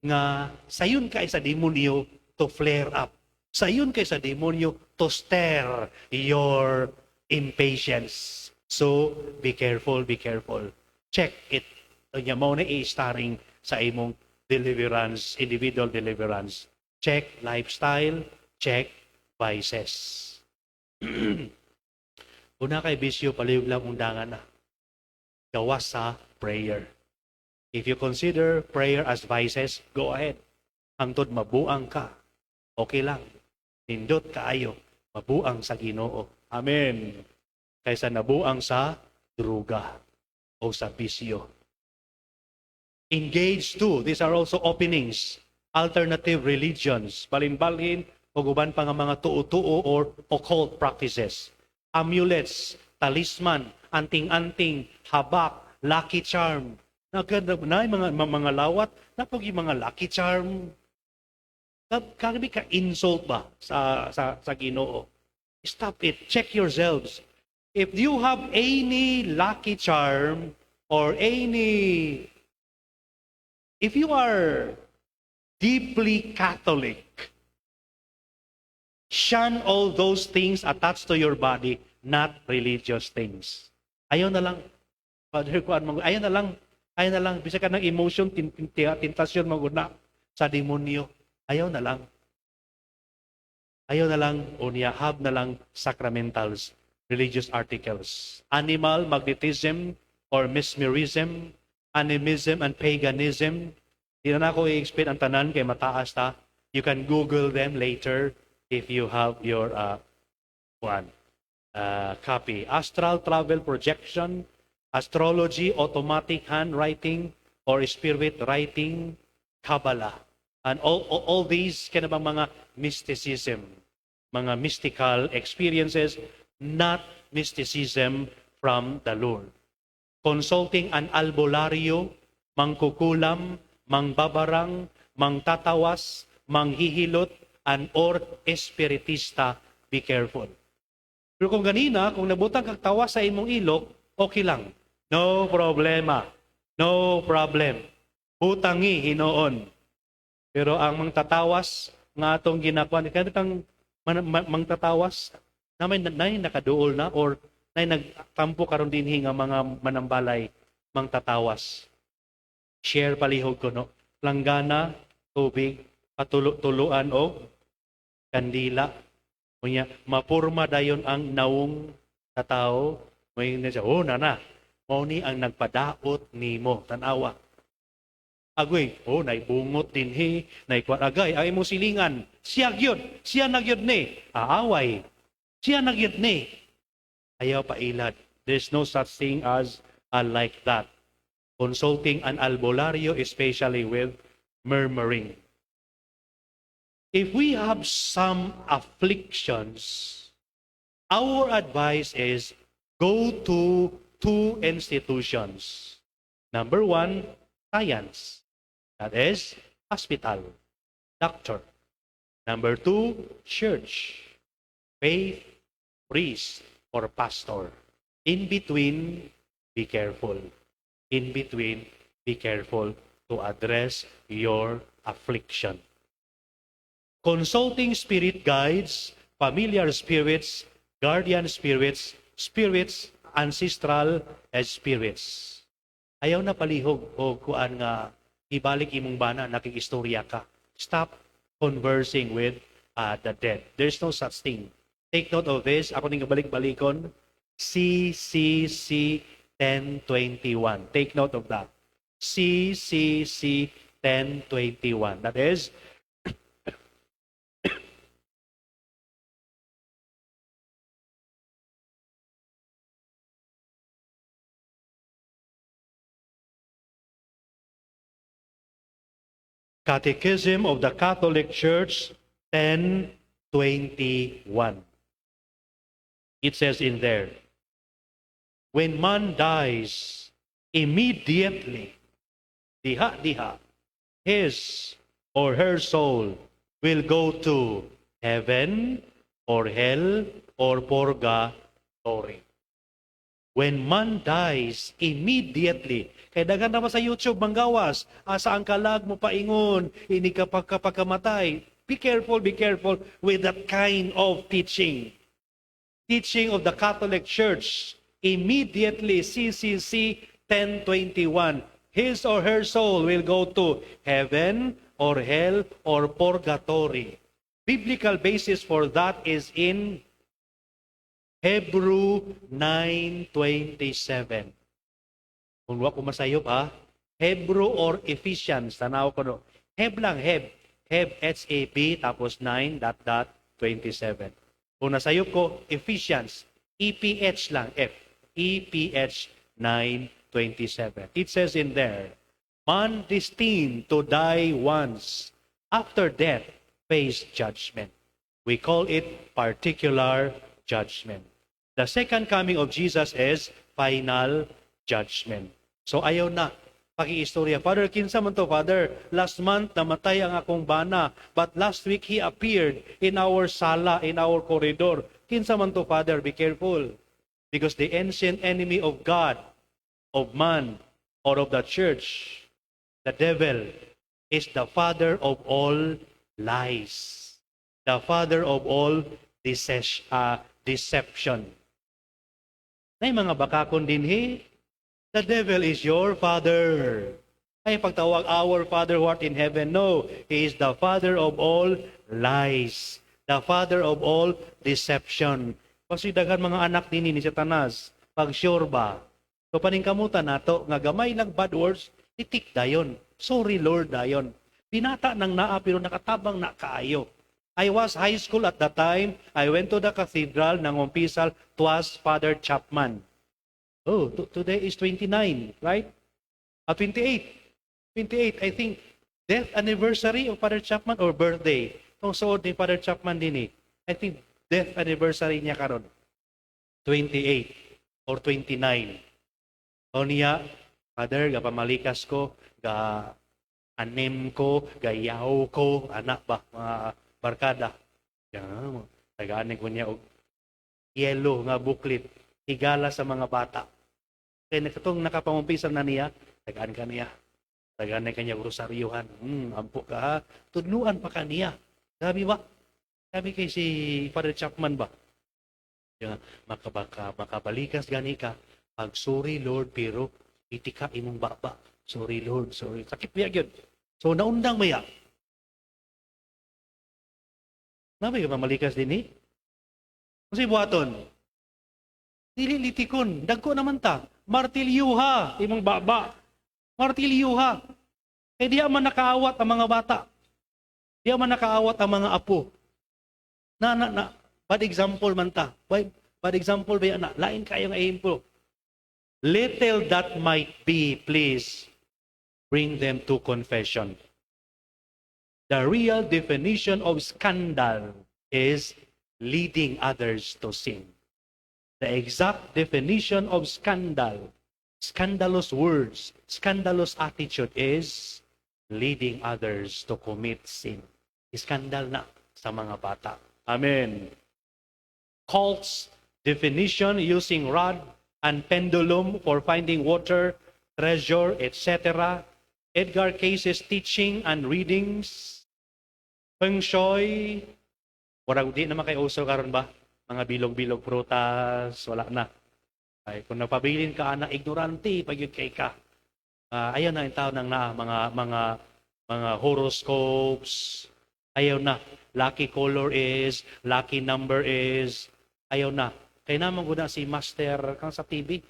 Nga sayon kay sa demonyo to flare up. Sayon kay sa demonyo to stir your impatience. So, be careful, be careful. Check it. Unya mo na i-starring sa imong deliverance, individual deliverance. Check lifestyle, check vices. Una kay bisyo, palihog lang undangan na. Gawas sa prayer. If you consider prayer as vices, go ahead. Hangtod mabuang ka. Okay lang. Nindot kaayo. Mabuang sa Ginoo. Amen. Kaysa nabuang sa druga o sa bisyo. Engage to. These are also openings. Alternative religions. Balin-balhin o uban pa nga mga tuo-tuo or occult practices. Amulets, talisman, anting-anting, habak, lucky charm. Na, na mga lawat, napag yung mga lucky charm. Kagabi ka insult ba sa Ginoo? Stop it. Check yourselves. If you have any lucky charm or any, if you are deeply Catholic, shun all those things attached to your body, not religious things. Ayaw na lang. Father, kuan mo, ayaw na lang. Ayaw na lang. Bisa ka ng emotion, tintasyon maguna sa demonyo. Ayaw na lang. Ayaw na lang, unya, have na lang sacramentals, religious articles. Animal magnetism or mesmerism, animism and paganism. Di na ako i-explain ang tanan kay mataas ta. You can Google them later if you have your one copy. Astral travel projection, astrology, automatic handwriting, or spirit writing, Kabbalah. And all these kana bang mga mysticism, mga mystical experiences, not mysticism from the Lord. Consulting an albularyo, mangkukulam, mangbabarang, mangtatawas, manghihilot, and or espiritista, be careful. Pero kung ganina, kung nabutang kag tawas sa imong ilok, okay lang. No problema. No problem. Butangi hinoon. Pero ang mangtatawas nga atong ginakuan, kaya kang mangtatawas, na may nay nakaduol na or nay nagtampo karon dinhi nga mga manambalay mangtatawas. Share palihog ko, no. Langgana, tubig, patulo-tuluan og kandila. Unya, mapurma dayon ang nawong sa tao. May siya, "Oh, nana, mao ni ang nagpadaot nimo." Tanawa. Agoy, oh, naibungot dinhi, naikuan agay, ang imong silingan, siya gyud, siya na gyud ni, aaway, siya na gyud ni. Ayaw pailad. There's no such thing as like that. Consulting an albularyo, especially with murmuring. If we have some afflictions, our advice is go to two institutions. Number one, science. That is, hospital, doctor. Number two, church, faith, priest, or pastor. In between, be careful. In between, be careful to address your affliction. Consulting spirit guides, familiar spirits, guardian spirits, spirits, ancestral, and spirits. Ayaw na palihog o kuan nga ibalik imong bana, nakikistorya ka. Stop conversing with the dead. There's no such thing. Take note of this. Ako ning balik-balikon. CCC 1021. Take note of that. CCC 1021. That is Catechism of the Catholic Church 1021. It says in there, when man dies, immediately, diha diha, his or her soul will go to heaven or hell or purgatory. When man dies, immediately. Kay daghan naman sa YouTube, manggawas, asa ang kalag mo paingon, ini kapag kapagkamatay. Be careful with that kind of teaching. Teaching of the Catholic Church, immediately, CCC 1021, his or her soul will go to heaven or hell or purgatory. Biblical basis for that is in Hebrew 9:27. Kung wa ko masayop ha, Hebrew or Ephesians, tanaw ko no. Heb lang, Heb. Heb, H-A-B, tapos 9 dot dot 27. Kung nasayop ko, Ephesians, E-P-H lang, F. E-P-H 9:27. It says in there, man destined to die once, after death, face judgment. We call it particular judgment. The second coming of Jesus is final judgment. So ayaw na. Pakiistorya, "Father, kinsa man to, Father? Last month, namatay ang akong bana. But last week, he appeared in our sala, in our corridor. Kinsa man to, Father?" Be careful. Because the ancient enemy of God, of man, or of the church, the devil, is the father of all lies. The father of all deception. Nay mga bakakon dinhi, the devil is your father. Ay pagtawag, "Our Father who art in heaven." No, he is the father of all lies. The father of all deception. Kasi daghan mga anak dinhi ni Satanas. Pag sure ba? So paningkamutan nato nga gamay lang bad words, titik dayon. "Sorry, Lord," dayon. Binata nang naa pero nakatabang na kaayo. I was high school at the time. I went to the cathedral, nangumpisal, 'twas Father Chapman. Oh, today is 29, right? 28. 28, I think, death anniversary of Father Chapman or birthday. Itong suod ni Father Chapman din eh. I think death anniversary niya karon. 28 or 29. O niya, "Father, gapamalikas ko, ga anem ko, gayaw ko," anak ba, mga barkada. Yan, tagaan ko niya og yellow nga booklet, higala sa mga bata. Kaya katong nakapangumpisal na niya, tagaan ka niya. Tagaan na kanya rosaryuhan. Ampo ka ha. Tudluan pa ka niya. Sabi ba? Sabi kay si Father Chapman ba? Ya, makabaka, makabalikas gani ka. Pag "Sorry, Lord," pero iti ka imong baba. "Sorry, Lord, sorry." Sakit biya gyud. So naundang maya. Nabay ka mamalikas din eh. Kasi buhaton. Dili litikon, dagko naman ta. Martilyuha imong baba. Martilyuha. Kay diya man nakaawat ang mga bata. Diya man nakaawat ang mga apo. Na na na bad example man ta. Bad example ba na? Lain kayo nga ehemplo. Little that might be, please bring them to confession. The real definition of scandal is leading others to sin. The exact definition of scandal, scandalous words, scandalous attitude is leading others to commit sin. Iskandal na sa mga bata. Amen. Cults definition: using rod and pendulum for finding water, treasure, etc. Edgar Cayce's teaching and readings. Feng Shui. Murag di naman kay uso karon ba? Mga bilog-bilog prutas, wala na. Ay, kung napabilin ka ana, ignorante pag yun kay ka. Ayaw na yung tao nang na mga horoscopes. Ayaw na. Lucky color is, lucky number is, ayaw na. Kay naman ko na si Master kang sa TV.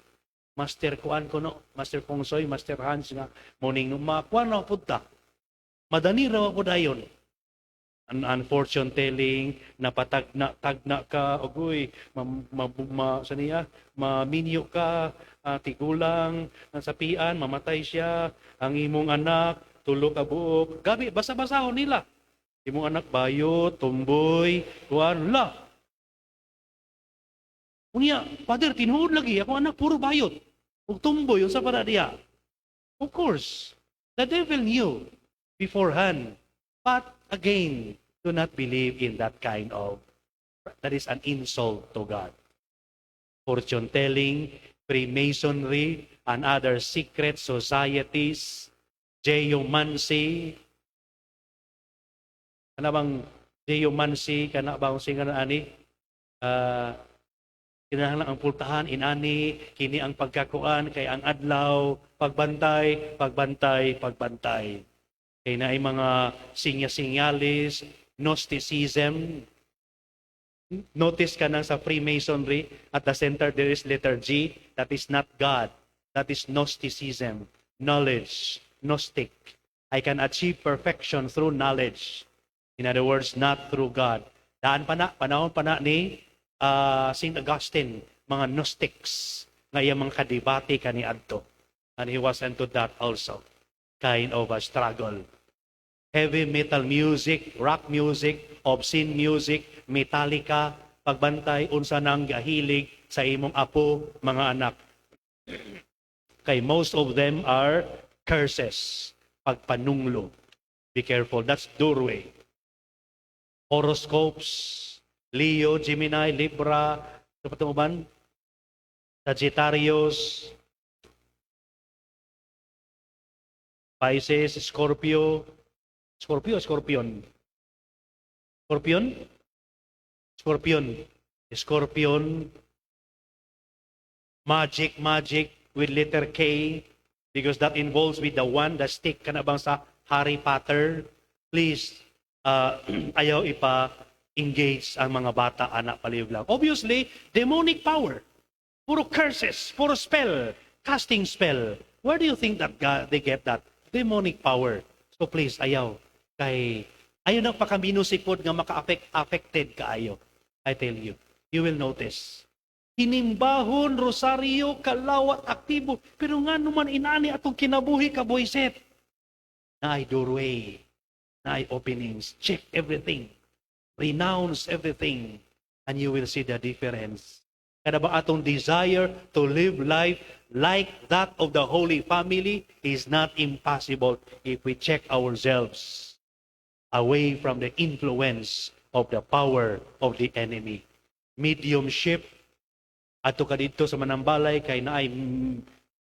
Master kuan ko no, Master Feng Shui, Master Hans nga morning no makuan na pud ta. Madani ra po dayon. An fortune telling, napatagna tagna ka, ogoy, ma, sa niya, maminyo ka, tigulang, ang sapian, mamatay siya, ang imong anak, tulo ka buok, gabi, basa-basahon nila. Imong anak bayot, tumboy, kuan, la. Unya, "Father, tinuod lagi, ako anak puro bayot. Ug tumboy, unsa para diya?" Of course, the devil knew beforehand. But again, do not believe in that kind of, that is an insult to God. Fortune telling, Freemasonry, and other secret societies, geomancy, kana bang geomancy, kana bang singa na ani, kinahanglan ang pultahan inani, kini ang pagkakuan kay ang adlaw, pagbantay, pagbantay, pagbantay. Kay naay mga sinya-sinyalis, Gnosticism. Notice ka nang sa Freemasonry, at the center there is letter G, that is not God. That is Gnosticism, knowledge, Gnostic. I can achieve perfection through knowledge. In other words, not through God. Daan pa na, panahon pa na ni St. Augustine, mga Gnostics, nga iyang mga kadebate kaniadto. And he was into that also. Kind of a struggle. Heavy metal music, rock music, obscene music, Metallica, pagbantay unsa nang gahilig sa imong apo, mga anak. Kay most of them are cursed. Curses, pagpanunglo. Be careful, that's doorway. Horoscopes, Leo, Gemini, Libra, ano pa uban? Sagittarius, Pisces, Scorpio, Scorpio, Scorpion. Scorpion? Scorpion. Scorpion. Magic, magic with letter K because that involves with the one, the stick kana bang sa Harry Potter. Please, ayaw ipa-engage ang mga bata anak, palihog lang. Obviously, demonic power. Puro curses, puro spell, casting spell. Where do you think that God, they get that? Demonic power. So please, ayaw. Kay ayaw nang pakamino sipod nga maka-affect affected kaayo. I tell you, you will notice. Hinimbahon, rosaryo, kalawat, aktibo. Pero nga naman inani atong kinabuhi ka boyset. Naay doorway, naay openings. Check everything. Renounce everything. And you will see the difference. Kada ba atong desire to live life like that of the Holy Family is not impossible if we check ourselves away from the influence of the power of the enemy. Mediumship, ato ka dito sa Manambalay kay naay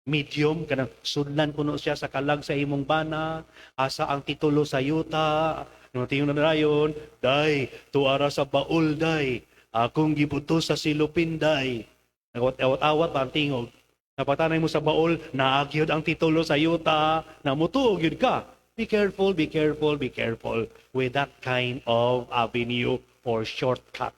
medium kanang sudlan kuno siya sa kalag sa imong bana, asa ang titulo sa yuta. No tingon na dayon, "Day, tuara sa baul, day. Akong gibuto sa silupin, day." Nagawat-awat ba ang tingog? Napatanay mo sa baul, naagyod ang titulo sa yuta, namutuo gyud ka. Be careful, be careful, be careful with that kind of avenue or shortcut.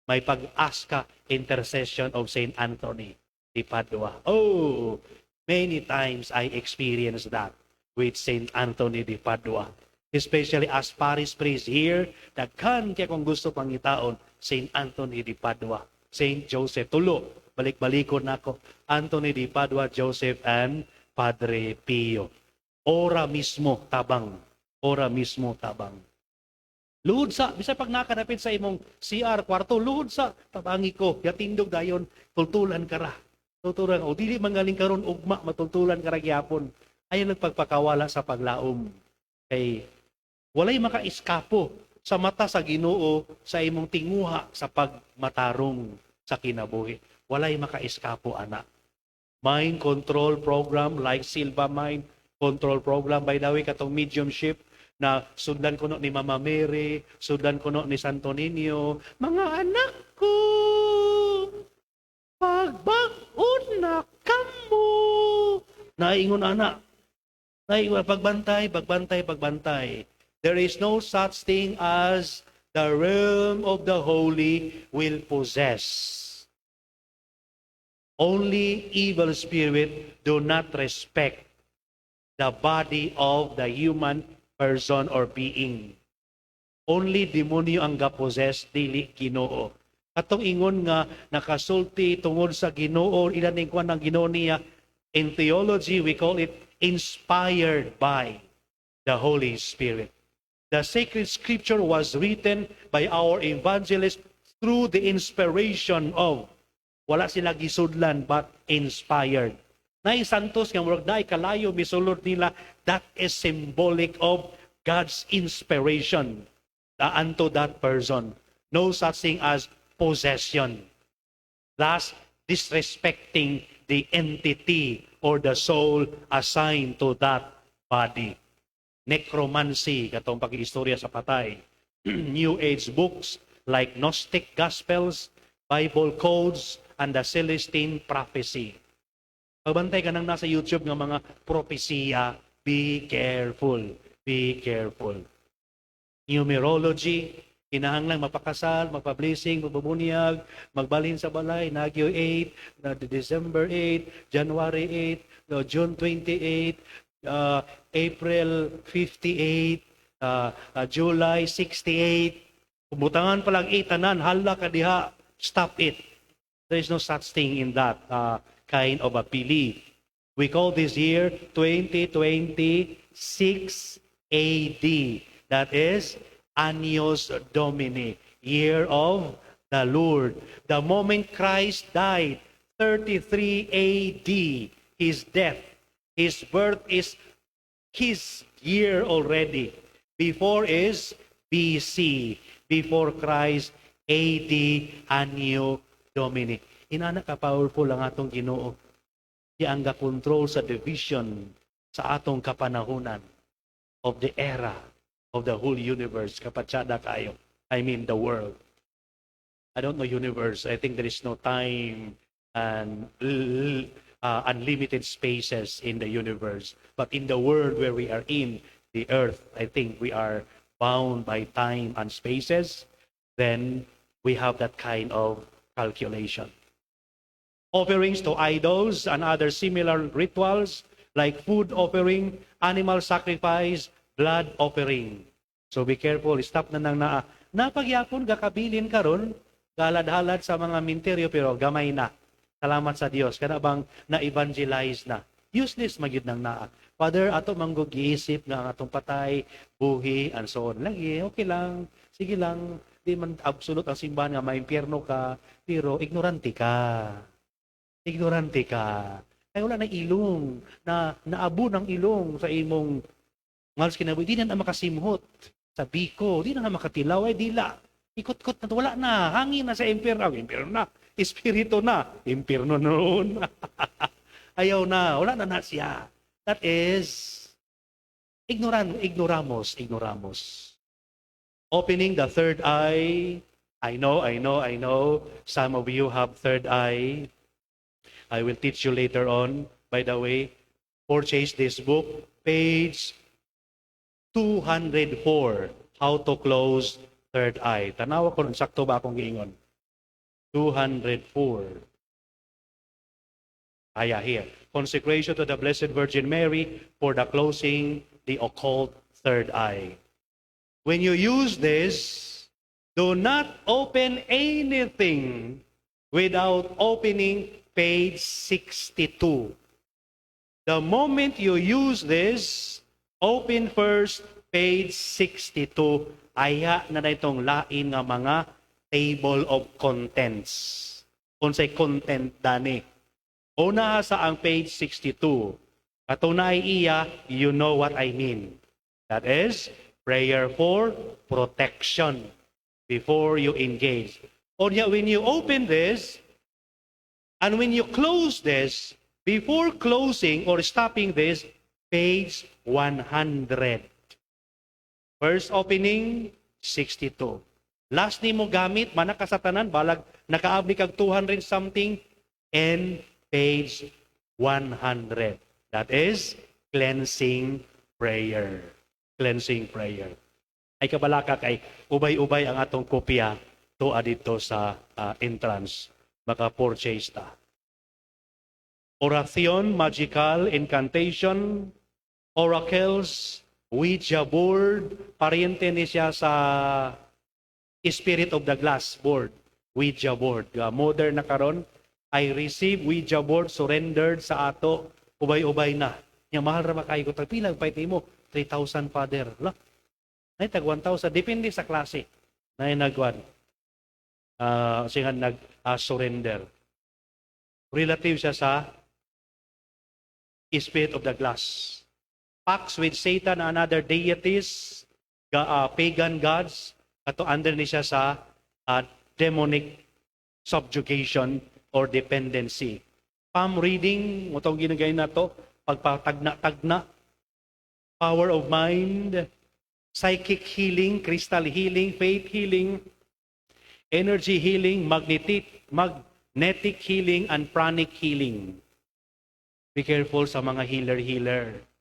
May pag-ask ka intercession of Saint Anthony de Padua. Oh, many times I experienced that with Saint Anthony de Padua. Especially as parish priest here, daghan kay kung gusto pangitaon Saint Anthony de Padua, Saint Joseph. Tulo, balik-balikon nako. Anthony de Padua, Joseph, and Padre Pio. Ora mismo tabang. Ora mismo tabang. Luhod sa, bisag pag nakanapit sa imong CR kwarto, luhod sa, tabangi ko, yatindog dayon, tultulan ka ra. Tultulan, o dili mangaling karon ugma, matultulan ka ra gyapon. Ayaw nagpagpakawala sa paglaom. Kay walay maka-eskapo sa mata sa Ginoo sa imong tinguha sa pagmatarong sa kinabuhi. Walay maka-eskapo ana. Mind control program like Silva Mind Control Program. By the way, katong mediumship na sudlan kuno ni Mama Mary, sudlan kuno ni Santo Niño, "Mga anak ko, pagbag-on na kamo." Naingon ana. Naingon, pagbantay, pagbantay, pagbantay. There is no such thing as the realm of the holy will possess. Only evil spirit do not respect the body of the human person or being. Only demonyo ang ga-possess, dili Ginoo. Katong ingon nga nakasulti tungod sa Ginoo, ilan ning kuan ng Ginoo niya, in theology we call it inspired by the Holy Spirit. The sacred scripture was written by our evangelist through the inspiration of, wala sila gisudlan but inspired. Nay santos nga murag naay kalayo misulod nila, that is symbolic of God's inspiration unto that person. No such thing as possession. Thus disrespecting the entity or the soul assigned to that body. Necromancy, katong pag-iistorya sa patay. New Age books like Gnostic Gospels, Bible codes, and the Celestine Prophecy. Pagbantay ka nang nasa YouTube nga mga propesiya, be careful. Be careful. Numerology, kinahanglan mapakasal, magpa-blessing, magpabunyag, magbalhin sa balay, Nagyo 8, na December 8, January 8, no, June 28, April 58, July 68. Butangan pa lang 8 tanan, hala ka diha, stop it. There is no such thing in that kind of a belief. We call this year 2026 AD. That is Annos Domini, year of the Lord. The moment Christ died, 33 AD, his death, his birth is His year already. Before is BC, before Christ, AD, Anno Domini. Inana ka powerful ang atong Ginoo. Siya ang control sa division sa atong kapanahunan of the era of the whole universe. Kapatsada kayo. I mean the world. I don't know universe. I think there is no time and unlimited spaces in the universe. But in the world where we are in, the earth, I think we are bound by time and spaces. Then we have that kind of calculation. Offerings to idols and other similar rituals like food offering, animal sacrifice, blood offering. So be careful, stop na nang naa. Napagyapon, gakabilin karon, galad-halad sa mga minteryo pero gamay na. Salamat sa Dios kana bang na-evangelize na. Useless magyud nang naa. Father, ato manggug giisip nga ang atong patay, buhi, and so on. Lagi, okay lang, sige lang, di man absolute ang simbahan nga maimpyerno ka, pero ignorante ka. Ignorante ka. Kaya wala na ilong, na naabo ng ilong sa imong ngalos kinabuhi, di na na makasimhot sa biko, di na na makatilaw, ay dila. Ikot-kot na, wala na, hangin na sa impyerno, oh, impyerno na, espiritu na, impyerno noon. Ayaw na, wala na na siya. That is, ignorant, ignoramos, ignoramos. Opening the third eye, I know, I know, I know, some of you have third eye. I will teach you later on. By the way, purchase this book, page 204, How to Close Third Eye. Tanawa ko, sakto ba akong giingon? 204. Aya here. Consecration to the Blessed Virgin Mary for the closing the occult third eye. When you use this, do not open anything without opening page 62. The moment you use this, open first page 62. Aya na na itong lain nga mga table of contents. Unsay content dani. Una sa ang page 62. Katunay iya, you know what I mean. That is prayer for protection before you engage. Or yet when you open this, and when you close this, before closing or stopping this, page 100. First opening, 62. Last ni mo gamit, mana ka sa tanan, balag nakaabli kag 200 something, and page 100. That is cleansing prayer. Cleansing prayer. Ay kabalaka kay ubay-ubay ang atong kopya to dito sa entrance. Maka-purchase ta. Oración, magical, incantation, oracles, Ouija board, pariente ni siya sa Spirit of the Glass board, Ouija board. Modern na karon, I receive Ouija board surrendered sa ato, ubay-ubay na. Nya mahal ra ba kayo ko pila pait mo? 3,000, Father. La. Ay tag 1,000, depende sa klase. Na nagwan. Siya nag surrender. Relative siya sa Spirit of the Glass. Pacts with Satan and other deities, pagan gods, kato under ni siya sa demonic subjugation or dependency. Palm reading, mutong ginagay na to, pagpatagna-tagna, power of mind, psychic healing, crystal healing, faith healing, energy healing, magnetic healing, and pranic healing. Be careful sa mga healer-healer.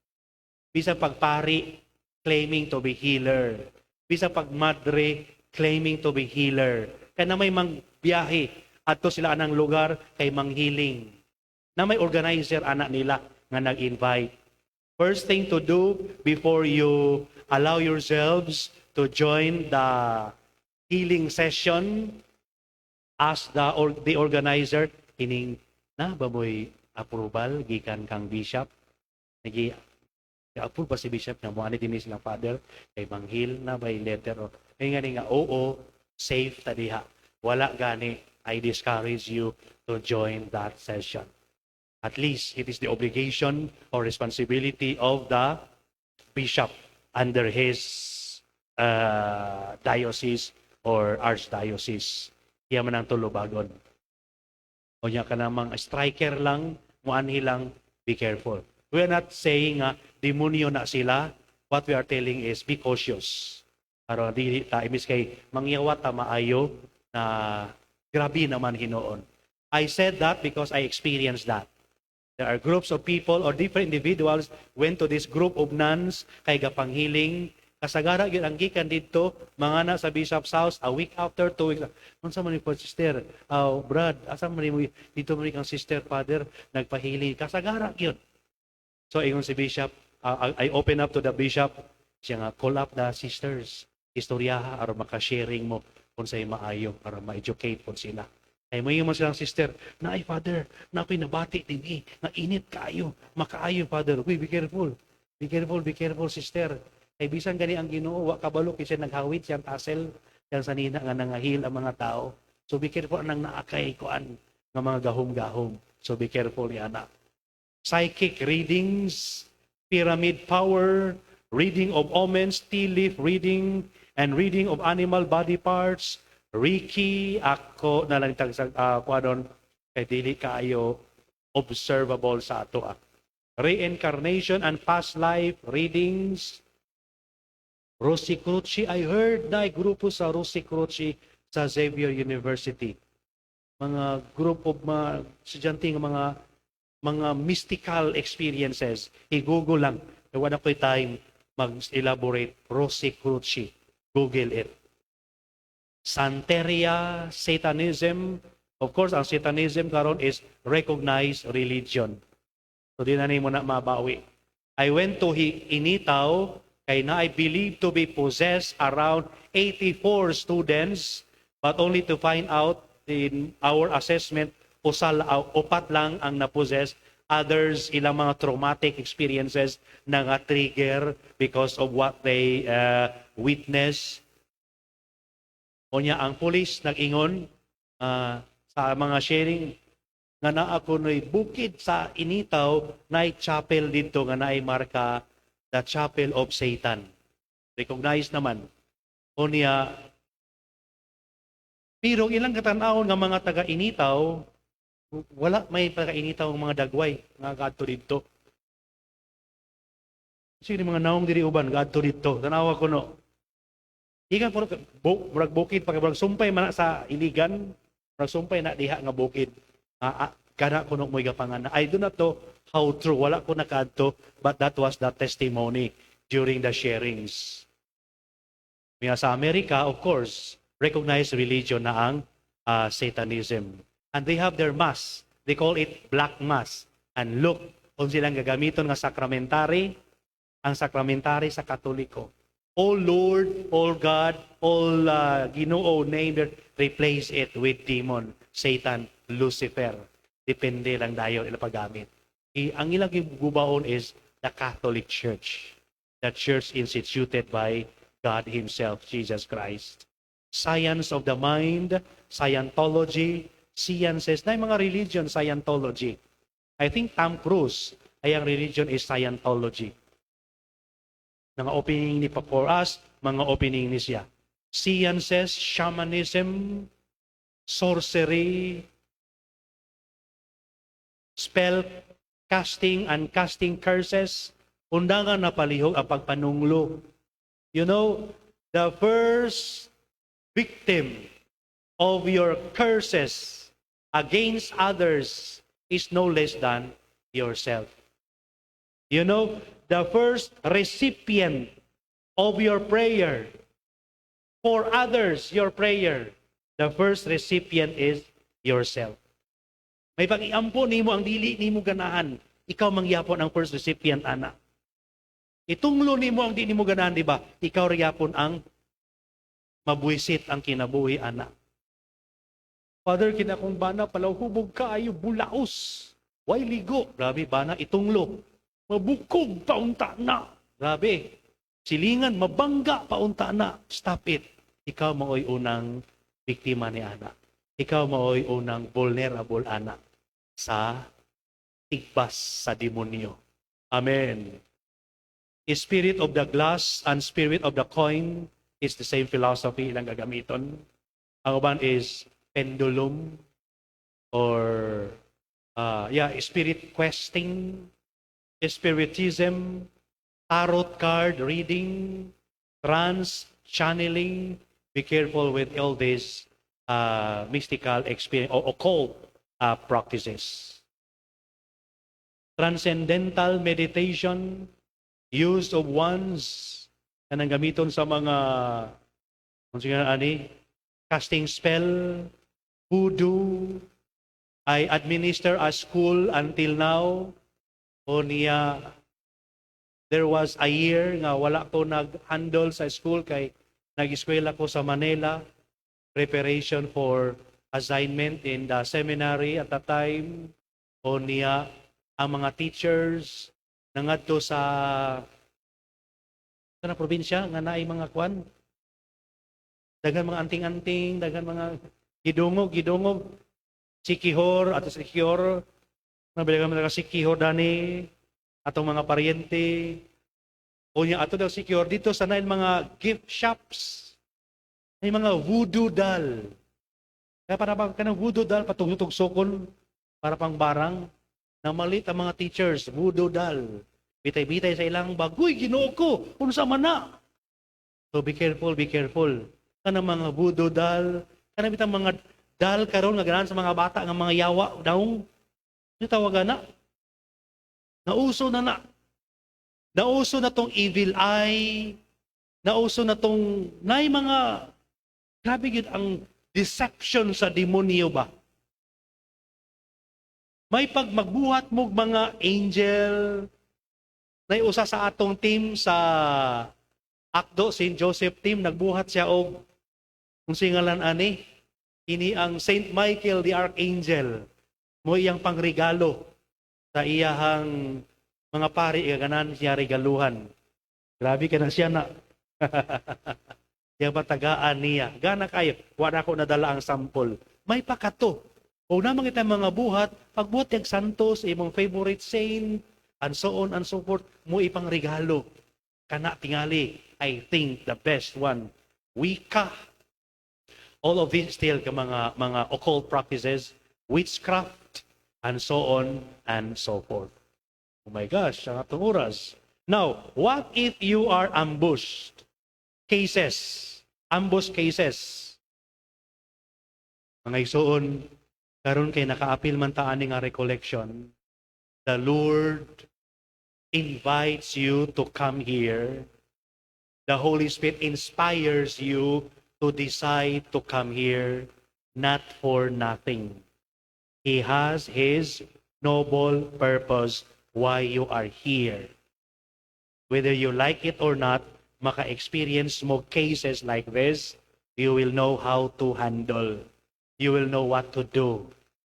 Bisa pagpari, claiming to be healer. Bisa pagmadre, claiming to be healer. Kaya na may mang biyahe, adto sila anang lugar kay manghealing. Na may organizer anak nila nga nag-invite. First thing to do before you allow yourselves to join the healing session, ask the organizer, ining na ba mo'y approval gikan kang bishop? Nagi approve ba si bishop nga mo ani dinhi silang father kay manghil na by letter o kay nga ni nga oo, safe ta diha. Wala gani, I discourage you to join that session. At least it is the obligation or responsibility of the bishop under his diocese or archdiocese. Iya man ang tulubagon. O nya ka namang striker lang, muanhi lang, be careful. We are not saying nga demonyo na sila. What we are telling is be cautious. Aron dili ta imis kay mangyawat ta maayo na grabe naman hinuon. I said that because I experienced that. There are groups of people or different individuals went to this group of nuns kay gapanghiling. Kasagara gyud ang gikan didto mga na sa bishop's house a week after, 2 weeks. Unsa man ni po, sister? Oh, brad, asa man nimo dito man ni kang sister, father, nagpahiling. Kasagara gyud. So ingon si bishop, I open up to the bishop, siya nga call up the sisters. Istoryaha aron maka-sharing mo kung sa'y maayo para ma-educate po sila. Ay mo man silang sister, na ay father, na ako'y nabati din eh, nga init kaayo, makaayo, father. Uy, be careful. Be careful, be careful, sister. Kay bisan gani ang Ginoo wa kabalo kay siya naghawit siyang tasel siyang sanina nga nangahil ang mga tao. So be careful anang naakay kuan nga mga gahom-gahom. So be careful ni ana. Psychic readings, pyramid power, reading of omens, tea leaf reading, and reading of animal body parts, Reiki, ako na lang tag kuadon kay dili kaayo observable sa ato ah. Reincarnation and past life readings, Rosicruci, I heard na ay grupo sa Rosicruci sa Xavier University. Mga group of mga estudyante nga mga mystical experiences. I-Google lang. Wala ko'y time mag-elaborate. Rosicruci. Google it. Santeria, Satanism. Of course, ang Satanism karon is recognized religion. So di na nimo na mabawi. I went to Initao kay na I believe to be possessed around 84 students, but only to find out in our assessment usal upat lang ang na-possess. Others, ilang mga traumatic experiences na nga trigger because of what they witness. Unya ang police nag-ingon sa mga sharing nga naa kuno'y bukid sa Initaw, naay chapel dito nga naay marka, the Chapel of Satan. Recognize naman. Unya pero ilang katanawon nga mga taga Initaw, wala may taga Initaw ang mga dagway nga gadto didto. Sige, mga naong diri uban gadto didto. Tanawa ko no. Ikan po murag bukid pa kay murag sumpay man na sa Iligan, murag sumpay na diha nga bukid. Kana kuno mo'y gapangana. I do not know how true, wala ko nakaadto, but that was the testimony during the sharings. Kaya sa Amerika, of course, recognized religion na ang Satanism. And they have their mass. They call it black mass. And look, kung silang gagamiton nga sacramentary, ang sacramentary sa Katoliko. All Lord, all God, all Ginoo, name it, replace it with demon, Satan, Lucifer. Depende lang dayon ila paggamit. Ang ilang gubaon is the Catholic Church. The church instituted by God Himself, Jesus Christ. Science of the mind, Scientology, sciences, na yung mga religion, Scientology. I think Tom Cruise, ay ang religion is Scientology. Mga opening ni pa for us, mga opening ni siya. Sciences, shamanism, sorcery, spell casting and casting curses, undangan na palihog ang pagpanunglo. The first victim of your curses against others is no less than yourself. The first recipient of your prayer for others, your prayer, the first recipient is yourself. May pag-iampo nimo ang dili nimo ganahan, ikaw mangyapon ang first recipient ana. Itunglo nimo ang di nimo ganahan, di ba? Ikaw ra ang mabuisit ang kinabuhi ana. Father, kina akong bana palaw hubog kaayo, bulaos. Way ligo. Grabe, bana, itunglo. Mabukog paunta na. Grabe. Silingan, mabangga paunta na. Stop it. Ikaw maoy unang biktima ni ana. Ikaw maoy unang vulnerable ana sa tigbas sa demonyo. Amen. Spirit of the glass and spirit of the coin is the same philosophy ilang gagamiton. Ang uban is pendulum or yeah, spirit questing, spiritism, tarot card reading, trance channeling. Be careful with all these mystical experience or occult practices. Transcendental meditation, use of wands, kanang gamiton sa mga kung sige ani, casting spell, voodoo. I administer a school until now. O niya, there was a year nga wala ko nag-handle sa school kay nag-eskwela ko sa Manila, preparation for assignment in the seminary at the time. O niya, ang mga teachers nangadto sa na probinsya nga naay mga kwan, daghan mga anting-anting, daghan mga gidungog gidungog, Siquijor, ato sa Siquijor, nabili mga Siquijor dani atong mga paryente. O niya, ato daw Siquijor dito sa nail mga gift shops, may mga voodoo doll. Kaya para bang kanang voodoo doll patugtog-sukon para pang barang. Namalit ang mga teachers, voodoo doll. Bitay-bitay sa ilang bagoy, Ginoo ko, unsa man na. So be careful, be careful. Kanang mga voodoo doll, kanang bitang mga doll karon nga ganahan sa mga bata nga mga yawa daong. Ano tawagan na? Nauso na na. Nauso na tong evil eye. Nauso na tong nay mga grabe gyud ang deception sa demonyo ba? May pag magbuhat mo mga angel, nay usa sa atong team sa Akdo St. Joseph team, nagbuhat siya og kung singalan ani, ini ang Saint Michael the Archangel, mo iyang pangregalo sa iyahang mga pari, ganahan siya regaluhan. Grabe ka na siya na. Yang patagaan niya. Gana kayo. Wala ko nadala ang sample. May pakato. O naman kita mga buhat, pagbuhat yung santos, imong favorite saint, and so on and so forth, mo ipang regalo. Kana tingali, I think the best one. Wicca. All of these still ka mga occult practices, witchcraft, and so on and so forth. Oh my gosh, ang atong oras. Now, what if you are ambushed? Cases. Ambush cases. Mga igsoon, karon kay nakaapil man ta ani nga recollection, the Lord invites you to come here. The Holy Spirit inspires you to decide to come here, not for nothing. He has His noble purpose why you are here. Whether you like it or not, maka-experience mo cases like this, you will know how to handle. You will know what to do.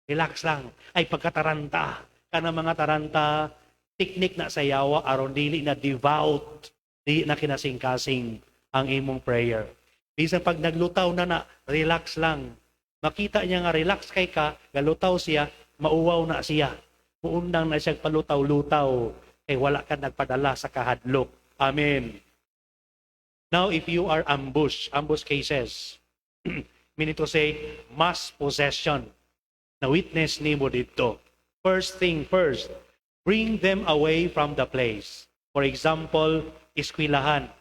Relax lang. Ay, pagkataranta. Kana mga taranta, technique na sa yawa aron dili na devout, dili na kinasing-kasing ang imong prayer. Bisan pag naglutaw na na, relax lang. Makita niya nga relax kay ka, galutaw siya, mauwaw na siya. Muundang na siya palutaw-lutaw kay wala ka nagpadala sa kahadlok. Amen. Now, if you are ambush, ambush cases, meaning to say, mass possession, na witness nimo dito. First thing first, bring them away from the place. For example, eskwelahan.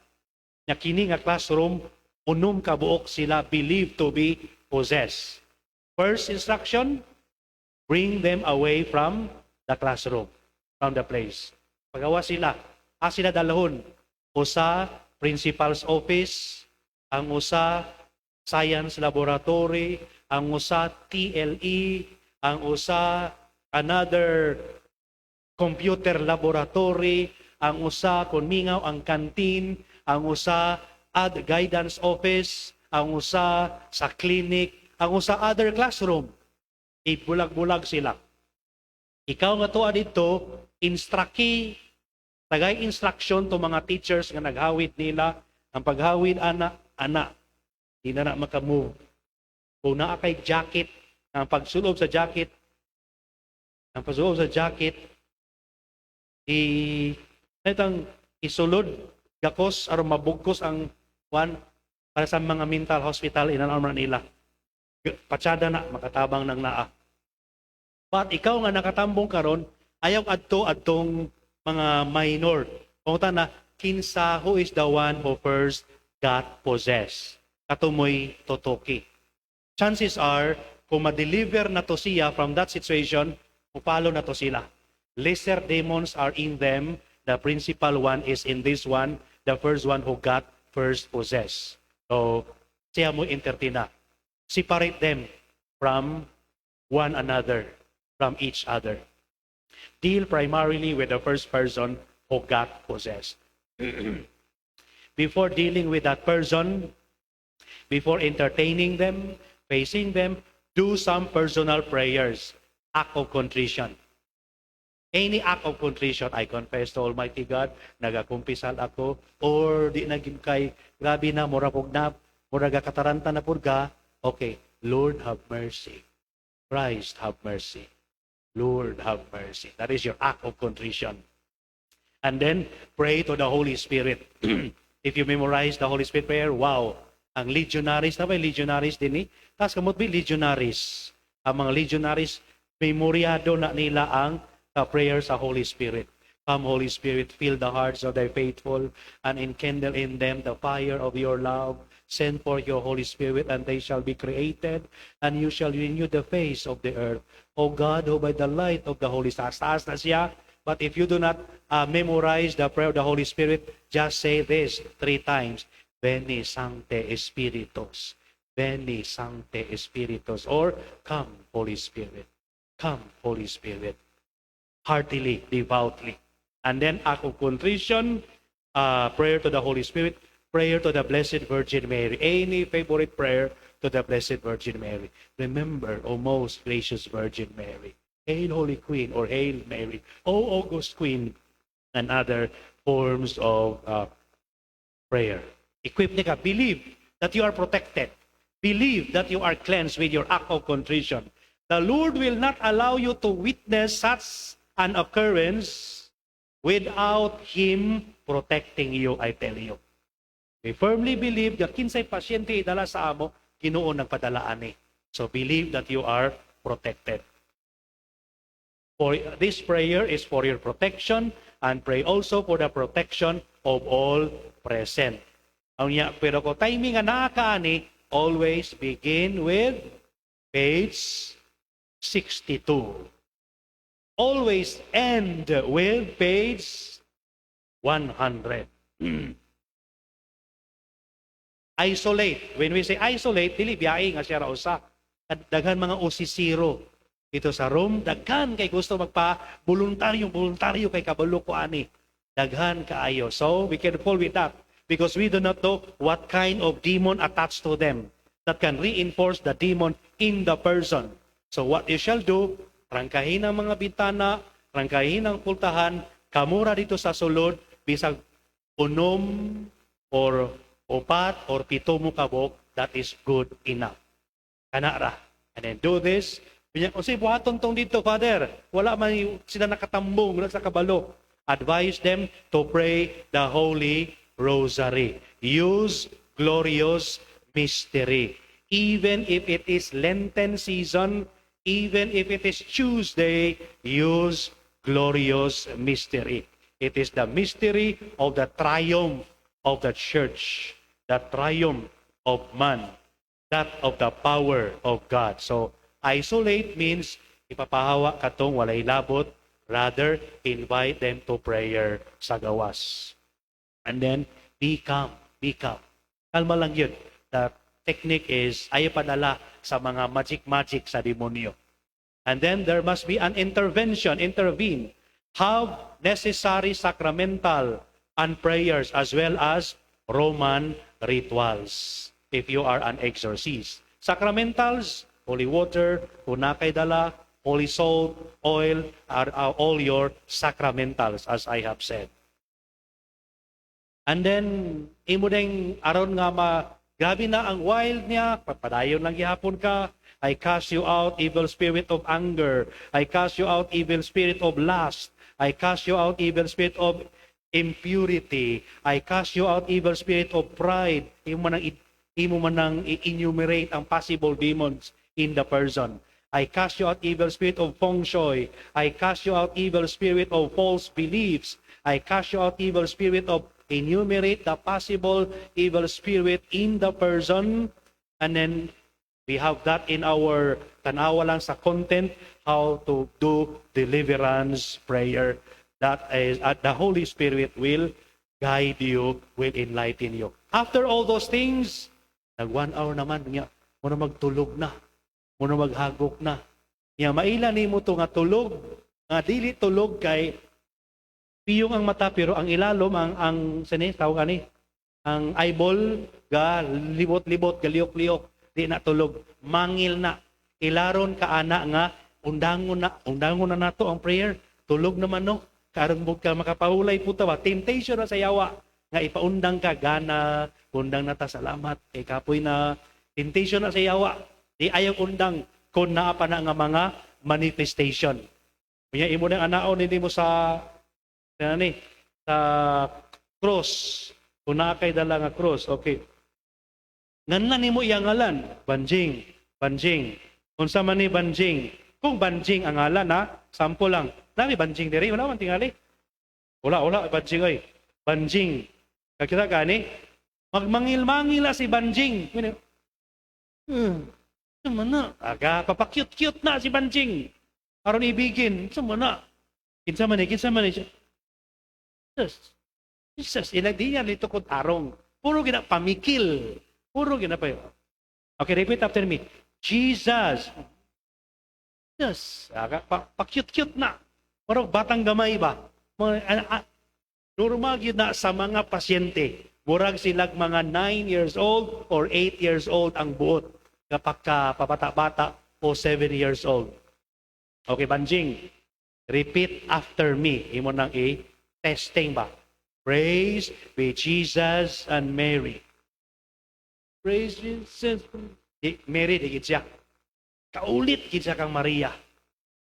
Nya kini nga classroom, unom ka buok sila believed to be possessed. First instruction, bring them away from the classroom, from the place. Pagawa sila, a sila dalhon? Usa, principal's office, ang usa, science laboratory, ang usa, TLE, ang usa, another computer laboratory, ang usa kung mingaw ang canteen, ang usa ad guidance office, ang usa sa clinic, ang usa other classroom. Ibulag-bulag sila. Ikaw nga tuwa dito, instructi, tagay instruction to mga teachers nga naghawid nila. Ang paghawid ana, ana, di na na makamove. Kung naa kay jacket, ang pagsulob sa jacket, ang pagsulob sa jacket, i itang Isulod, gakos, aron mabugkos ang one para sa mga mental hospital in and nila. Patsada na, makatabang ng naa. But ikaw nga nakatambong karon, ayaw adto adtong mga minor. Pangutan na, kinsa, who is the one who first got possessed? Kato mo'y totoki. Chances are, kung ma-deliver na to siya from that situation, mupalo na to sila. Lesser demons are in them. The principal one is in this one, the first one who got first possessed. So, siya mo entertain na. Separate them from one another, from each other. Deal primarily with the first person who got possessed. Before dealing with that person, before entertaining them, facing them, do some personal prayers, act of contrition. Any act of contrition, "I confess to Almighty God, nagakumpisal ako," or di na gyud kay, grabe na, mura pug na, mura kataranta na purga, okay, "Lord, have mercy. Christ, have mercy. Lord, have mercy." That is your act of contrition. And then, pray to the Holy Spirit. If you memorize the Holy Spirit prayer, wow. Ang legionaries, na ba yung legionaries din eh? Tapos kamot ba legionaries? Ang mga legionaries, memoryado na nila ang prayer sa Holy Spirit. "Come, Holy Spirit, fill the hearts of thy faithful and enkindle in them the fire of your love. Send forth your Holy Spirit, and they shall be created, and you shall renew the face of the earth. O God, who by the light of the Holy Spirit," taas na siya. But if you do not memorize the prayer of the Holy Spirit, just say this three times. "Veni Sancte Spiritus. Veni Sancte Spiritus." Or, "Come, Holy Spirit. Come, Holy Spirit." Heartily, devoutly. And then, act of contrition, prayer to the Holy Spirit, prayer to the Blessed Virgin Mary. Any favorite prayer to the Blessed Virgin Mary. "Remember, O most gracious Virgin Mary." "Hail, Holy Queen," or "Hail Mary." "O August Queen," and other forms of prayer. Equip ni ka. Believe that you are protected. Believe that you are cleansed with your act of contrition. The Lord will not allow you to witness such an occurrence without Him protecting you, I tell you. We firmly believe that kinsay pasyente idala sa amo, Ginoo nagpadala ani. So believe that you are protected. For this prayer is for your protection and pray also for the protection of all present. Unya, pero kung timing nga naa ka ani, always begin with page 62. Always end with page 100. Isolate. When we say isolate, dili biyahe nga siya ra usa. Daghan mga osisiro dito sa room, daghan kay gusto magpa voluntaryo, voluntaryo kay kabalo ko ani. Daghan kaayo. So, be careful with that because we do not know what kind of demon attached to them that can reinforce the demon in the person. So what you shall do, trangkahin ang mga bintana, trangkahin ang pultahan, kamo ra dito sa sulod, bisag unom or upat or pito mo kabok, that is good enough. Kana ra. And then do this. Unya, unsay buhaton tong dito, Father? Wala man sila nakatambong, wala sa kabalo. Advise them to pray the Holy Rosary. Use glorious mystery. Even if it is Lenten season, even if it is Tuesday, use glorious mystery. It is the mystery of the triumph of the church, the triumph of man, that of the power of God. So, isolate means ipapahawa katong walay labot, rather invite them to prayer sa gawas. And then, be calm, be calm. Kalma lang yun. The technique is ayaw padala sa mga magic-magic sa demonyo. And then there must be an intervention, intervene. Have necessary sacramental and prayers as well as Roman rituals if you are an exorcist. Sacramentals, holy water, kung naa kay dala, holy salt, oil, are all your sacramentals, as I have said. And then, imo ding aron nga ma grabe na ang wild niya, padayon lang gihapon ka. "I cast you out, evil spirit of anger. I cast you out, evil spirit of lust. I cast you out, evil spirit of impurity. I cast you out, evil spirit of pride. Imo man nang i-enumerate ang possible demons in the person. I cast you out, evil spirit of feng shui. I cast you out, evil spirit of false beliefs. I cast you out, evil spirit of, enumerate the possible evil spirit in the person. And then we have that in our tanawa lang sa content, how to do deliverance prayer. That is, the Holy Spirit will guide you, will enlighten you. After all those things, nag 1 hour naman niya, muna magtulog na, muna maghagok na. Nya maila nimo to nga tulog, nga dili tulog kay piyong ang mata pero ang ilalom ang sini tawag ani ang eyeball ga libot-libot, galiyok-liyok, di na tulog, mangil na. Ilaron ka ana nga undangon na nato ang prayer, tulog naman, no? Karon mo ka makapahulay puta ba, temptation na sa yawa nga ipaundang ka, gana undang na ta, salamat kay kapoy na. Temptation na sa yawa, di ayaw undang kung naa pa na nga mga manifestation. Unya imo nang anaon hindi mo sa ano ni sa cross, kung naa kay dala nga cross, okay, nganlan nimo iyang ngalan, "Banjing, Banjing, unsa man ni Banjing?" Kung Banjing ang ngalan ha, sample lang. Nami Banjing diri, wala man tingali, wala, wala Banjing oy. Banjing, kakita gani magmangil-mangil na si Banjing. Man na aga papakyut-cute na si Banjing aron ibigin. Sa man na, kinsa man ni, kinsa man ni? Jesus, Jesus, ilang di yan dito kung tarong. Puro gina pamikil. Puro gina pa. Okay, repeat after me. Jesus. Jesus. Aga, pa cute-cute na. Parang batang gamay ba? Mga, normal yun na sa mga pasyente. Murag silag mga 9 years old or 8 years old ang buot kapag ka pabata-bata o 7 years old. Okay, Banjing. Repeat after me. Imo nang i-testing ba? Praise be Jesus and Mary. Praise Jesus. Di, Mary, di gid siya. Kaulit gid siya kang Maria.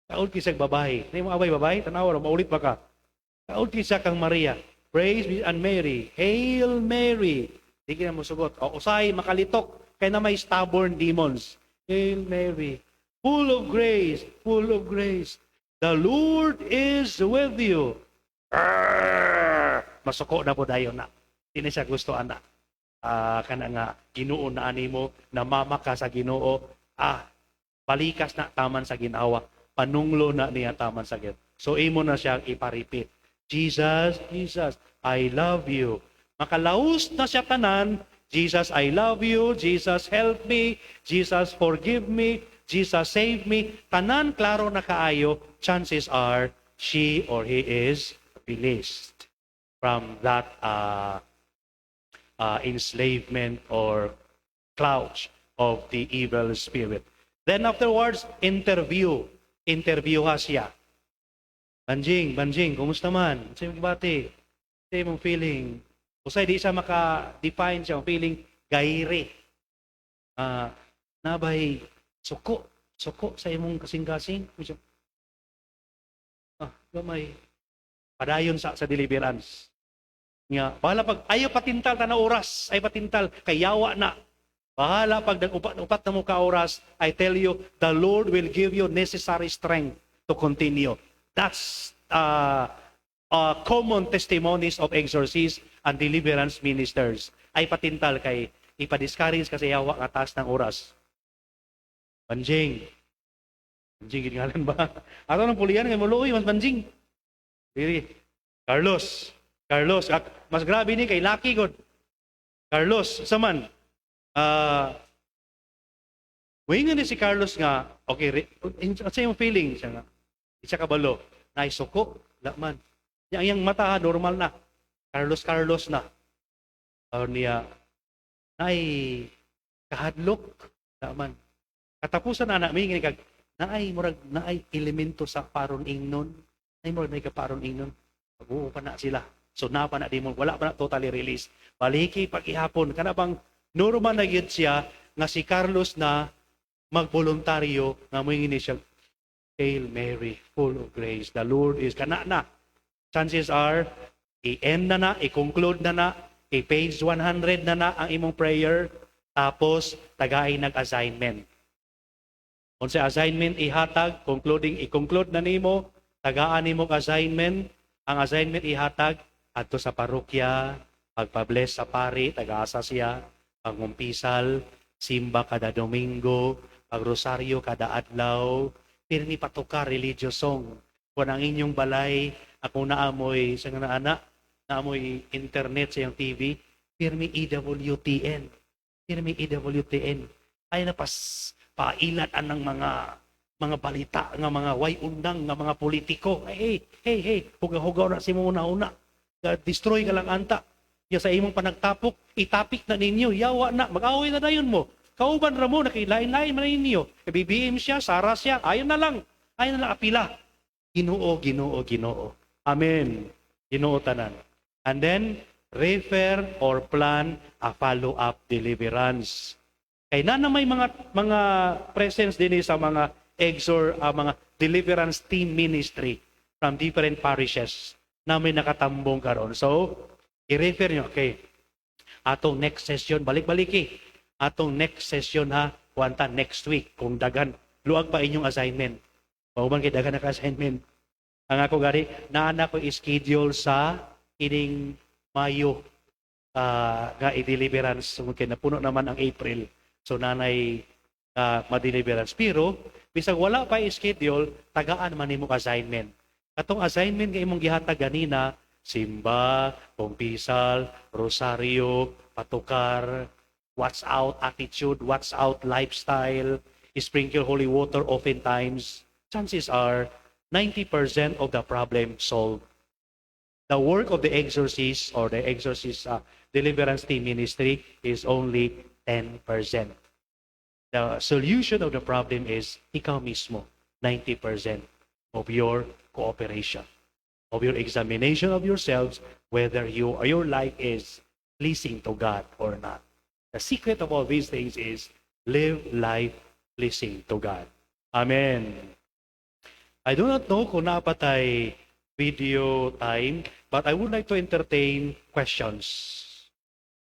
Kaulit gid siya babae. Hindi mo abay babae? Tanawa, maulit pa ka. Kaulit gid siya kang Maria. Praise be and Mary. Hail Mary. Di ka na mosugot. O usay makalitok kay na may stubborn demons. Hail Mary. Full of grace, full of grace. The Lord is with you. Arr! Masuko na po dayon na. Di na siya gusto ana. Kana nga Ginoo na animo, namama ka sa Ginoo. Balikas na taman sa ginawa. Panunglo na niya taman sa Ginoo. So imo na siya ipa-repeat. Jesus, Jesus, I love you. Makalaos na siya tanan. Jesus, I love you. Jesus, help me. Jesus, forgive me. Jesus, save me. Tanan klaro na kaayo, chances are she or he is released from that enslavement or clutch of the evil spirit. Then afterwards, interview. Interview ha siya. "Banjing, Banjing, kumusta man? Sa imong bati? Sa imong feeling?" Usay di siya maka-define siya feeling, gairi. Nabay suko, suko sa imong kasing-kasing. Gamay. Padayon sa deliverance. Nga, bahala pag ayo patintal ta na oras, ay patintal kay yawa na. Bahala pag nag-upat upat na mo ka oras, I tell you, the Lord will give you necessary strength to continue. That's common testimonies of exorcists and deliverance ministers. Ay patintal kay ipa-discourage kasi yawa nga taas ng oras. Banjing. Banjing gid ngalan ba? Ato nang pulihan kay muluoy mas Banjing. Diri. Carlos. Carlos, mas grabe ni kay laki god. Carlos, sa man. Moingon ni si Carlos nga, okay, sa imong feeling siya nga. Isa ka balo, naisuko, la man. Yang iyang mata ha, normal na. Carlos Carlos na. Aron niya, naay kahadlok, la man. Katapusan na may kag naay murag naay elemento sa paron ingnon. Naay murag naay kaparon ingnon. Pag pa na sila. So na pa na demon, wala pa na totally release. Baliki pag-ihapon kana bang normal na gyud siya nga si Carlos na magboluntaryo nga moingon ni siya, "Hail Mary, full of grace, the Lord is," kana na. Chances are I-end na na, i-conclude na na, i-page 100 na na ang imong prayer, tapos tagay nag-assignment. Kung sa assignment ihatag, concluding, i-conclude na nimo, tagaan nimo assignment, ang assignment ihatag adto sa parokya, pagpa-bless sa pari, tagaasa siya, pangumpisal, simba kada Domingo, pagrosaryo kada adlaw, pirmi patuka religious song. Kung ang inyong balay, ako naamoy sa nga ana, naamoy internet sa iyong TV, pirmi EWTN. Pirmi EWTN. Ay na pas pailat anang mga balita nga mga way undang nga mga politiko. Hey, hey, hey, hugaw-hugaw na si muna una. Destroy ka lang anta. Ya sa imong panagtapok, itapik na ninyo, yawa na, mag-away na dayon mo. Kauban ra mo, nakilain-lain man ninyo. E BBM siya, Sara siya, ayon na lang. Ayon na lang apila. Ginoo, Ginoo, Ginoo. Amen. Ginoo tanan. And then, refer or plan a follow-up deliverance. Kay na may mga presence din sa mga exor mga deliverance team ministry from different parishes na may nakatambong karon. So, i-refer nyo, okay, atong next session, balik-baliki. Atong next session ha, kuanta next week, kung dagan, luag pa inyong assignment. Pauman kay dagan na assignment. Ang ako gari, naana ko i-schedule sa ining Mayo nga i-deliverance. So, kay napuno naman ang April. So nanay ma-deliverance. Pero bisag wala pa i-schedule, tagaan man nimo assignment. Katong assignment nga imong gihatag ganina, simba, kumpisal, rosaryo, patukar, watch out attitude, watch out lifestyle, sprinkle holy water oftentimes, chances are 90% of the problem solved. The work of the exorcist or the exorcist deliverance team ministry is only 10%. The solution of the problem is ikaw mismo, 90% of your cooperation, of your examination of yourselves, whether you or your life is pleasing to God or not. The secret of all these things is live life pleasing to God. Amen. I do not know kung naa pa tay video time, but I would like to entertain questions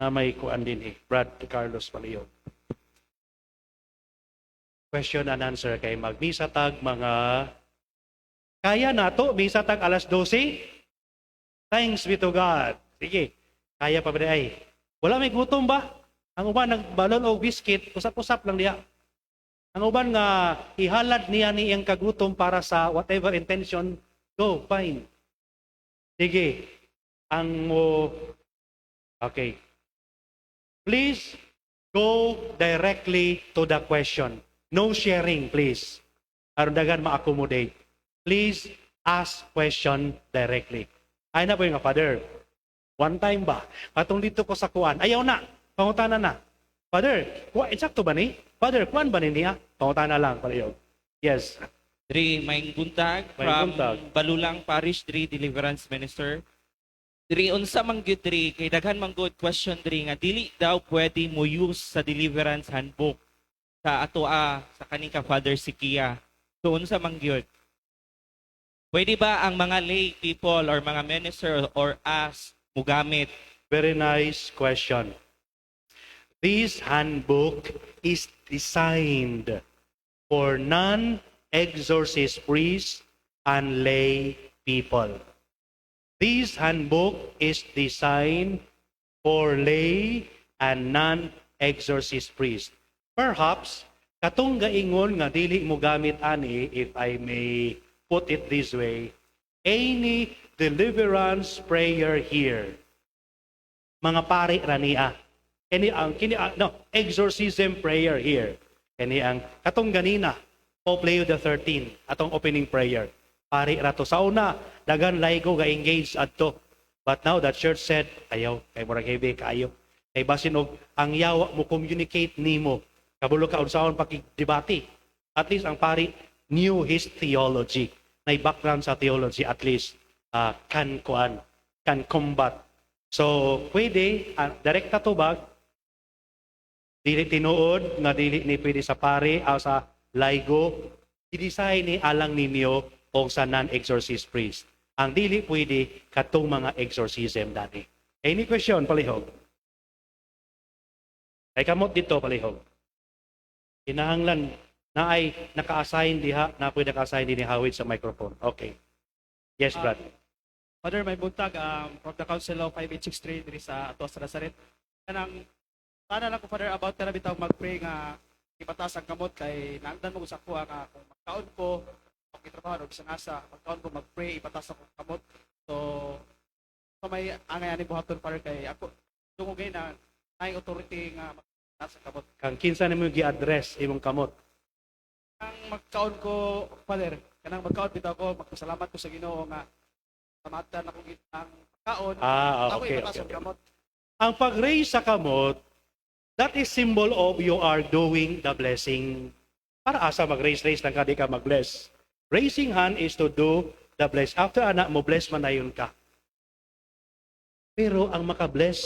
na may kuan din eh, Brad Carlos Palio. Question and answer kay magmisa tag mga. Kaya nato misa tag alas 12. Thanks be to God. Sige. Kaya pa ba ay? Wala may gutom ba? Ang uban nagbalon og biscuit, usap-usap lang diha. Ang uban nga ihalad niya ni iyang kagutom para sa whatever intention, go, fine. Sige. Ang mo. Okay. Please go directly to the question. No sharing, please. Aron daghan ma-accommodate. Please ask question directly. Ay na po yung nga, Father. One time ba? Patong dito ko sa kuan. Ayaw na. Pangutana na. Father, kuan, eksakto ba ni? Father, kuan ba ni niya? Pangutana lang, palihog. Yes. Dri, may buntag May from buntag. Balulang Parish, dri Deliverance Minister. Dri, unsa man gyud dri kay daghan man good question dri nga dili daw pwede mo use sa deliverance handbook sa atoa sa kaning ka Father Sikia. So unsa man gyud? Pwede ba ang mga lay people or mga minister or us mugamit? Very nice question. This handbook is designed for non-exorcist priests and lay people. This handbook is designed for lay and non-exorcist priests. Perhaps, katong gaingon nga dili mo gamit ani, if I may put it this way, any deliverance prayer here, mga pari ra niya. Kini ang kini ang, no, exorcism prayer here. Kini ang katong ganina, Pope Leo the 13 atong opening prayer. Pari ra to sa una, daghan laygo ga engage adto. But now the church said, "Ayaw kay murag heavy kaayo." Kay basin og ang yawa mo communicate nimo. Kabulo ka unsaon pakigdebate. At least ang pari knew his theology. Nay background sa theology, at least can kuan, can combat. So, pwede, direkta tubag, dili tinuod nga dili ni pwede sa pari o sa laygo, i-design ni alang ninyo o sa non-exorcist priest. Ang dili pwede katong mga exorcism dani. Any question, palihog? Kay kamot dito, palihog. Kinahanglan na ay naka-assign diha, na pwede naka-assign din ni Hawit sa microphone. Okay. Yes, Brad. Father, may buntag from the Council of 5863 diri sa ato sa Nazaret. Kanang sana lang ko, Father, about kana bitaw mag-pray nga ipataas ang kamot kay naangdan mo sa kuha nga kung magkaon ko o gitrabaho o bisan asa magkaon ko, mag-pray ipataas akong kamot. So may angay ani buhaton, Father, kay ako tungod gay na naay authority nga magtaas ang kamot. Kang kinsa nimo gi-address imong kamot? Kanang magkaon ko, Father, kanang magkaon bitaw ko, magpasalamat ko sa Ginoo nga tamatan ako ang pagkaon. Ah, Ako okay, ipataas okay. ang kamot. Ang pag-raise sa kamot, that is symbol of you are doing the blessing. Para asa mag-raise-raise lang ka, di ka mag-bless. Raising hand is to do the bless. After ana mo bless man na yun ka. Pero ang makabless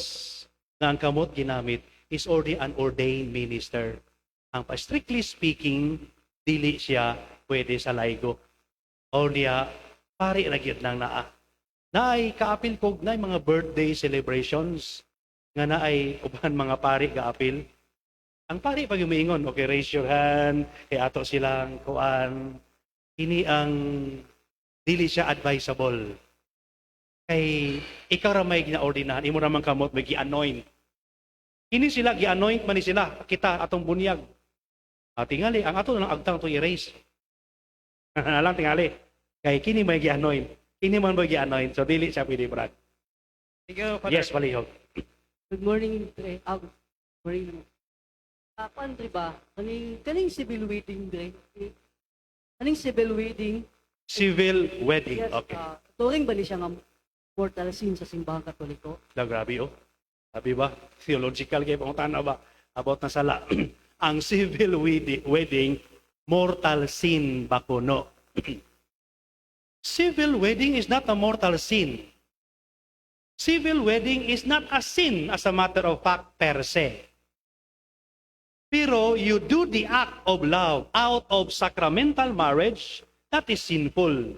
nga ang kamot ginamit is already an ordained minister. Ang pa strictly speaking, dili siya pwede sa laygo. O niya, pari na gyud nang naa. Naay kaapil kog na mga birthday celebrations nga naay uban mga pari gaapil. Ang pari pag umiingon, "Okay, raise your hand," kay ato silang kuan. Ini ang dili siya advisable. Kay ikaw ra may ginaordinahan, imo ra man kamot may gi-anoint. Kini sila gi-anoint man ni sila, kita atong bunyag. Ah, tingali ang ato lang agtang to i-raise. Alang tingali. Kay kini may gi-anoint. Kini man may gi-anoint. So dili siya pwede, Brad. Thank you, Father. Yes, palihog. Good morning, Dre. Ah, good morning. Ah, kuan, Dre ba? Kaning civil wedding, Dre. Kaning civil wedding, Civil wedding. Yes, ah, turing ba ni siya nga mortal sin sa Simbahang Katoliko? Da grabe oh. Sabi ba? Theological kay pangutana ba about na sala. Ang civil wedding, mortal sin ba kuno? Civil wedding is not a mortal sin. Civil wedding is not a sin as a matter of fact per se. Pero you do the act of love out of sacramental marriage, that is sinful.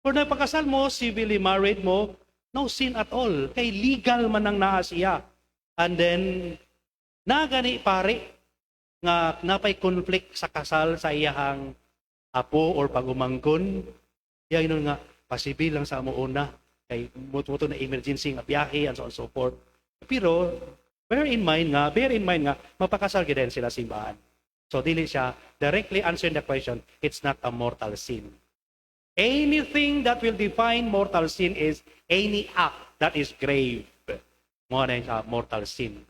Kung nagpakasal mo, civilly married mo, no sin at all. Kay legal man ang naa siya. And then, nagani pare, nga napay conflict sa kasal sa iyahang apo or pagumangkon. Yang nun nga, pasibil lang sa amo una. Kay muto na emergency nga biyahe and so on and so forth. Pero, bear in mind nga, mapakasal gid din sila simbahan. So, dili siya, directly answering the question, it's not a mortal sin. Anything that will define mortal sin is any act that is grave. Mo na yung sa mortal sin.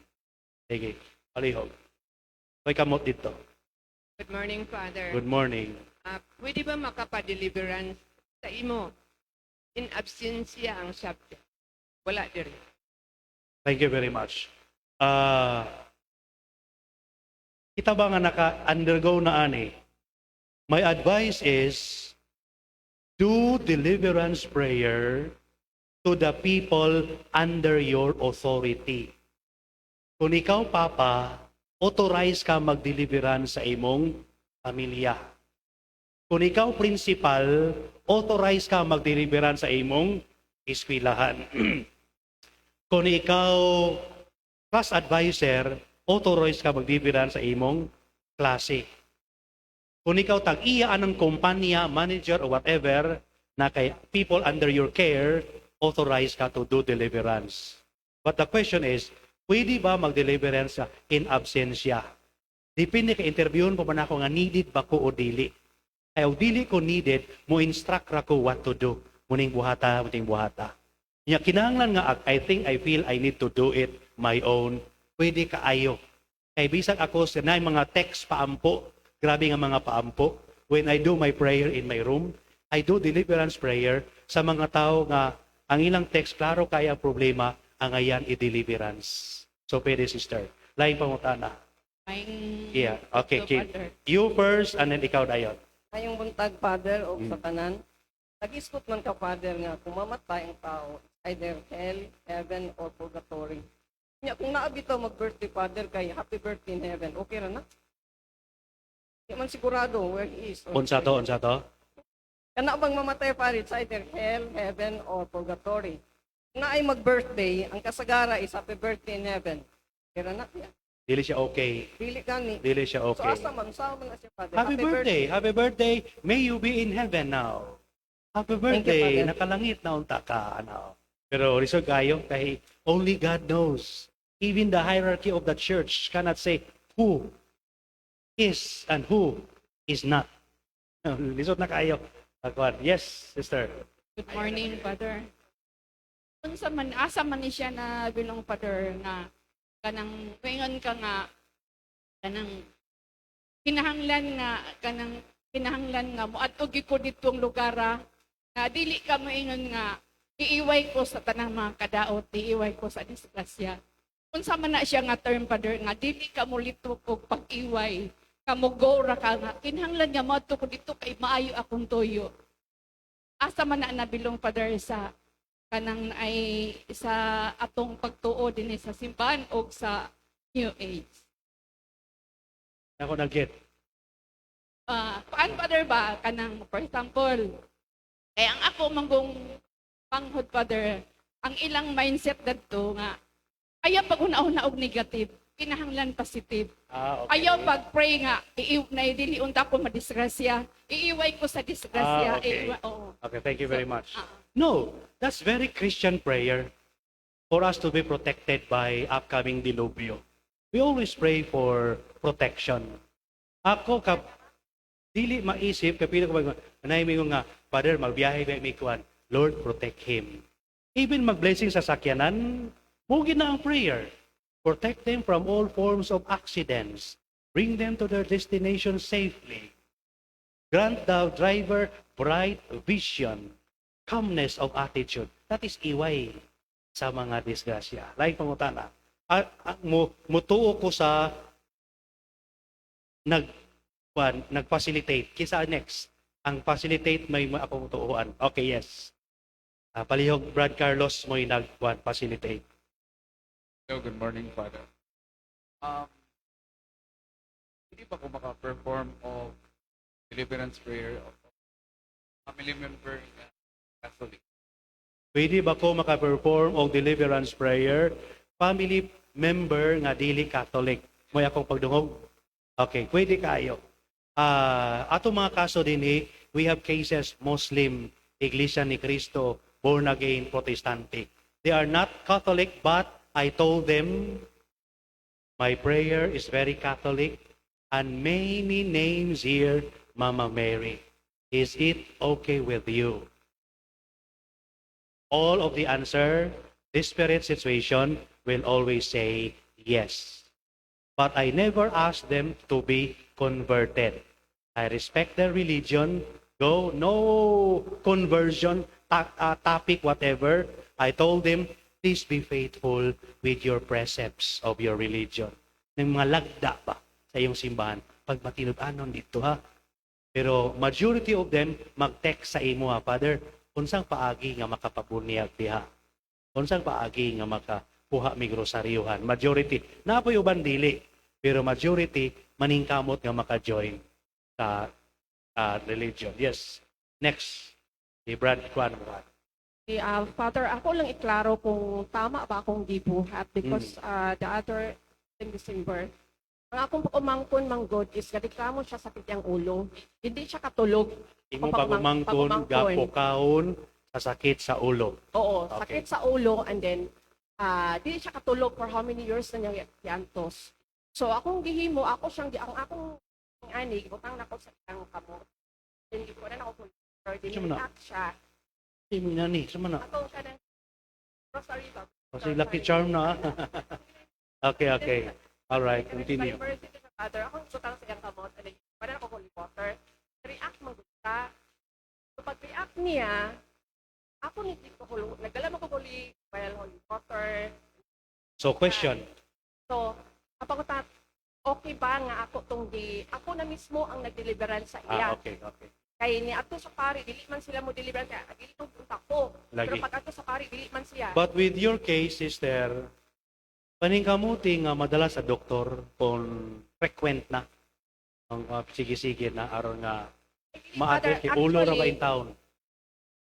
Sige, palihog. May kamot dito. Good morning, Father. Good morning. Ah, pwede ba makapa-deliverance sa imo? In absentia ang subject. Wala diri. Thank you very much. Kita ba nga naka-undergo na ani? My advice is do deliverance prayer to the people under your authority. Kung ikaw, papa, authorize ka mag-deliverance sa imong pamilya. Kung ikaw, principal, authorize ka mag-deliverance sa imong eskwelahan. Kung ikaw, class advisor, authorize ka mag-deliverance sa imong klase. Kung ikaw tag-iya ng kumpanya, manager, or whatever, na kay people under your care, authorized ka to do deliverance. But the question is, pwede ba mag-deliverance ka in absentia? Depende kay interviewon pa man ako nga needed ba ko o dili. Kaya og dili ko needed, mo instruct ra ko what to do. Muning buhata, muning buhata. Nya kinahanglan nga I think I feel I need to do it my own. Pwede kaayo. Kay bisag ako sa naay mga text paampo, grabe nga mga paampo. When I do my prayer in my room, I do deliverance prayer sa mga tao nga ang ilang text klaro kaya ang problema, ang ayan i-deliverance. So pwede, sister. Lain pangutana. May Yeah. Okay, So, Kim. Father. You first and then ikaw dayon. Mayong buntag, Father, o sa tanan. Nag-iskot man ka, Father, nga kung mamatay ang tao, it's either hell, heaven, or purgatory. Nya, kung naa bitaw mag-birthday, Father, kay happy birthday in heaven, okay ra na? Di man sigurado where he is. Unsa to, unsa to? Kana bang mamatay, Father, it's either hell, heaven, or purgatory. Kung naay mag-birthday, ang kasagara is happy birthday in heaven. Kira na siya. Dili siya okay. Dili gani. Dili siya So okay. asa man, sa man na siya, Father? Happy birthday. Happy birthday. May you be in heaven now. Happy Thank you, birthday. Father. Nakalangit na unta ka. Ano. Pero lisod kayo kay only God knows. Even the hierarchy of the church cannot say who is and who is not. Lisod na kayo. Pagkuan. Yes, sister. Good morning, Father. Unsa man, asa man ni siya na bilong, Father, nga kanang moingon ka nga kanang kinahanglan nga kanang kinahanglan nga moadto gyud ko ditong lugar nga dili ka moingon nga iiway ko sa tanang mga kadaot, iiway ko sa disgrasya. Unsa man na siya nga term, Father, nga dili ka molitok og pag-iway, ka mo go ra ka nga kinahanglan nga moadto ko dito kay maayo akong tuyo? Asa man na nabilong, Father, sa kanang ay sa atong pagtuo dinhi sa simbahan og sa New Age? Ako nag-get. Paan, Father, ba kanang for example kay ang ako manggong panghod, Father, ang ilang mindset dadto nga ayaw pag una-una og negative, kinahanglan positive. Ayaw pag-pray nga na dili unta ko madisgrasya, iiway ko sa disgrasya. Oo. Okay, thank you very much. Ah. No, that's very Christian prayer for us to be protected by upcoming dilubyo. We always pray for protection. Ako kap dili maisip kapila ko mag anay mi nga, "Father, magbiyahe ba mi kuan, Lord, protect him." Even mag-blessing sa sakyanan, mao na ang prayer. Protect them from all forms of accidents. Bring them to their destination safely. Grant the driver bright vision, calmness of attitude. That is iway sa mga disgrasya. Like pangutana, mo mutuo ko sa nag-facilitate. Kinsa next? Ang facilitate may akong tuuan. Okay, yes. Palihog Brad Carlos mo'y nag facilitate. Hello, good morning, Father. Hindi ba ko maka-perform of deliverance prayer of family member na Catholic? Pwede ba ko maka-perform og deliverance prayer family member nga dili Catholic? Mo'y akong pagdungog. Okay, pwede kayo. Ato mga kaso dinhi, we have cases Muslim, Iglesia ni Cristo, born again Protestante. They are not Catholic, but I told them my prayer is very Catholic and many names here Mama Mary. Is it okay with you? All of the answer, desperate situation, will always say yes. But I never ask them to be converted. I respect their religion. Go, no conversion topic, whatever. I told them, "Please be faithful with your precepts of your religion." Ng mga lagda ba sa iyong simbahan, pag matinud-anon dito ha. Pero majority of them mag-text sa imo ha, "Father, unsang paagi nga makapabunyag diha? Unsang paagi nga makakuha mig rosaryuhan?" Majority. Napoy uban dili, pero majority maningkamot nga maka-join sa religion. Yes. Next. Si Brad Kwan. Father, ako lang iklaro kung tama ba akong gibuhat because the other in December, ang akong pag-umangkon manggod is gareklamo siya, sakit ang ulo. Hindi siya katulog. Imo pag-umangkon, pag-umangkon. Gapokahon sa sakit sa ulo. Oo, sakit sa ulo and then di siya katulog for how many years na niya giantos. So akong gihimo, ako siyang ang akong ani butang nako sa iyang kamot. Then ko na ako Sa man na? react siya. Imo na ni, sama na. Atong kanang rosary ba? Kasi lucky charm na. Okay. All right, continue. By mercy to the Father, akong butang sa iyang kamot and then wala ako holy water. React man gud siya. So pag react niya, ako ni ko nagdala mo ko holy well holy water. So question, So, kapag okay ba nga ako tong di ako na mismo ang nag-deliverance sa iya? Ah, okay. Kay ni ato sa pari dili man sila mo deliverance kay dili tong punta ko. Pero Lagi. pag ato sa pari dili man siya. But with your case, sister, paningkamuti nga madala sa doktor kung frequent na ang sige-sige na aron nga Ma-address kay ulo ra ba in town?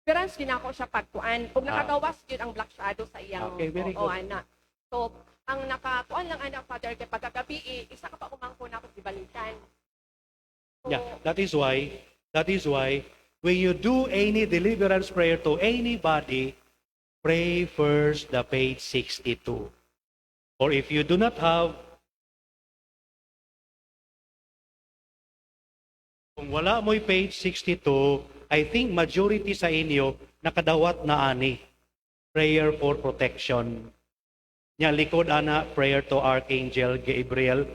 Deliverance ginako siya pagkuan ug nakagawas gyud ang black shadow sa iyang Okay, very oo, good. ana. So ang nakakuan lang ana, Father, kay pagkagabi eh, isa ka pa umangko na ako gibalikan. So, Yeah, that is why when you do any deliverance prayer to anybody, pray first the page 62. Or if you do not have, kung wala mo'y page 62, I think majority sa inyo nakadawat na ani. Prayer for protection. Nya likod ana, prayer to Archangel Gabriel,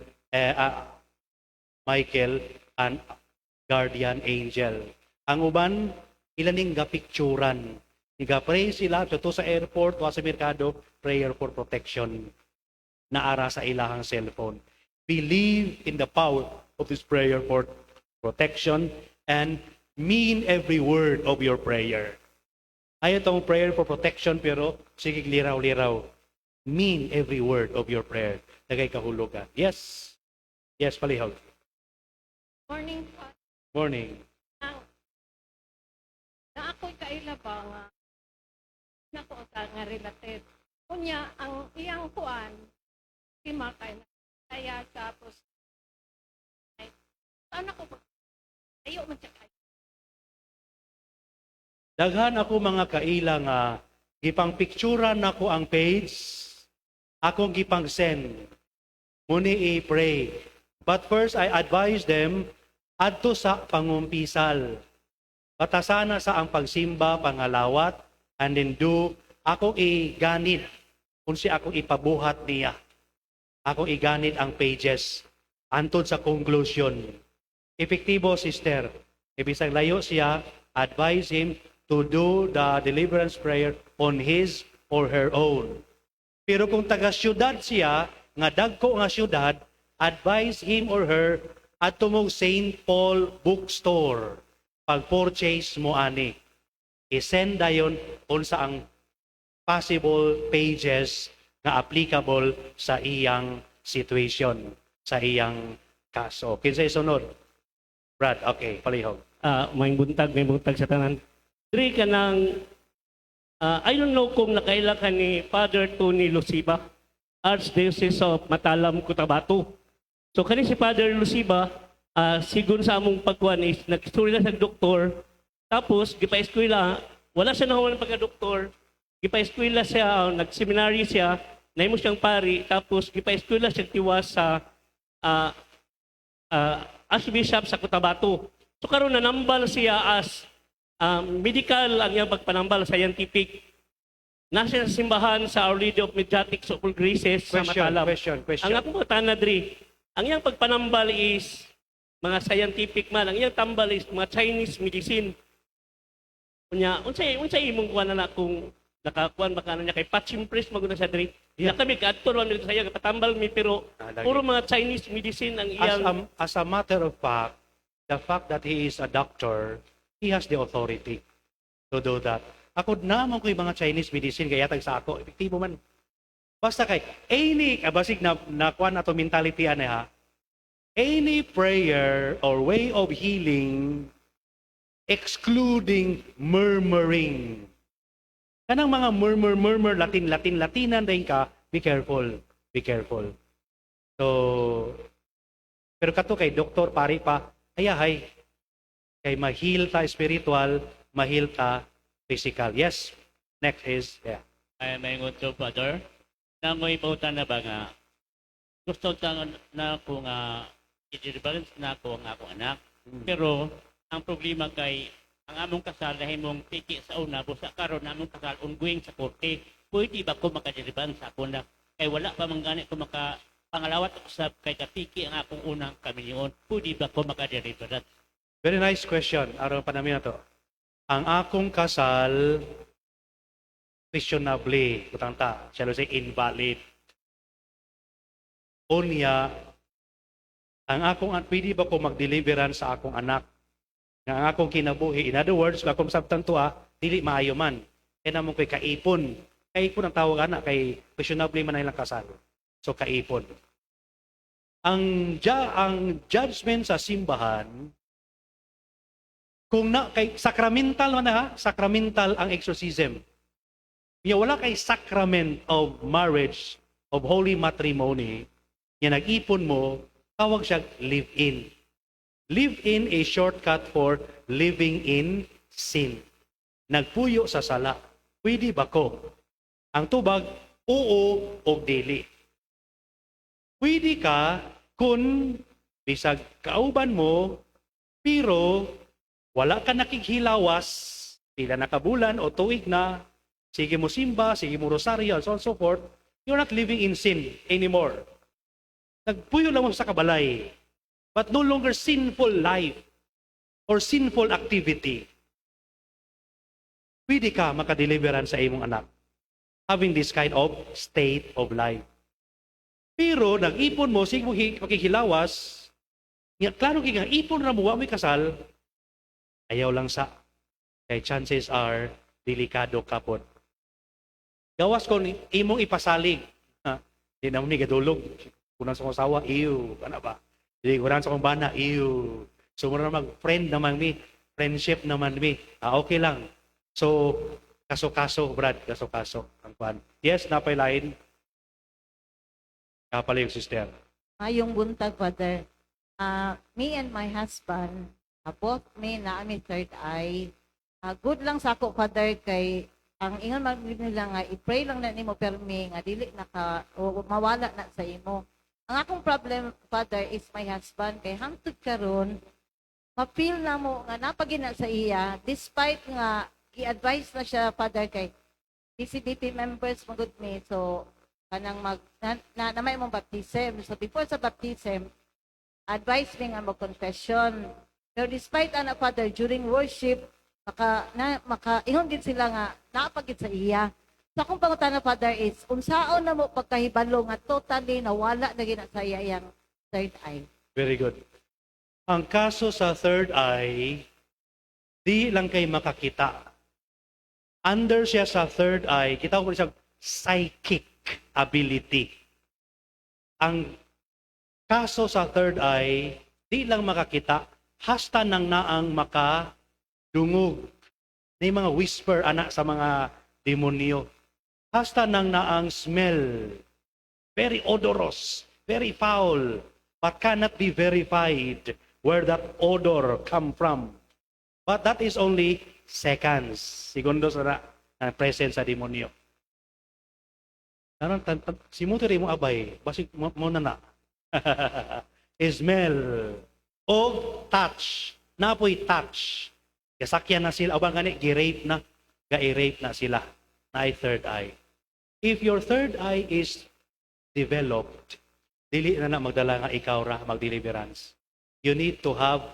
Michael and guardian angel. Ang uban ilaning gapicturan. Iga-pray sila to sa airport o sa merkado, prayer for protection naara sa ilahang cellphone. Believe in the power of this prayer for protection and mean every word of your prayer. Ayaw itong prayer for protection pero sige liraw-liraw. Mean every word of your prayer. Dagay kahulugan. Yes. Yes, palihog. Morning, Father. Morning. Na ako'y kaila ba nga nako ka nga related. Unya ang iyang kuan tima kay kaya sa pros ay ano ko ayo man siya kay Daghan ako mga kaila nga gipang picturean nako ang page, akong gipang send. Muni i-pray. But first I advise them adto sa pangumpisal. Batasana sa ang pagsimba, pangalawat, and then do ako iganid kung si ako ipabuhat niya. Ako iganid ang pages antod sa conclusion. Epektibo, sister. Ibig layo siya, advise him to do the deliverance prayer on his or her own. Pero kung taga syudad siya, nga dagko nga syudad, advise him or her at tumong St. Paul Bookstore. Pag-purchase mo ani. I-send dayon unsa ang possible pages nga applicable sa iyang situation, sa iyang kaso. Kinsay sunod? Brad, okay, palihog. May buntag sa tanan. Diri ka ng I don't know kung nakaila ka ni Father Tony Luciba, Archdiocese of Matalam, Cotabato. So kani si Father Luciba, sigon sa among pagkuan is nag-istorya sa doktor, tapos gipa-eskwela, wala siya nahuman pagka-doktor, gipa-eskwela siya, nag-seminary siya, nahimo siyang pari, tapos gipa-eskwela siya tiwas sa Archbishop sa Cotabato. So karon nanambal siya as medical ang iyang pagpanambal, scientific. Nasa sa simbahan sa Our Lady of Mediatics of All Graces sa Question, Matalam. question, question. Ang akong pangutana diri, ang iyang pagpanambal is mga scientific man, ang iyang tambal is mga Chinese medicine. Unya, unsay unsay imong kuan na kung nakakuan baka na niya kay patching priest maguna siya diri. Yeah. Kami kadto man dito sa iya patambal mi pero Ah, lagi. puro mga Chinese medicine ang As iyang a matter of fact, the fact that he is a doctor, he has the authority to do that. Ako naman ko yung mga Chinese medicine, kaya tag sa ako, epektibo man. Basta kay, any, basig na, nakuha na to mentality ani ha, any prayer or way of healing excluding murmuring. Kanang mga murmur, murmur, Latin, Latin, Latinan din ka, be careful. Be careful. So, pero kato kay doktor pari pa, ayahay. Kay ma-heal ta spiritual, ma-heal ta physical. Yes. Next is, yeah. Ay, may ngodto, Father. Nangoy pauta na ba nga gusto ta na ko nga i-deliverance na ko ang akong anak. Pero ang problema kay ang among kasal nahimong tiki sa una busa karon among kasal ongoing sa korte. Pwede ba ko maka-deliverance sa akong anak? Kay wala pa man gani ko maka pangalawat usab kay katiki ang akong unang kaminyoon. Pwede ba ko maka-deliverance? Very nice question. Aron pa namin na to. Ang akong kasal, questionably, butang ta, shall we say invalid. Unya, ang akong, pwede ba ko mag-deliverance sa akong anak? Nga ang akong kinabuhi. In other words, kung akong sabtan to ah, dili maayo man. Kaya namon ko'y kaipon. Kaipon ang tawag anak, kay questionably man ang ilang kasal. So, kaipon. Ang judgment sa simbahan, Kung na kay sacramental man na ha, sacramental ang exorcism. Ya wala kay sacrament of marriage, of holy matrimony, nga nag-ipon mo, tawag siya live-in. Live-in a shortcut for living in sin. Nagpuyo sa sala. Pwede ba ko? Ang tubag, oo o dili. Pwede ka kung bisag kauban mo, pero wala ka nakighilawas, pila na kabulan o tuig na, sige mo simba, sige mo rosaryo, and so on and so forth, you're not living in sin anymore. Nagpuyo lang mo sa kabalay, but no longer sinful life or sinful activity. Pwede ka makadeliveran sa imong anak having this kind of state of life. Pero nag-ipon mo, sige mo makikilawas, nga, klaro kay nga ipon ra mo, wa mo'y kasal, ayaw lang sa. Kay chances are, delikado ka pod. Gawas kon imong ipasalig. Ha? Di na mo ni gadulog. Kunan sa akong asawa, iyo. Kana ba? Di kunan sa akong bana, iyo. So, mura mag friend naman mi. Friendship naman mi. Ah, okay lang. So, kaso-kaso, Brad, kaso-kaso. Ang kwan. Yes, napay lain. Kapala yung sister. Mayong buntag, Father. Me and my husband, both me na ami third eye. Good lang sa ako, Father, kay ang ingon man gud nila nga i-pray lang na nimo permi nga dili na ka o mawala na sa imo. Ang akong problem, Father, is my husband kay hangtod karon ma-feel na mo nga napagina sa iya despite nga gi-advise na siya, Father, kay DCBP members man gud mi, so kanang mag na may mong baptism, so before sa baptism advice mi nga mag confession, pero despite ana, Father, during worship maka na maka ingon gid sila nga naapagid sa iya. So akong pangutana, Father, is unsaon na mo pagkahibalo nga totally nawala na gina sa iya yang third eye? Very good. Ang kaso sa third eye, di lang kay makakita. Under siya sa third eye, kita ko siya psychic ability. Ang kaso sa third eye, di lang makakita, hasta nang naang makadungog. May mga whisper ana sa mga demonyo. Hasta nang naang smell. Very odorous, very foul, but cannot be verified where that odor come from. But that is only seconds. Segundos na na presence sa demonyo. Karon tan, tan, si mo mo abay, basig mo, mo na na. Smell o touch. Napoy touch. Kasakyan na sila, abang gani gi-rape na, ga-rape na sila. Na ay third eye. If your third eye is developed, dili na na magdala nga ikaw ra mag-deliverance. You need to have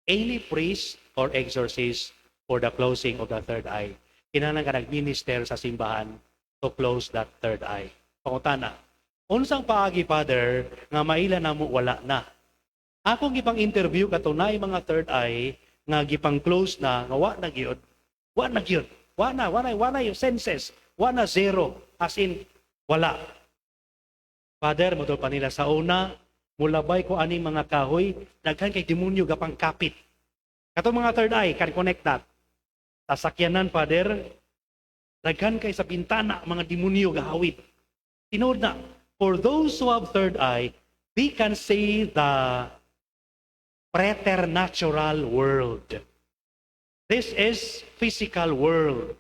any priest or exorcist for the closing of the third eye. Kinahanglan ka nag-minister sa simbahan to close that third eye. Pangutana, unsang paagi, Father, nga maila na mo wala na? Akong gipang interview katunay mga third eye nga gipang close na nga wa na gyud. Wa na gyud. Wa na, wa na, wa na yung senses. Wa na, zero. As in, wala. Father, mo pa nila sa una, mulabay ko aning mga kahoy, daghan kay demonyo gapang kapit. Katong mga third eye can connect that. Sasakyanan, Father, daghan kay sa bintana mga demonyo gahawid. Tinuod na, for those who have third eye, they can see the preternatural world. This is physical world.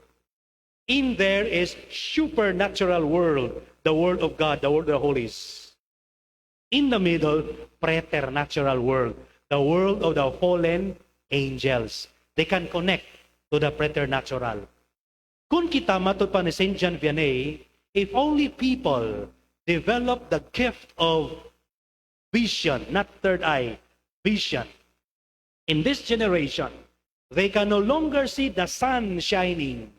In there is supernatural world, the world of God, the world of the holies. In the middle, preternatural world, the world of the fallen angels. They can connect to the preternatural. Kung kita matud pa ni St. John Vianney, if only people develop the gift of vision, not third eye, vision. In this generation, they can no longer see the sun shining.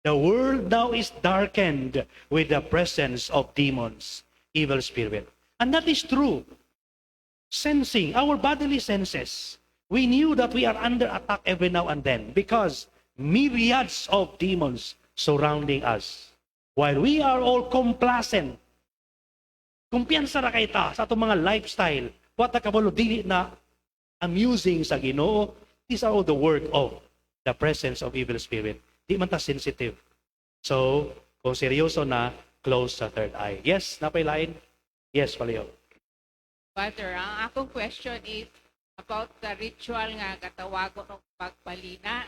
The world now is darkened with the presence of demons, evil spirit. And that is true. Sensing, our bodily senses, we knew that we are under attack every now and then because myriads of demons surrounding us. While we are all complacent, kumpiyansa ra kay ta sa atong mga lifestyle, wa ta kabalo dili na amusing sa Ginoo, These are all the work of the presence of evil spirit. Di man ta sensitive. So, kung seryoso na, close sa third eye. Yes, naa pay lain? Yes, palihog. Father, ang akong question is about the ritual nga gatawagon og pagpalina.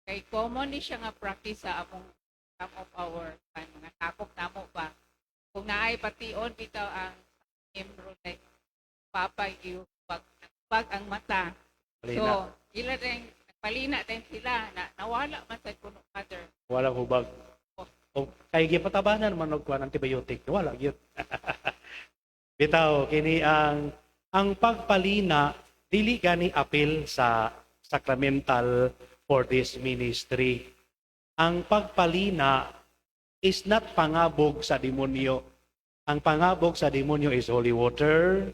Kay common ni siya nga practice sa among some of our kan, mga sakop namo ba. Kung naay bation bitaw ang membro, like papa you pag ang mata. Palina. So, ila din nagpalina din sila na nawala man sa kuno, Father. Walang hubag. O, kay gipatabanan man og kuan antibiotic, wala gyud. Bitaw kini ang pagpalina dili gani apil sa sacramental for this ministry. Ang pagpalina is not pangabog sa demonyo. Ang pangabog sa demonyo is holy water.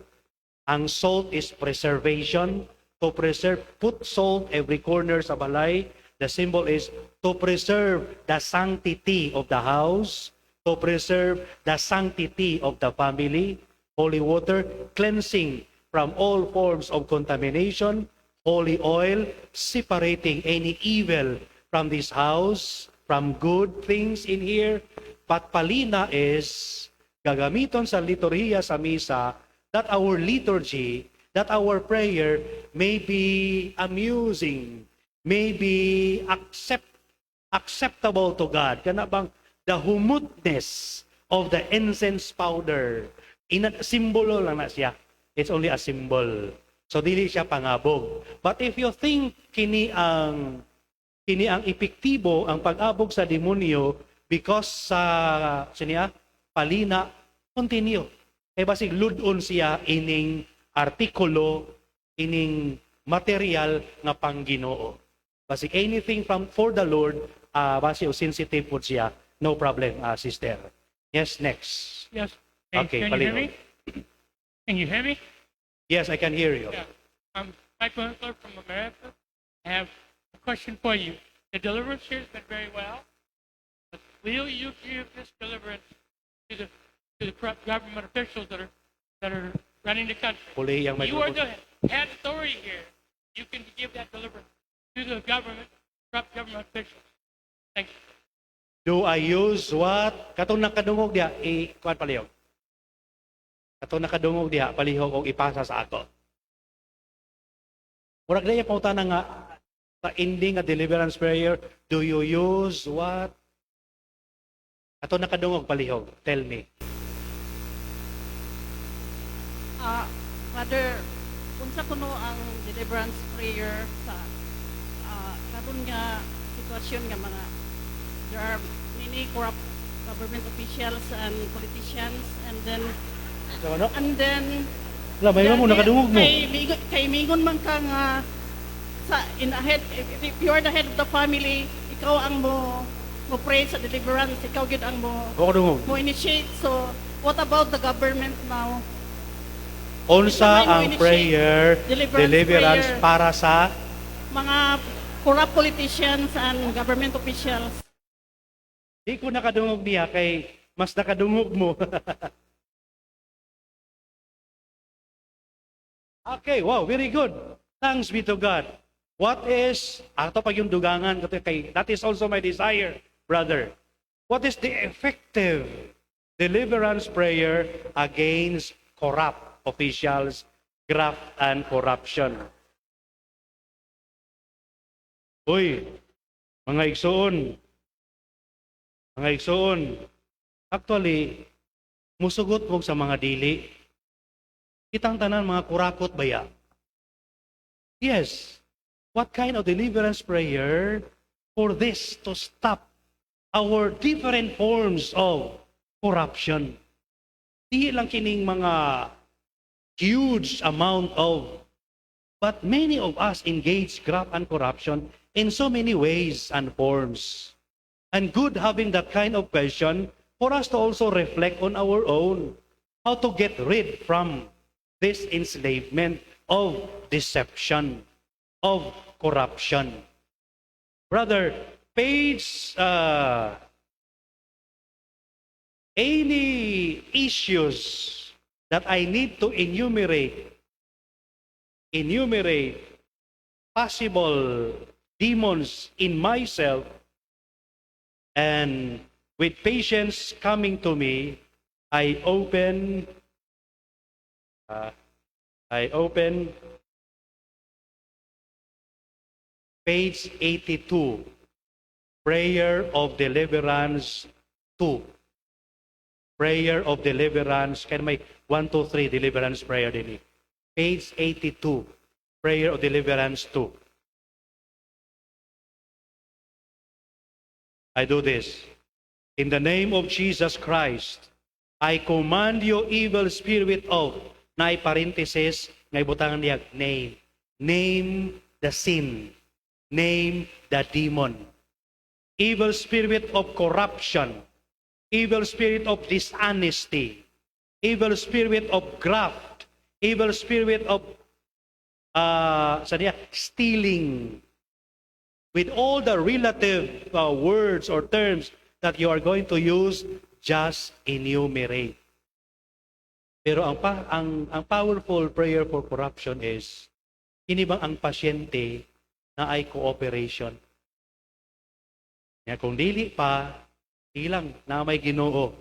Ang salt is preservation. To preserve, put salt every corner sa balay. The symbol is to preserve the sanctity of the house, to preserve the sanctity of the family. Holy water, cleansing from all forms of contamination. Holy oil, separating any evil from this house, from good things in here. But palina is gagamiton sa liturhiya sa misa that our liturgy, that our prayer may be amusing, may be acceptable to God. Kana bang the humutness of the incense powder. Ina, simbolo lang na siya. It's only a symbol. So dili siya pangabog. But if you think kini ang epektibo ang pag-abog sa demonyo because sa sinya palina, continue. Kay basig lud-on siya ining artikulo, ining material nga pang-Ginoo. Basig anything from for the Lord, basig sensitive po siya. No problem, sister. Yes, next. Yes. Hey, Okay, can you hear palihog. me? Can you hear me? Yes, I can hear you. Yeah. I'm Mike Winkler from America. I have a question for you. The deliverance here has been very well, but will you give this deliverance to the corrupt government officials that are running the country? Puli ang You are microphone. the head authority here. You can give that deliverance to the government, corrupt government officials. Thank you. Do I use what? Katong nakadungog diha, i kuan palihog. Katong nakadungog diha, palihog og ipasa sa ako. Murag na pangutana nga sa ending nga deliverance prayer, do you use what? Katong nakadungog, palihog, tell me. Ah, Father, unsa kuno ang deliverance prayer sa karon nga sitwasyon nga mga there are many corrupt government officials and politicians and then So, ano? and then Wala, may mo nakadungog mo. Kay mingon man ka nga sa in a head, if you are the head of the family, ikaw ang mo pray sa deliverance, ikaw gyud ang mo Ako dungog. mo initiate. So what about the government now? Unsa Ikaw may mo ang initiate prayer, deliverance deliverance prayer. para sa mga corrupt politicians and government officials? Di ko nakadungog niya kay mas nakadungog mo. Okay, wow, very good. Thanks be to God. What is, ato pag yung dugangan, kay, that is also my desire, brother. What is the effective deliverance prayer against corrupt officials, graft and corruption? Uy, mga igsoon, actually, musugot mo sa mga dili. Kitang tanan mga kurakot baya. Yes. What kind of deliverance prayer for this to stop our different forms of corruption? Di lang kining mga huge amount of, but many of us engage graft and corruption in so many ways and forms. And good having that kind of question for us to also reflect on our own, how to get rid from this enslavement of deception, of corruption. Brother, page any issues that I need to enumerate. Possible demons in myself and with patients coming to me, I open page 82, Prayer of Deliverance 2. Prayer of Deliverance, kaya may 1, 2, 3 deliverance prayer din eh. Page 82, Prayer of Deliverance 2. I do this. "In the name of Jesus Christ, I command you, evil spirit of," na parenthesis, nga ibutangan niya, name. Name the sin. Name the demon. "Evil spirit of corruption. Evil spirit of dishonesty. Evil spirit of graft. Evil spirit of sa niya, stealing." With all the relative words or terms that you are going to use, just enumerate. Pero ang powerful prayer for corruption is, kini bang ang pasyente na ay cooperation. Ya, kung dili pa, ilang na may Ginoo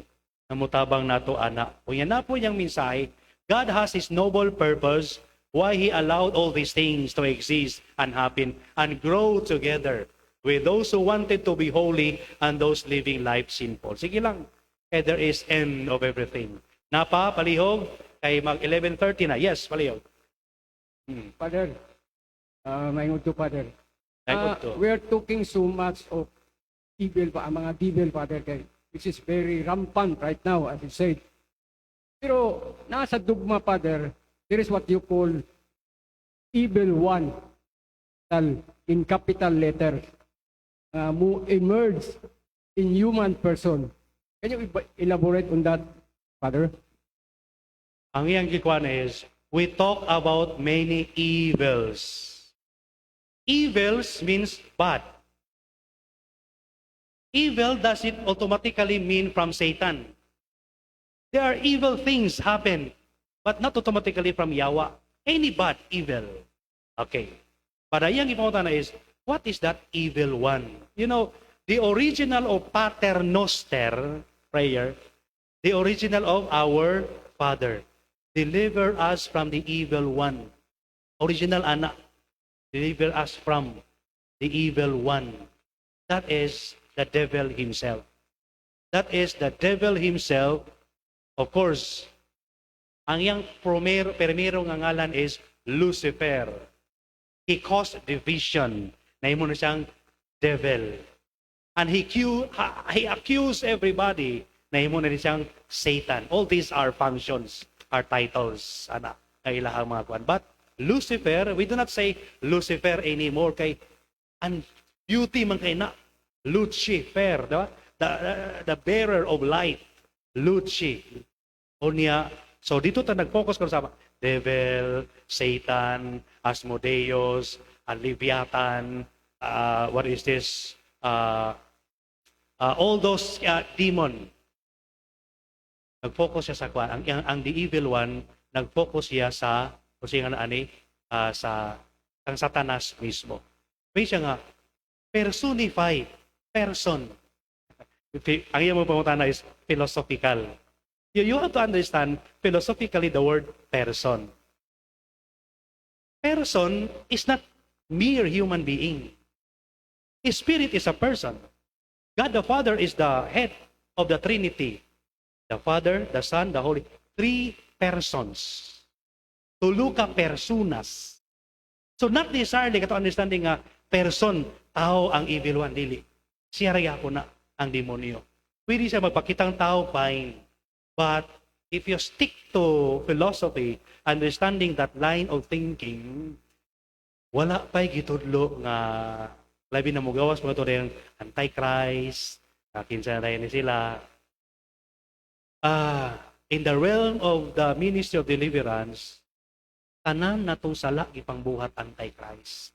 na mutabang nato ana. Kung yan na po niyang mensahe, God has His noble purpose why He allowed all these things to exist and happen and grow together with those who wanted to be holy and those living life sinful. Sige lang, kay there is end of everything. Napa, palihog, kay mag 11:30 na. Yes, palihog. Father, may to, Father. May to. We are talking so much of evil pa, ang mga devil, Father, kay, which is very rampant right now, as you said. Pero nasa dogma, Father, there is what you call evil one, in capital letters, mo emerge in human person. Can you elaborate on that, Father? Ang iyang gikuan is, we talk about many evils. Evils means bad. Evil doesn't automatically mean from Satan. There are evil things happen, but not automatically from Yawa. Any bad, evil. Okay. But ang iyang ipangutana is, what is that evil one? The original of Paternoster prayer, the original of Our Father, "Deliver us from the evil one." Original ana. "Deliver us from the evil one." That is the devil himself. That is the devil himself. Of course, ang iyang primero nga ngalan is Lucifer. He caused division. Nahimo na siyang devil. And he accused everybody. Nahimo na rin siyang Satan. All these are functions, are titles, ana, kay ilahang mga kuan. But Lucifer, we do not say Lucifer anymore kay ang beauty man kay na Lucifer, di ba? The bearer of light, Luci. O niya, so dito ta nag-focus ko sa devil, Satan, Asmodeus, and Leviathan, what is this? All those demon. Nag-focus siya sa kwan. Ang the evil one, nag-focus siya sa, kung siya nga na ani, sa ang Satanas mismo. May siya nga, personify, person. Ang iyang mo pangutana is philosophical. You have to understand philosophically the word person. Person is not mere human being. Spirit is a person. God the Father is the head of the Trinity. The Father, the Son, the Holy. Three persons. Tulo ka personas. So not necessarily kato understanding nga person, tao ang evil one, dili. Siya ra gyapon na ang demonyo. Pwede siya magpakitang tao, fine. But if you stick to philosophy, understanding that line of thinking, wala pa'y gitudlo nga labi na mugawas mga to yung Antichrist, kinsa na ni sila. In the realm of the ministry of deliverance, tanan natong sala gipangbuhat Antichrist.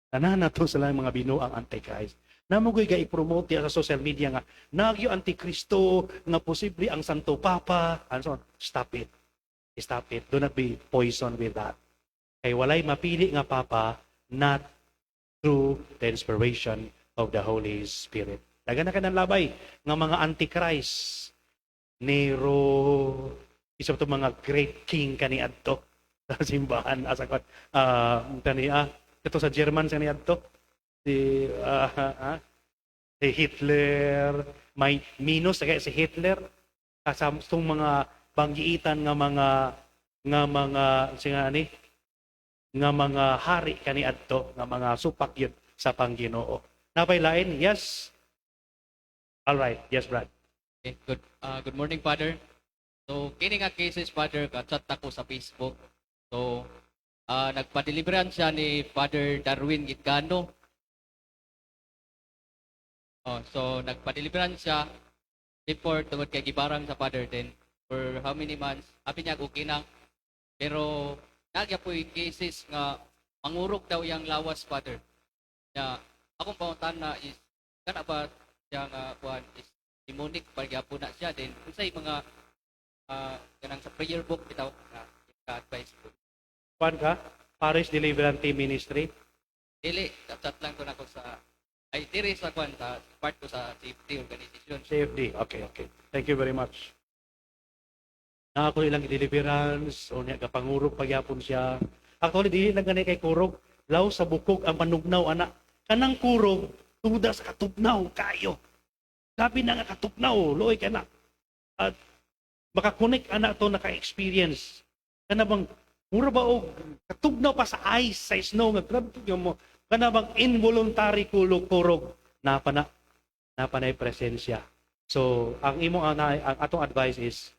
Tanan natong sala mga binuang Antichrist. Namogoy ga i-promote diya sa social media nga nagyo Antikristo nga posible ang Santo Papa and so on. Stop it. Stop it. Do not be poisoned with that. Kay walay mapili nga papa not through the inspiration of the Holy Spirit. Dagan na ka ng labay nga mga antichrist. Nero, isa to mga great king kaniadto sa simbahan asa kon kani ito sa German sa kaniadto si si Hitler. May minus kaya si Hitler kasam itong mga banggiitan nga mga singa ani nga mga hari kaniadto nga mga supak yun sa Pangginoo. Napay lain? Yes. All right. Yes, Brad. Okay, good morning, Father. So, kini nga cases, Father, ka-chat ako sa Facebook. So, nagpa-deliverance siya ni Father Darwin Gitgano. Oh, so nagpa-deliverance siya before tungod kay gibarang sa Father, then for how many months, abi niya okay na. Pero nagya po'y cases nga mangurog daw yang lawas, Father. Ya, akong pangutana is kana ba siya nga kuan is demonic pa gyapon na siya, then unsay mga kanang sa prayer book bitaw nga ka-advice ko? Kuan ka? Parish Deliverance Team Ministry? Dili, chat lang ko nako sa ay diri sa kuan sa part ko sa safety organization. CFD. Okay. Thank you very much. Na ako ilang deliverance o niya kapangurog pagyapon siya. Actually, dili lang gani kay kurog. Law sa bukog ang panugnaw ana. Kanang kurog tuda sa katugnaw kayo. Grabe na nga katugnaw, luoy ka na. At makakonek ana to naka-experience. Kana bang mura ba og katugnaw pa sa ice, sa snow nga grabe to mo. Kana bang involuntary kulog kurog na pa na presensya. So, ang imo ang atong advice is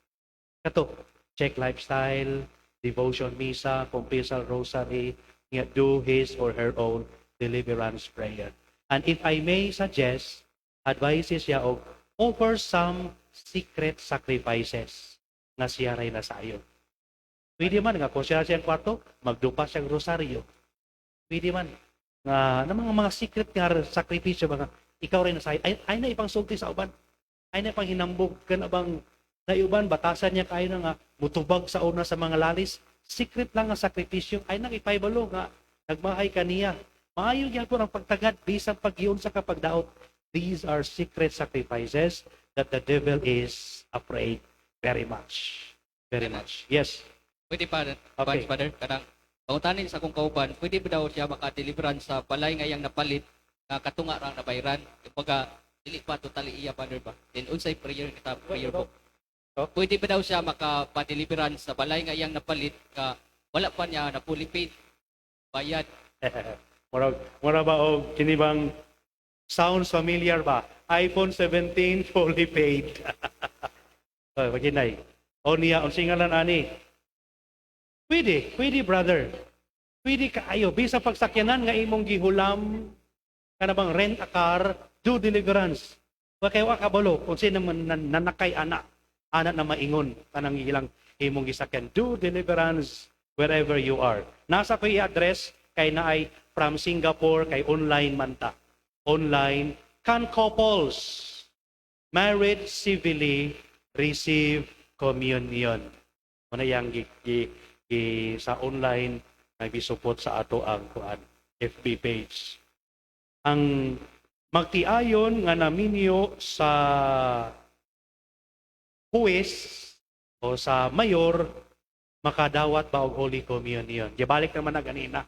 kato check lifestyle, devotion, misa, confessal, rosary, nga do his or her own deliverance prayer. And if I may suggest, advice siya og offer some secret sacrifices nga siya ray nasayon. Pwede man nga kung siya siyang kwarto, magdupa siyang rosaryo. Pwede man nga na mga secret nga sakripisyo mga ikaw rin nasayon. Ay na ipang sulti sa uban. Ay na ipang hinambog ka na bang naiuban batasan niya kayo na nga mutubag sa una sa mga lalis. Secret lang nga sakripisyo ay nang ipaybalo nga nagmahay kaniya. Maayo gyapon ang pagtagad bisan paggiun sa kapagdaot. These are secret sacrifices that the devil is afraid very much. Very much. Yes. Pwede pa, Okay. Father, kanang pangutanin sa akong kauban, pwede ba daw siya maka-deliverance sa balay nga iyang napalit nga katunga rang nabayran? Kumbaga, dili pa totally iya, Father, ba? Then unsay prayer kita prayer book? Pwede ba daw siya maka-deliverance sa balay nga iyang napalit nga wala pa niya na fully paid bayad? Mura ba og kini bang sounds familiar ba? iPhone 17 fully paid. Oh, paginay. O niya, unsay ngalan ani? Pwede, pwede, brother. Pwede kaayo bisa pagsakyanan nga imong gihulam kana bang rent a car, do deliverance. Wa kay wa kabalo kung sino man nanakay ana ana na maingon kanang ilang imong gisakyan. Do deliverance wherever you are. Nasa ko i-address kay naay from Singapore kay online man ta. Online, can couples married civilly receive communion? Muna yang gi sa online nga gisupot sa ato ang kuan FB page. Ang magtiayon nga naminyo sa huwes o sa mayor makadawat ba og Holy Communion? Gibalik naman na ganina.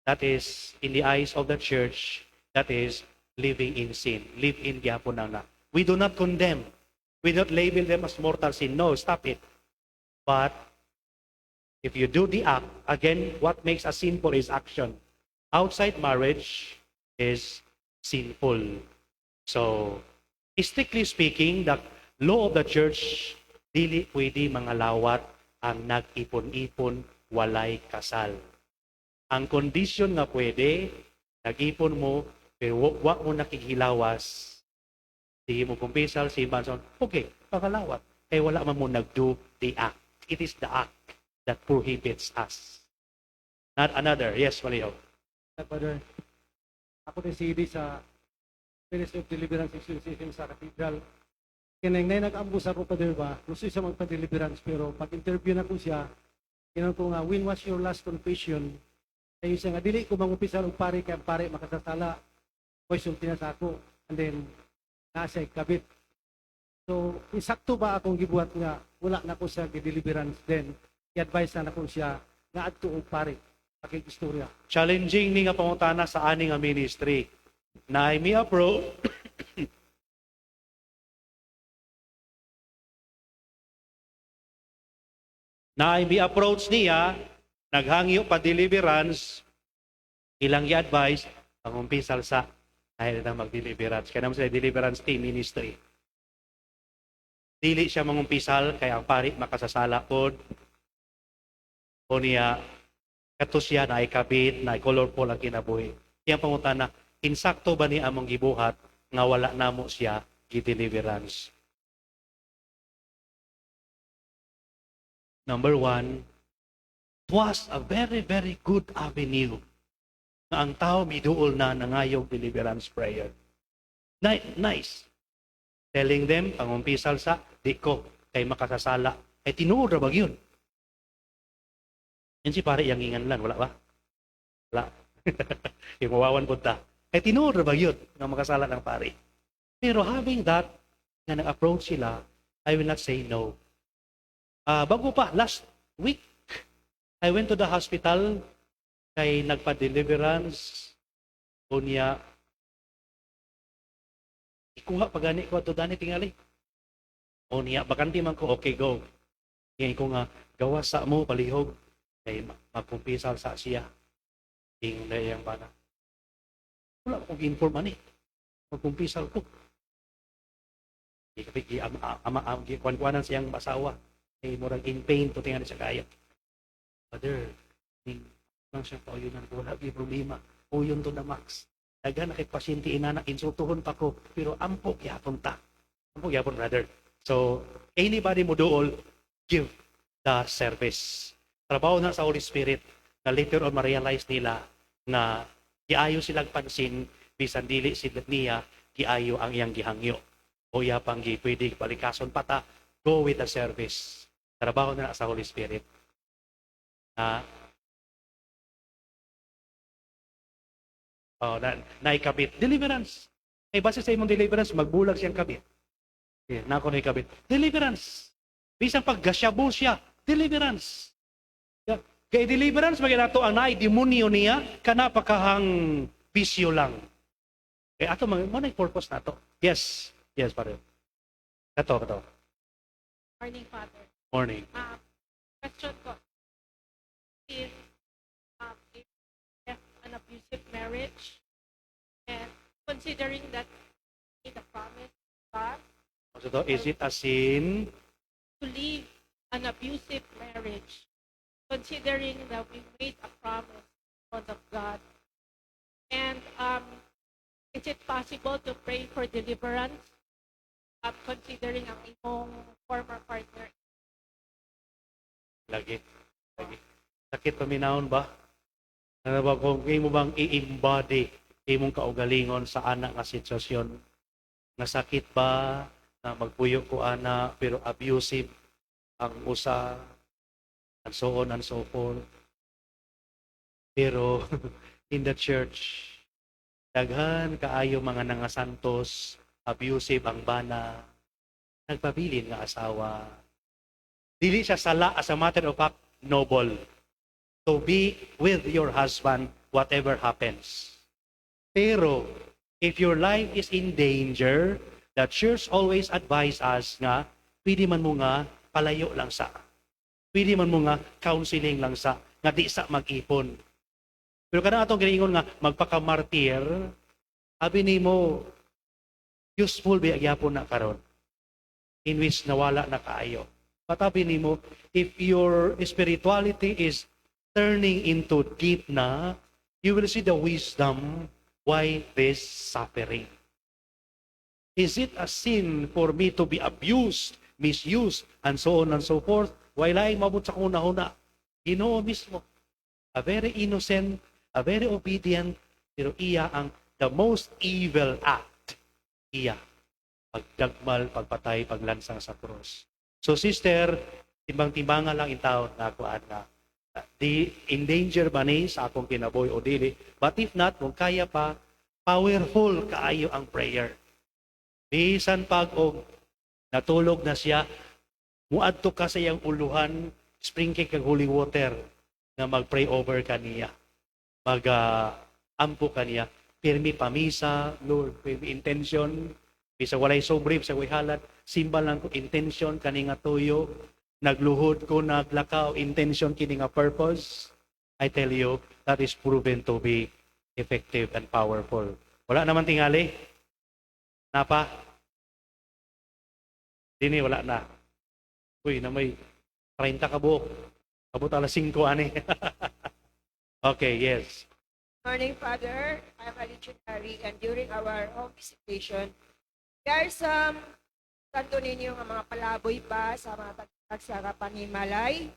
That is, in the eyes of the church, that is living in sin. Live in gyapon na na. We do not condemn. We don't label them as mortal sin. No, stop it. But if you do the act, again, what makes us sinful is action. Outside marriage is sinful. So, strictly speaking, the law of the church, dili pwede mga lawat ang nag-ipon-ipon walay kasal. Ang condition nga pwede, nag-ipon mo, pero wa mo nakikhilawas, sige mo kumpisal, simban, so, okay, pakalawat. Kaya wala man mo nag-do the act. It is the act that prohibits us. Not another. Yes, Maliho. Father, ako ni CD sa Ministry of Deliverance Exorcism sa Cathedral. Kinang na nag-ambo sa ako, Father, ba, gusto siya magpa-deliverance, pero pag-interview na ko siya, kinang ko nga, "When was your last confession?" Kayo siya nga dili ko mangumpisal og pare kay ang pare makasasala. Koy sulti na sa ako. And then naa siya kabit. So, insakto ba akong gibuhat nga wala na ko siya gi-deliverance, then i-advise na nako siya nga adto og pare pakig-istorya? Challenging ni nga pangutana sa ani nga ministry. Na mi approach na mi approach niya, naghangyo pa deliverance, ilang i-advise, pangumpisal sa dahil na mag-deliverance. Kaya naman sila deliverance team ministry. Dili siya mangumpisal kay ang pari makasasala pod. O niya, kato siya na ikabit, na colorful ang kinabuhi. Iyang pangutana, insakto ba ni among gibuhat nga wala namo siya gi-deliverance? Number one, was a very, very good avenue na ang tao miduol na nangayog deliverance prayer. Nice. Telling them, pangumpisal sa, di ko, kay makasasala. Kay tinuod ra ba yun? Yan si pare yang inganlan, wala ba? Wala. Yung mawawan po ta. Kay tinuod ra ba yun nga makasala ng pare? Pero having that, nga nag-approach sila, I will not say no. Bago pa, last week, I went to the hospital kay nagpa-deliverance unya ikuha pa gani ko ato dani tingali. Unya bakante man ko, okay, go. Kaya ko nga gawas sa mo palihog kay magkumpisal sa siya. Ingon na iyang bana. Wala ko inform ani. Magkumpisal ko. Gi ama ama ama gi kuan-kuanan siyang asawa. Kay murag in pain to tingali sa kaya. Father, ning lang siya pauyunan ko, wala gyud problema. Uyon to na max. Daghan na kay pasyente inana, insultuhon pa ko, pero ampo gyapon ta. Ampo gyapon, brother. So, anybody mo duol, give the service. Trabaho na sa Holy Spirit na later on ma-realize nila na giayo silang pansin bisan dili sila niya giayo ang iyang gihangyo. O iya pang gi pwede balikason pa ta, go with the service. Trabaho na sa Holy Spirit. Na oh, na naikabit. Deliverance. Kay base sa imong deliverance, magbulag siyang kabit. Yeah, na ako naikabit. Deliverance. Bisan paggasyabu siya, deliverance. Yeah. Kay deliverance maginato ang naay demonyo niya kana pakahang bisyo lang. Kay ato mo na purpose nato. Yes. Yes, pare. Kato, kato. Morning, Father. Morning. Question ko. If left an abusive marriage and considering that the promise of God So, is it a sin? To leave an abusive marriage, considering that we made a promise in front of God, and is it possible to pray for deliverance, considering ang imong former partner? Lagi. Lagi. Sakit paminawon ba? Ano ba kung imo bang i-embody imong kaugalingon sa ana nga sitwasyon? Nga sakit ba na magpuyo ko ana pero abusive ang usa and so on and so forth. Pero in the church, daghan kaayo mga nangasantos, abusive ang bana, nagpabilin nga asawa. Dili siya sala, as a matter of fact, noble to be with your husband whatever happens. Pero if your life is in danger, the church always advise us nga pwede man mo nga palayo lang sa. Pwede man mo nga counseling lang sa, nga di sa mag-ipon. Pero kana atong ginaingon nga magpakamartir, abi nimo useful ba gyapon na karon in which nawala na kaayo. Patabi nimo if your spirituality is turning into deep na, you will see the wisdom why this suffering. Is it a sin for me to be abused, misused, and so on and so forth? Why laing mabot sa kong huna? Ginoo mismo. A very innocent, a very obedient, pero iya ang the most evil act. Iya. Pagdagmal, pagpatay, paglansang sa krus. So sister, timbang-timbangan lang in taon na kuan nga. Di in danger ba ni sa akong kinabuhi o dili? But if not, kung kaya pa, powerful kaayo ang prayer. Bisan pag og natulog na siya, muadto ka sa iyang uluhan, sprinkle kag holy water nga mag-pray over kaniya. Mag ampo kaniya. Pirmi pamisa, Lord, pirmi intention, bisa walay sobre, bisa walay halad, simba lang ko intention kani nga tuyo, nagluhod ko, naglakaw, intention kini nga purpose. I tell you, that is proven to be effective and powerful. Wala naman tingali. Napa? Dini, wala na. Uy, na may 30 ka buok. Abot alas 5 ani. Okay, yes. Morning, Father. I'm a legionary, and during our home visitation, there are some Santo Niño nga mga palaboy pa sa mga tagtag sa panimalay.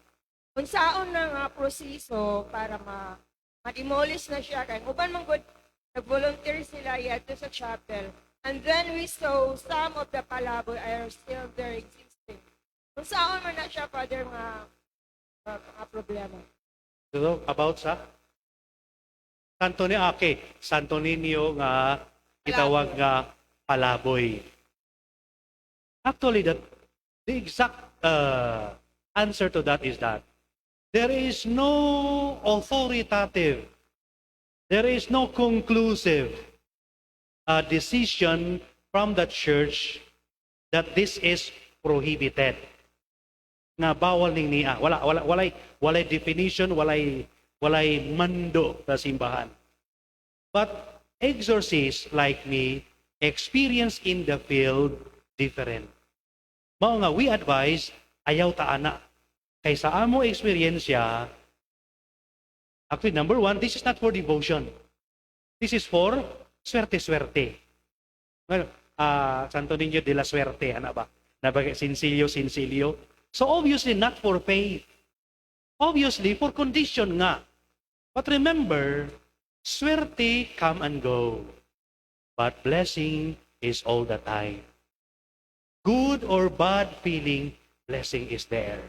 Unsaon na nga proseso para ma ma-demolish na siya, kay uban man gud nag-volunteer sila yadto sa chapel. And then we saw some of the palaboy are still there existing. Unsaon man na siya, Father, mga problema? So, about sa Santo ni, okay, Santo Niño nga gitawag nga palaboy. Actually, that the exact answer to that is that there is no authoritative, there is no conclusive decision from the church that this is prohibited. Nga bawal ning niya. Wala wala walay walay definition, walay mando sa simbahan. But exorcists like me experience in the field different. Mao nga we advise ayaw ta ana. Kay sa amo eksperyensya, actually, number one, this is not for devotion. This is for swerte-swerte. Well, Santo Niño de la Suerte, ana ba? Nabagay, sinsilyo, sinsilyo. So obviously not for faith. Obviously for condition nga. But remember, swerte come and go. But blessing is all the time. Good or bad feeling, blessing is there.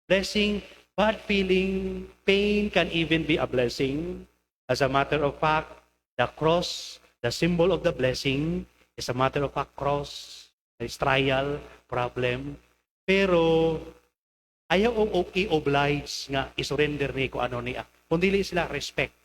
Blessing, bad feeling, pain can even be a blessing. As a matter of fact, the cross, the symbol of the blessing, is a matter of fact cross, is trial, problem. Pero ayaw og i-oblige nga i-surrender ni ko ano niya. Kung dili sila respect.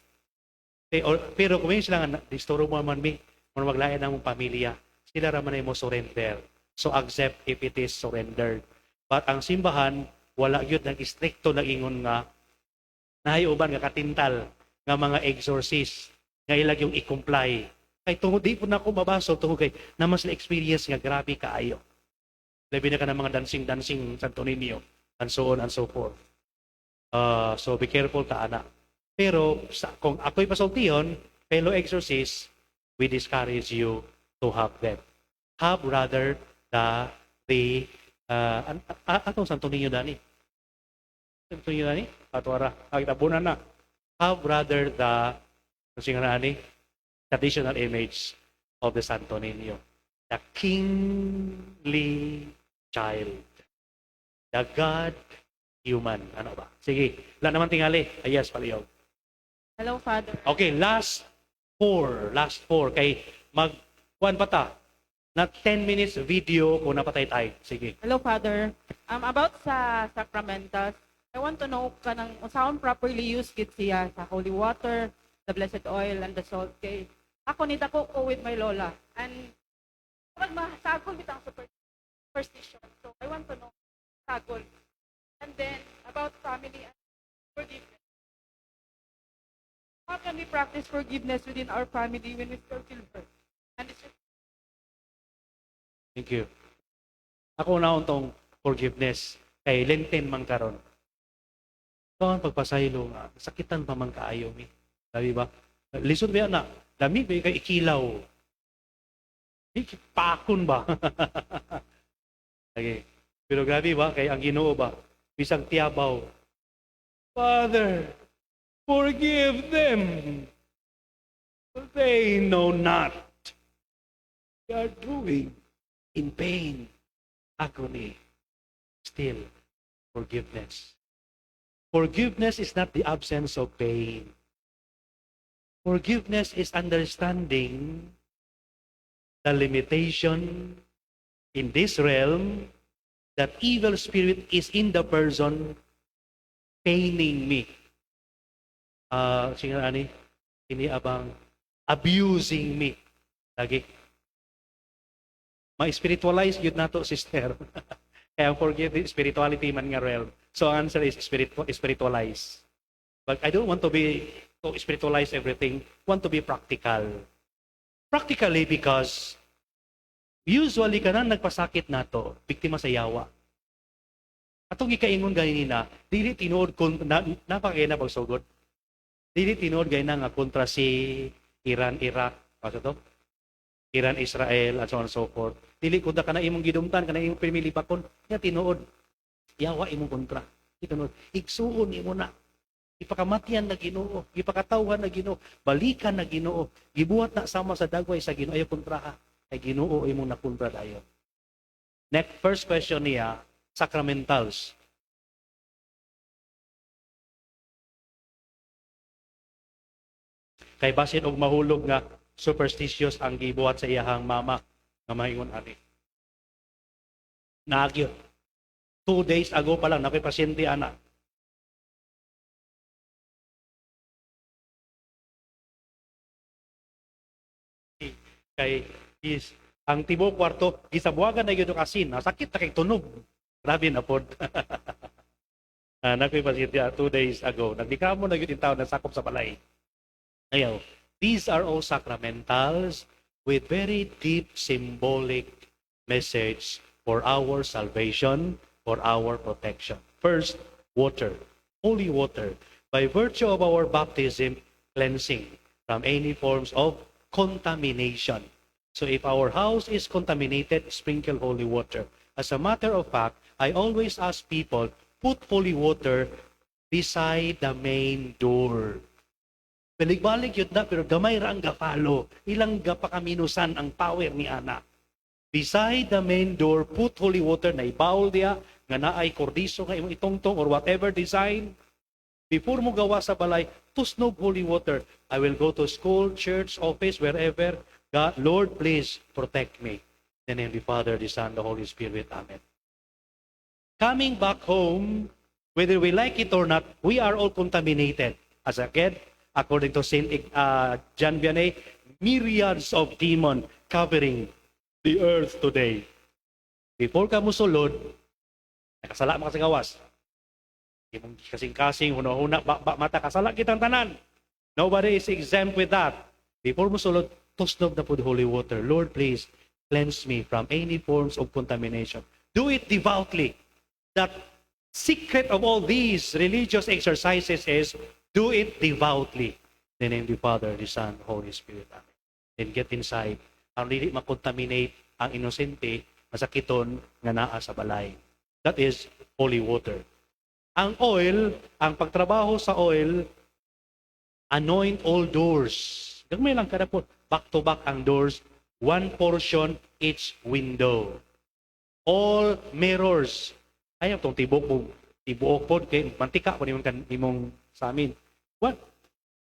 Pero kung sila nga disturo mo man mi, mo maglain ang mong pamilya, sila ra man ay mo surrender. So accept if it is surrendered. But ang simbahan wala gyud nag istrikto nag ingon nga naay uban nga katintal nga mga exorcist nga ilag yung i-comply. Kay tungod di po na ako mabasol tungod kay naman sila experience nga grabe kaayo. Labi na ka ng mga dancing-dancing Santo Niño and so on and so forth. So be careful ta ana. Pero sa, kung ako'y pasultihon, fellow exorcists, we discourage you to have them. Have rather the atong Santo Niño dani. Santo Niño dani? Ato ara, ay tabunan na. Have rather the kasi nga ani traditional image of the Santo Niño. The kingly child. The God human. Ano ba? Sige, wala naman tingali. Ay, yes, palihog. Hello, Father. Okay, last four. Last four. Kay mag, kuan pa ta. Na 10 minutes video kung napatay tayo. Sige. Hello, Father. About sa sacramentals, I want to know kanang unsaon properly used gid siya sa holy water, the blessed oil, and the salt. Kay ako nidako ko with my lola. And pag masagol bitang superstition. So I want to know sagol. And then about family and forgiveness. How can we practice forgiveness within our family when we still feel hurt? And it's Thank you. Ako na tong forgiveness kay Lenten man karon. Ikaw ang pagpasaylo nga, sakitan pa man kaayo mi. Sabi ba? Lisod ba na? Dami ba kay ikilaw? Di pakon ba? Okay. Pero grabe ba kay ang Ginoo ba? Bisag tiyabaw. Father, forgive them. They know not. They are doing in pain, agony, still forgiveness. Forgiveness is not the absence of pain. Forgiveness is understanding the limitation in this realm that evil spirit is in the person paining me. Sige ani, ini abang abusing me. Lagi. Ma-spiritualize yun nato, sister. Kaya forgive spirituality man nga realm. So ang answer is spiritualize. But I don't want to spiritualize everything. Want to be practical. Practically because usually kanang nagpasakit nato, biktima sa yawa. Atong gikaingon ganina, dili tinuod kon na, napakay na pagsugod. Dili tinuod gay na nga kontra si Iran, Iraq, kaso to? Iran, Israel, and so on and so forth. Dili kontra kana imong gidumtan, kana imong pinilibakon, nga tinuod. Yawa imong kontra. Tinuod. Igsuon imo na. Ipakamatyan na Ginoo, ipakatawhan na Ginoo, balikan na Ginoo, gibuhat na sama sa dagway sa Ginoo, ayaw kontraha. Kay Ginoo imong nakontra dayon. Next, first question niya, sacramentals. Kay basin og mahulog nga superstitious ang gibuhat sa iyahang mama nga maingon ani. Naagyo. 2 days ago pa lang, nakoy pasyente ana. Kay is ang tibuok kwarto gisabuagan na gyud og asin, nasakit na kay tunog. Grabe na pod. Nakoy pasyente 2 days ago. Nagdikamo na gyud taon nasakop sa balay. Ayaw. These are all sacramentals with very deep symbolic message for our salvation, for our protection. First, water, holy water. By virtue of our baptism, cleansing from any forms of contamination. So if our house is contaminated, sprinkle holy water. As a matter of fact, I always ask people, put holy water beside the main door. Balik-balik yun na, pero gamay ra ang gapalo. Ilang gapakaminusan ang power ni ana. Beside the main door, put holy water na ibawl diya, nga naay kordiso nga imong itungtong or whatever design. Before mo gawa sa balay, tusnog holy water. I will go to school, church, office, wherever. God, Lord, please protect me. In the name of the Father, the Son, the Holy Spirit. Amen. Coming back home, whether we like it or not, we are all contaminated. As again, according to Saint John Vianney, myriads of demons covering the earth today. Before ka musulod, nakasala mo ka sa gawas. Imong kasing-kasing, huna-huna, ba, ba, mata, kasala kitang tanan. Nobody is exempt with that. Before musulod, tusnog na pud holy water. Lord, please, cleanse me from any forms of contamination. Do it devoutly. That secret of all these religious exercises is do it devoutly. In the name of the Father, the Son, the Holy Spirit. Amen. Then get inside. Ang dili makontaminate ang inosente, masakiton nga naa sa balay. That is holy water. Ang oil, ang pagtrabaho sa oil, anoint all doors. Gagmay lang kada po. Back to back ang doors. One portion each window. All mirrors. Ayaw tong tibok mo. Tibuok po. Kay mantika po nimong, nimong sa amin. What?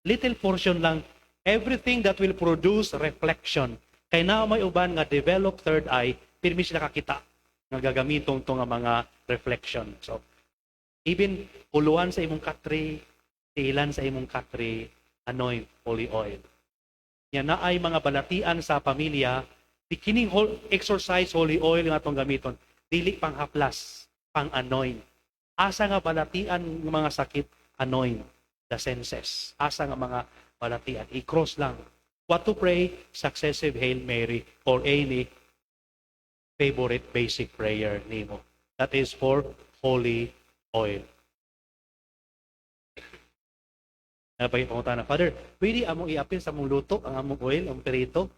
Little portion lang. Everything that will produce reflection. Kay na may uban nga develop third eye, pirmi sila kakita nga gagamiton to nga mga reflection. So, even uluan sa imong katre, tiilan sa imong katre, anoint holy oil. Nya naay mga balatian sa pamilya, di kining exorcise holy oil nga atong gamiton, dili pang haplas, pang anoint. Asa nga balatian ng mga sakit, anoint the senses. Asa nga mga balatian, i-cross lang. What to pray? Successive Hail Mary or any favorite basic prayer nimo. That is for holy oil. Napay pangutana, Father, pwede among iapil sa among luto ang among oil, ang perito?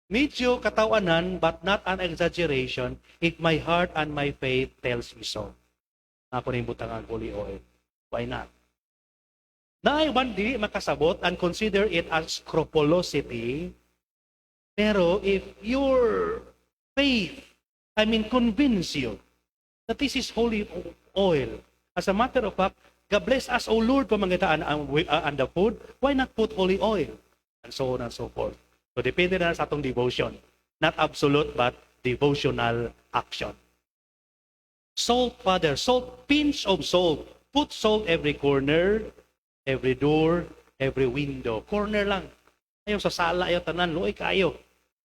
Medyo katawanan but not an exaggeration if my heart and my faith tells me so. Ako ning butang ang holy oil. Why not? Naay man dili makasabot and consider it as scrupulosity. Pero if your faith, I mean, convince you that this is holy oil. As a matter of fact, God bless us, O Lord, pamangitaan ang the food. Why not put holy oil? And so on and so forth. So depende na sa atong devotion. Not absolute, but devotional action. Salt, Father, salt, pinch of salt. Put salt every corner, every door, every window. Corner lang. Ayaw sa sala, ayaw tanan, luoy kayo.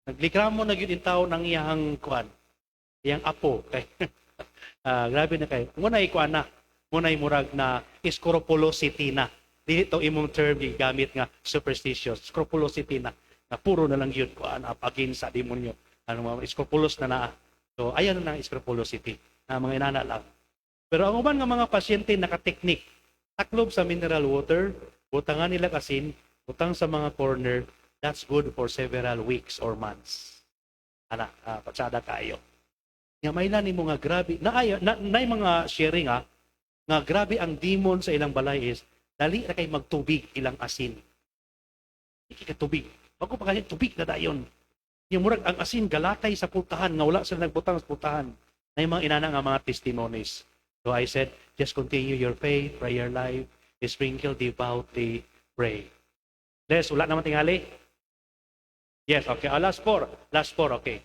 Naglikramo na gyud tawo ng iyang kuan. Iyang apo. Kay grabe na kayo. Muna ikuan na. Muna murag na scrupulosity na. Dili to imong term gigamit nga superstitious. Scrupulosity na. Na puro na lang yun kuan up against sa demonyo. Ano mga scrupulous na naa. So ayan na ang scrupulosity. Na mga inana lang. Pero ang uban nga mga pasyente nakateknik, taklob sa mineral water, butangan nila asin, butang sa mga corner, that's good for several weeks or months. Ana, patsada kayo. Nga may nimo nga grabe, na ay na, na mga sharing nga grabe ang demon sa ilang balay is dali ra kay magtubig ilang asin. Hindi ka tubig. Bago pa kasi tubig na dayon. Yung murag ang asin galatay sa pultahan nga wala sila nagbutang sa pultahan. Na yung mga inana nga mga testimonies. So I said, just continue your faith, prayer life, sprinkle devoutly, pray. Les, wala naman tingali? Yes, okay. Last four. Last four, okay.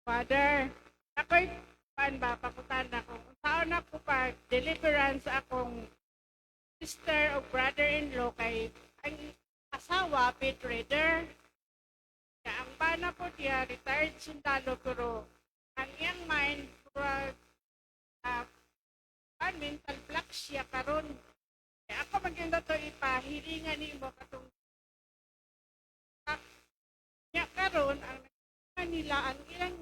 Father, ako'y pan ba, pakutan ako. Unsaon ako pag deliverance akong sister o brother-in-law kay ang asawa bedridden. Kaya ang bana po niya, retired sundalo, pero ang iyang mind, murag, mental block siya karon. Kaya ako maganda to ipahilingan nimo katong niya karon ang nila ang ilang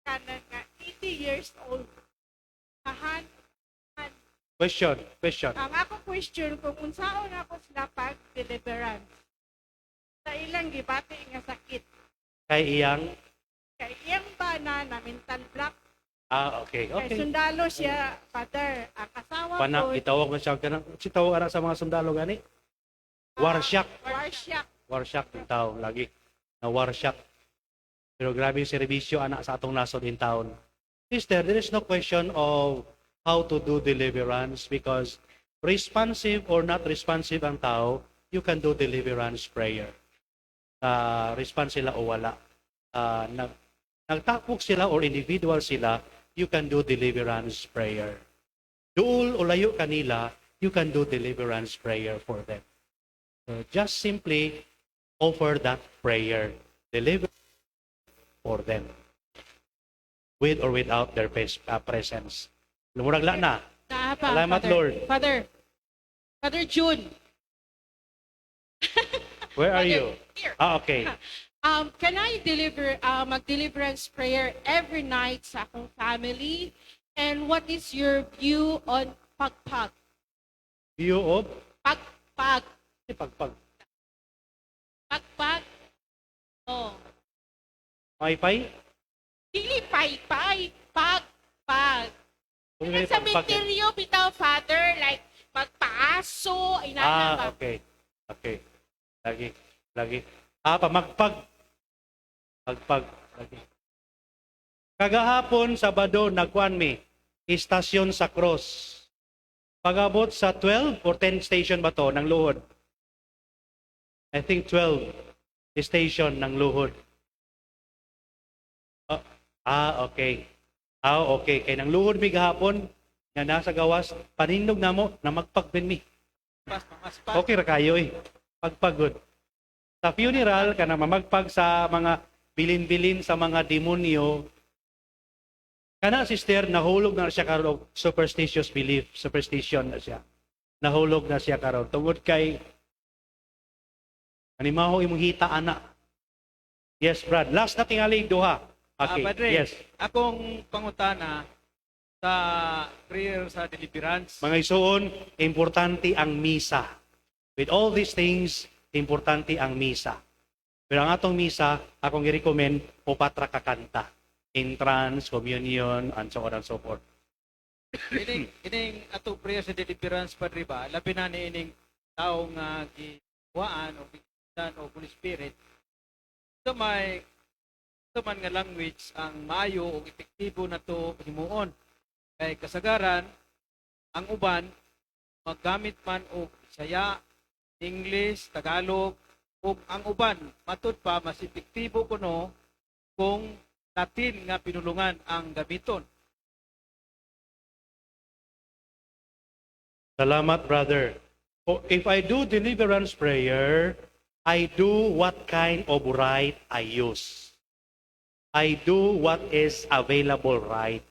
kanan nga 80 years old. Ahan, Question, question. Ang ako question kung unsaon ako sila pag deliverance sa ilang gibati nga sakit. Kay iyang, Kay iyang bana na mental block. Okay, Kay okay. sundalo siya, Father. Ang asawa Pana, ko, itawag mo siya kanang, si tawag ara sa mga sundalo gani? Warsyak. Warsyak. Warsyak in town lagi. Na warsyak. Pero grabe yung serbisyo anak sa atong nasod in town. Sister, there is no question of how to do deliverance because responsive or not responsive ang tao, you can do deliverance prayer. Response sila o wala. Nagtapok sila or individual sila, you can do deliverance prayer. Duol o layo kanila, you can do deliverance prayer for them. So just simply offer that prayer. Deliver for them. With or without their presence. Lumurag la na. Naa pa, Salamat, Father. Lord. Father. Father June. Where are Father, you? here. Okay. Can I deliver mag-deliverance prayer every night sa akong family? And what is your view on pagpag? View of? Pagpag. Pagpag. Pagpag. Oh. Paypay? Dili paypay. Pagpag. Kung Kaya sa pagpag. misteryo bitaw, Father, like magpaaso, inana ba? Okay. Okay. Lagi. Lagi. Pamagpag. Pagpag. Lagi. Kagahapon, Sabado, nagkuan mi. Istasyon sa Cross. Pag-abot sa 12 or 10 station ba to ng Luhod? I think 12 station ng Luhod. Oh, okay. Okay. Kay nang Luhod mi gahapon, nga nasa gawas, panindog na mo, na magpagbin mi. Okay ra kayo eh. Pagpagod. Sa funeral, kana mamagpag sa mga bilin-bilin sa mga demonyo, kana sister, nahulog na siya karon og superstitious belief, superstition na siya. Nahulog na siya karon tungod kay animaho imong hita ana. Yes, Brad. Last na tingali duha. Okay. Padre, yes. Akong pangutana sa prayer sa deliverance. Mga isuon, importante ang misa. With all these things, importante ang misa. Pero ang atong misa, akong i-recommend, upat ra ka kanta. Entrance, communion, and so on and so forth. Ining atong prayer sa deliverance, Padre ba, labi na ni ining tao nga giwaan o gigitan o Holy Spirit. So may Unsa man nga language ang maayo o epektibo na to himuon? Kay kasagaran ang uban maggamit man og Bisaya, English, Tagalog, ug ang uban matud pa mas epektibo kuno kung Latin nga pinulungan ang gamiton. Salamat, brother. Oh, if I do deliverance prayer, I do what kind of rite I use. I do what is available rite.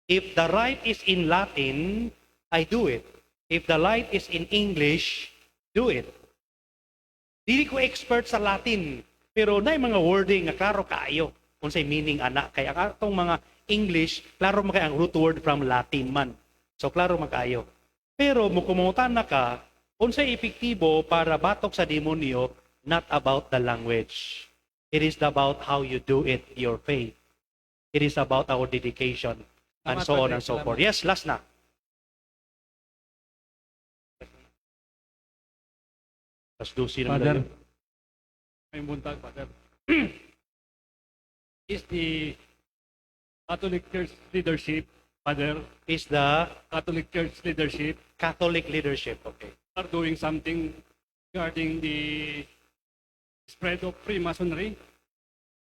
If the rite is in Latin, I do it. If the rite is in English, do it. Dili ko expert sa Latin, pero naay mga wording nga klaro kaayo unsay meaning ana, kay ang atong mga English klaro man kay ang root word from Latin man. So klaro man kaayo. Pero mukumungtan na ka unsay epektibo para batok sa demonyo, not about the language. It is about how you do it, your faith. It is about our dedication and Salamat, so on Padre. And so Salamat. Forth. Yes, last na. Las 12 na Father, dayon. May buntag, Father. Is the Catholic Church leadership, Father, Is the Catholic Church leadership Catholic leadership, okay, are doing something regarding the spread of Freemasonry?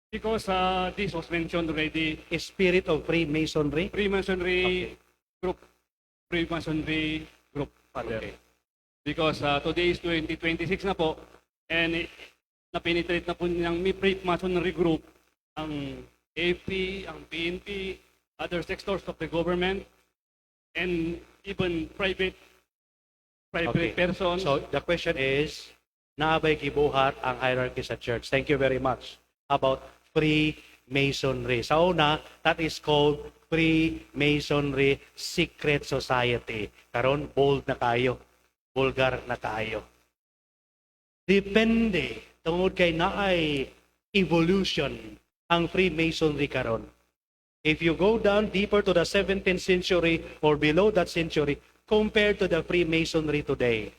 Because this was mentioned already. A spirit of Freemasonry? Freemasonry group. Freemasonry group, Father. Okay. Because today is 2026 na po, and na-penetrate na po ng Freemasonry group ang AP, ang PNP, other sectors of the government, and even private persons. So the question is, naa bay gibuhat ang hierarchy sa church? Thank you very much. About Freemasonry. Sa una, that is called Freemasonry Secret Society. Karon bold na kayo. Vulgar na kayo. Depende tungod kay naay evolution ang Freemasonry karon. If you go down deeper to the 17th century or below that century, compared to the Freemasonry today,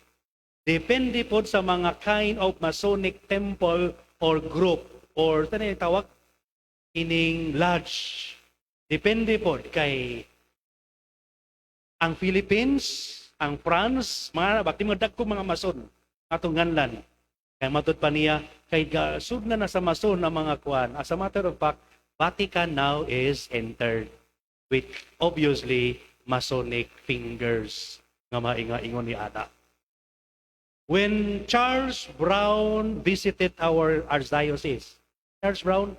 depende po sa mga kind of Masonic temple or group or ano yung tawag? Ining lodge. Depende po kay ang Philippines, ang France, mga bakti mga dagko mga Mason atong nganlan. Kay matud pa niya kay sud na na sa Mason ang mga kuan. As a matter of fact, Vatican now is entered with obviously Masonic fingers nga mainga-ingon ni ana. When Charles Brown visited our archdiocese, Charles Brown,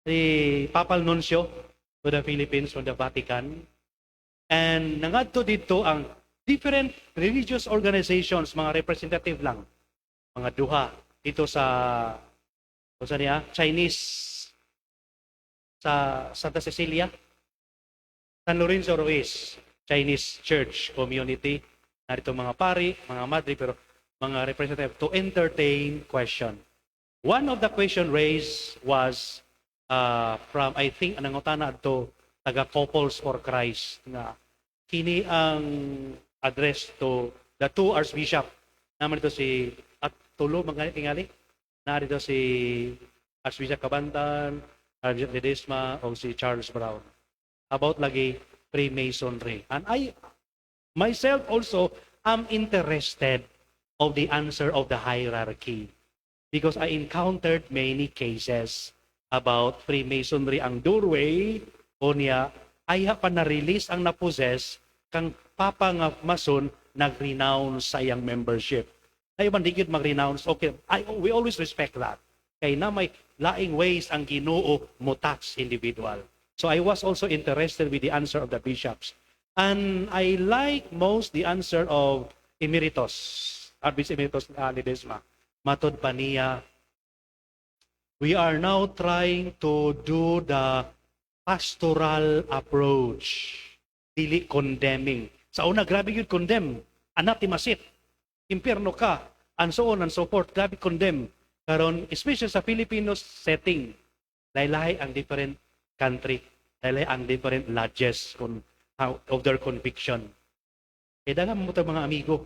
the Papal Nuncio to the Philippines from the Vatican, and nangadto dito ang different religious organizations, mga representative lang, mga duha dito sa niya, Chinese sa Santa Cecilia, San Lorenzo Ruiz, Chinese Church Community. Narito mga pari, mga madre, pero mga representative to entertain question. One of the question raised was from, I think, ang nangutana adto taga Couples for Christ nga kini ang address to the two archbishop. Naman dito si at tulo mga tingali. Narito si Archbishop Cabantan, Archbishop Ledesma, o si Charles Brown. About lagi Freemasonry. And I myself also am interested of the answer of the hierarchy because I encountered many cases about Freemasonry ang doorway o niya ay pa na-release ang na-possess kang papa nga Mason nag-renounce sa iyang membership. Ay man di gyud mag-renounce. Okay, we always respect that. Kay na may laing ways ang Ginoo mo touch individual. So I was also interested with the answer of the bishops. And I like most the answer of Emeritus, Archbishop Emeritus Ledesma. Matod pa niya, we are now trying to do the pastoral approach. Dili condemning. Sa una, grabe yun condemn. Anathema sit. Impierno ka. And so on and so forth. Grabe condemn. Karon, especially sa Filipino setting, lahi ang different country. Lahi ang different lodges kung how, of their conviction. Kaya daghan mo mga amigo,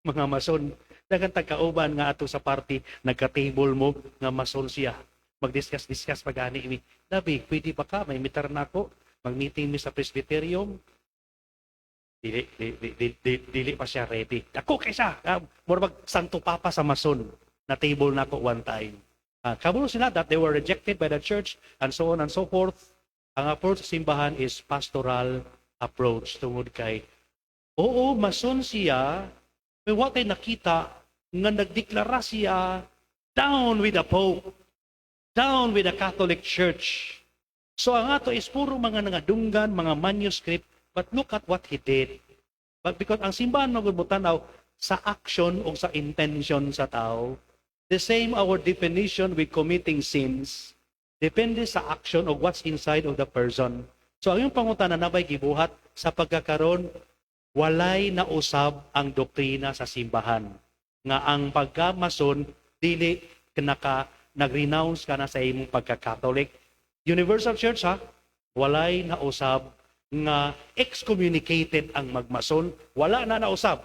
mga mason. Daghan tagkauban nga ato sa party, nagka-table mo nga mason siya. Mag-discuss-discuss pa gani mi. Labi, pwede ba ka? May mitar na ako. Mag-meeting mi sa presbyterium. Dili, dili, dili, dili, dili pa siya ready. Ako kaysa, mura mag Santo Papa sa Mason na table na ako one time. Kabalo sila that they were rejected by the church and so on and so forth. Ang approach sa simbahan is pastoral approach tungod kay oo, Mason siya, pero wa tay nakita nga nagdeklara siya down with the Pope, down with the Catholic Church. So ang ato is puro mga nangadunggan, mga manuscript, but look at what he did. But because ang simbahan magud tanaw sa action o sa intention sa tao, the same our definition with committing sins, depende sa action of what's inside of the person. So ang iyong pangutana na ba'y gibuhat sa pagkakaroon, walay nausab ang doktrina sa simbahan nga ang pagka-Mason dili naka nag-renounce ka na sa imong pagka-Catholic. Universal Church ha, walay nausab nga excommunicated ang magmason, wala na nausab.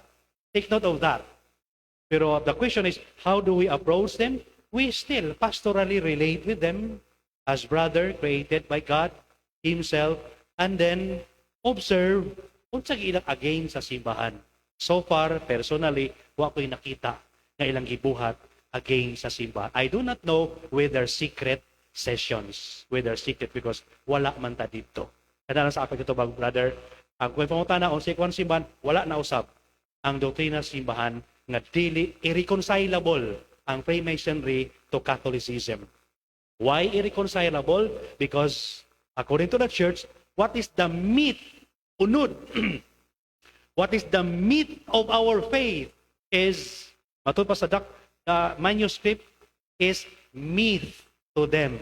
Take note of that. Pero the question is, how do we approach them? We still pastorally relate with them as brother created by God Himself and then observe unsa ilang against sa simbahan. So far, personally, wa ko'y nakita nga ilang gibuhat against sa simbahan. I do not know with their secret sessions, with their secret because wala man ta dito. Kada lang sa ako dito, bag brother, ang kung pangutana on sa simbahan, wala na usab ang doktrina sa simbahan nga dili irreconcilable ang Freemasonry to Catholicism. Why irreconcilable? Because according to the church, what is the meat, unod, what is the meat of our faith is, matud pa sa manuscript, is myth to them.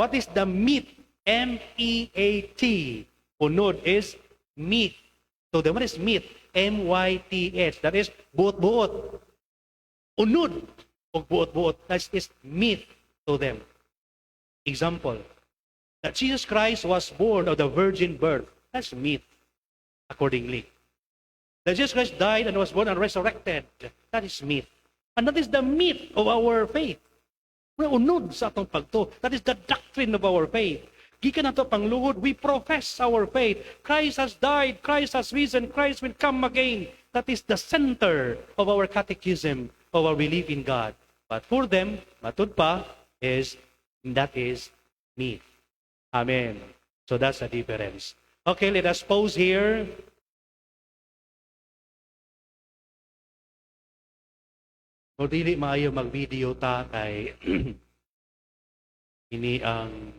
What is the meat? M-E-A-T. Unod is myth to them. What is myth? M-Y-T-H. That is buot-buot. Unod o buot-buot. That is myth to them. Example, that Jesus Christ was born of the virgin birth. That's myth, accordingly. That Jesus Christ died and was born and resurrected. That is myth. And that is the myth of our faith. Unod sa atong pagtuo. That is the doctrine of our faith. Gikan nato pangluhod, we profess our faith. Christ has died, Christ has risen, Christ will come again. That is the center of our catechism, of our belief in God. But for them, matud pa, is that is myth. Amen. So that's the difference. Okay, let us pause here. O dili maayo mag-video ta kay ini ang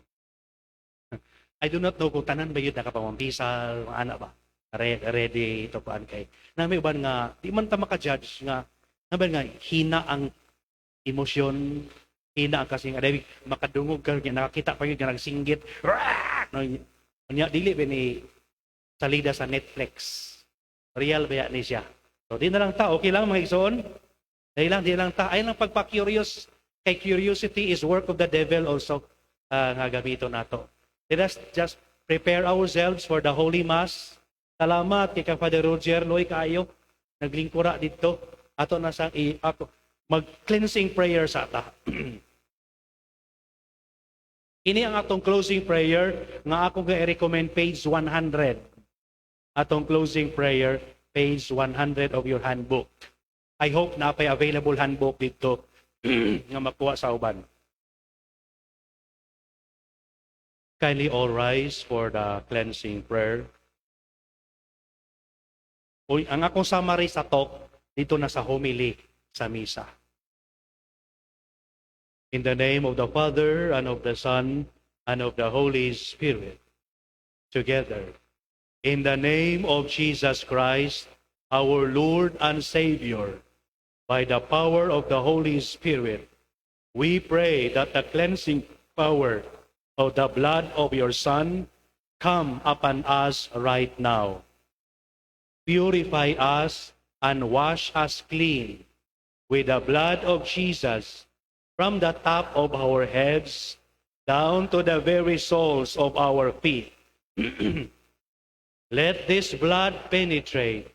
I do not know kung tanan ba yun nakapamampisal, ana ba? Ready ito kuan kay. Na may uban nga di man ta maka-judge nga naman nga hina ang emosyon, hina ang kasing aday makadungog ka nga nakakita pa yun nga nagsinggit. No, nya dili ba ni salida sa Netflix. Real ba ni siya? So di na lang ta, okay lang mga igsoon. Di lang, di lang ta. Ay lang pagpa-curious. Kay curiosity is work of the devil also nga gamito nato. Let us just prepare ourselves for the Holy Mass. Salamat kay ka Father Roger Loy kaayo naglingkura dito. Ato na sang i ako mag-cleansing prayer sa ata. Ini ang atong closing prayer nga akong i-recommend page 100. Atong closing prayer page 100 of your handbook. I hope na pay available handbook dito nga makuha sa uban. Kindly all rise for the cleansing prayer. Uy, ang akong summary sa talk dito na sa homily sa misa. In the name of the Father, and of the Son, and of the Holy Spirit, together. In the name of Jesus Christ, our Lord and Savior, by the power of the Holy Spirit, we pray that the cleansing power of the blood of your Son come upon us right now. Purify us and wash us clean with the blood of Jesus from the top of our heads down to the very soles of our feet. Let this blood penetrate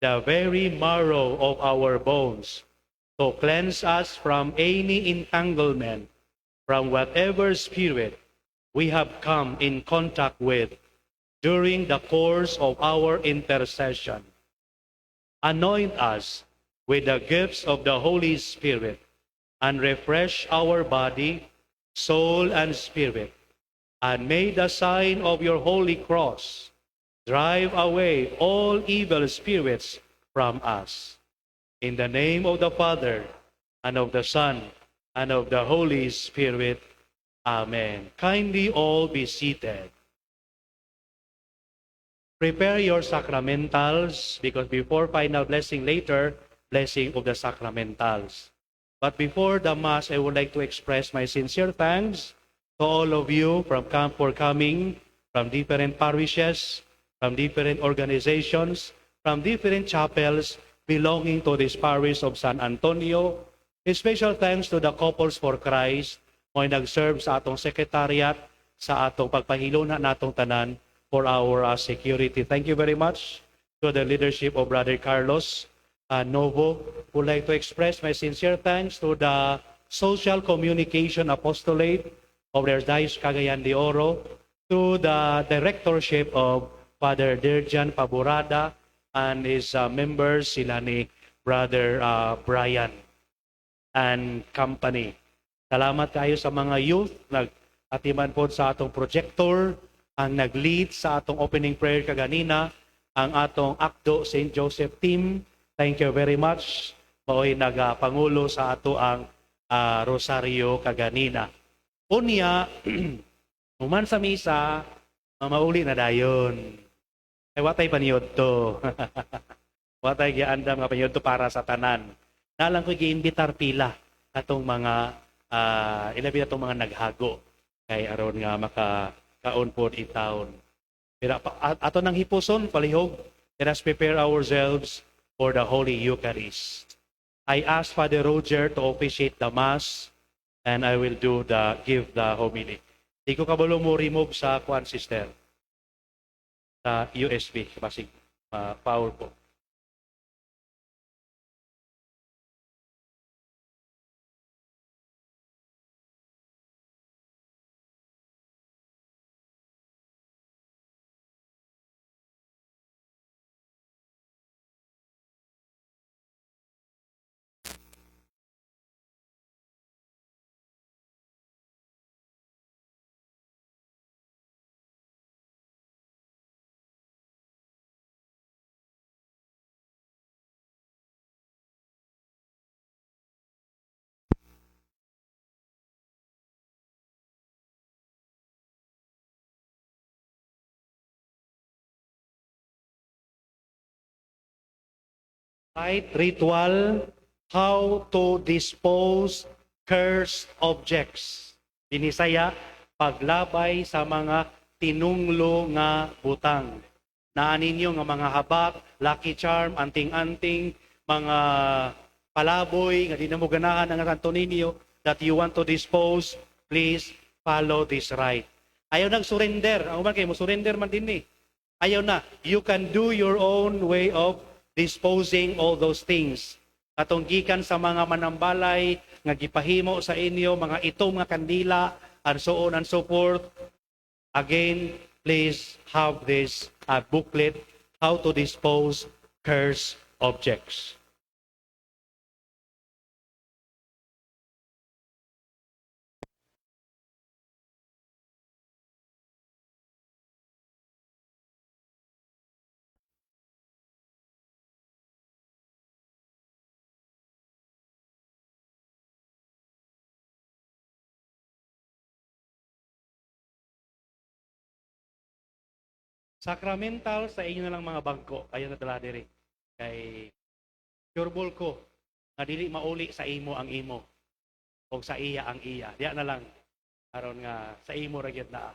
the very marrow of our bones to cleanse us from any entanglement, from whatever spirit we have come in contact with during the course of our intercession. Anoint us with the gifts of the Holy Spirit and refresh our body, soul, and spirit. And may the sign of your holy cross drive away all evil spirits from us. In the name of the Father, and of the Son, and of the Holy Spirit. Amen. Kindly all be seated. Prepare your sacramentals because before final blessing later, blessing of the sacramentals. But before the Mass, I would like to express my sincere thanks to all of you from for coming from different parishes, from different organizations, from different chapels belonging to this parish of San Antonio. A special thanks to the Couples for Christ, mo nag-serve sa atong secretariat, sa atong pagpahiluna natong tanan for our security. Thank you very much to the leadership of Brother Carlos Novo. Would like to express my sincere thanks to the Social Communication Apostolate of the Archdiocese Cagayan de Oro, to the directorship of Father Dirjan Paborada and his members, sila ni Brother Brian and company. Salamat kayo sa mga youth nag-atiman po sa atong projector, ang nag-lead sa atong opening prayer kaganina, ang atong Acdo St. Joseph team. Thank you very much. Mao'y nagapangulo sa ato ang Rosario kaganina. Unya, human sa misa, mamauli na dayon. Ay watay paniod to. Watay giandam nga paniod to para sa tanan. Nalang ko giimbitar pila atong mga ilabi atong mga naghago kay aron nga makakaon pod in town. Pero ato nang hipuson palihog. Let us prepare ourselves for the Holy Eucharist. I ask Father Roger to officiate the Mass and I will do the give the homily. Di ko kabalo mo remove sa kuan, sister, sa USB basig power po. Right ritual, how to dispose cursed objects. Binisaya, paglabay sa mga tinunglo nga butang. Naa ninyo nga mga habak, lucky charm, anting-anting, mga palaboy, nga di na mo ganahan ang santo ninyo that you want to dispose, please follow this rite. Ayaw nang surrender. Ang uban kay mo surrender man din ni. Ayaw na. You can do your own way of disposing all those things. Atong gikan sa mga manambalay nga gipahimo sa inyo, mga itom nga kandila, and so on and so forth. Again, please have this booklet, how to dispose cursed objects. Sacramental sa inyo na lang mga bangko. Ayaw na dala diri. Kay sure ko nga dili mauli sa imo ang imo o sa iya ang iya. Diya na lang aron nga sa imo ra gyud naa.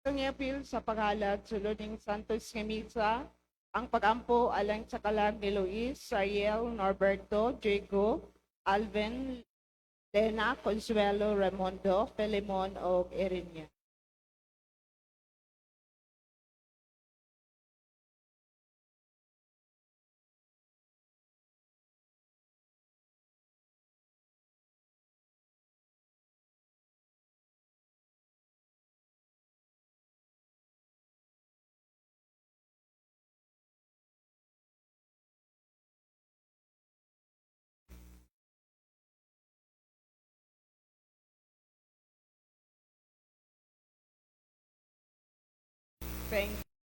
Atong iapil sa paghalad sulod ning Santos nga Misa ang pagampo alang sa kalag ni Luis, Ariel, Norberto, Diego, Alvin, Lena, Consuelo, Raimundo, Felimon ug Erinia.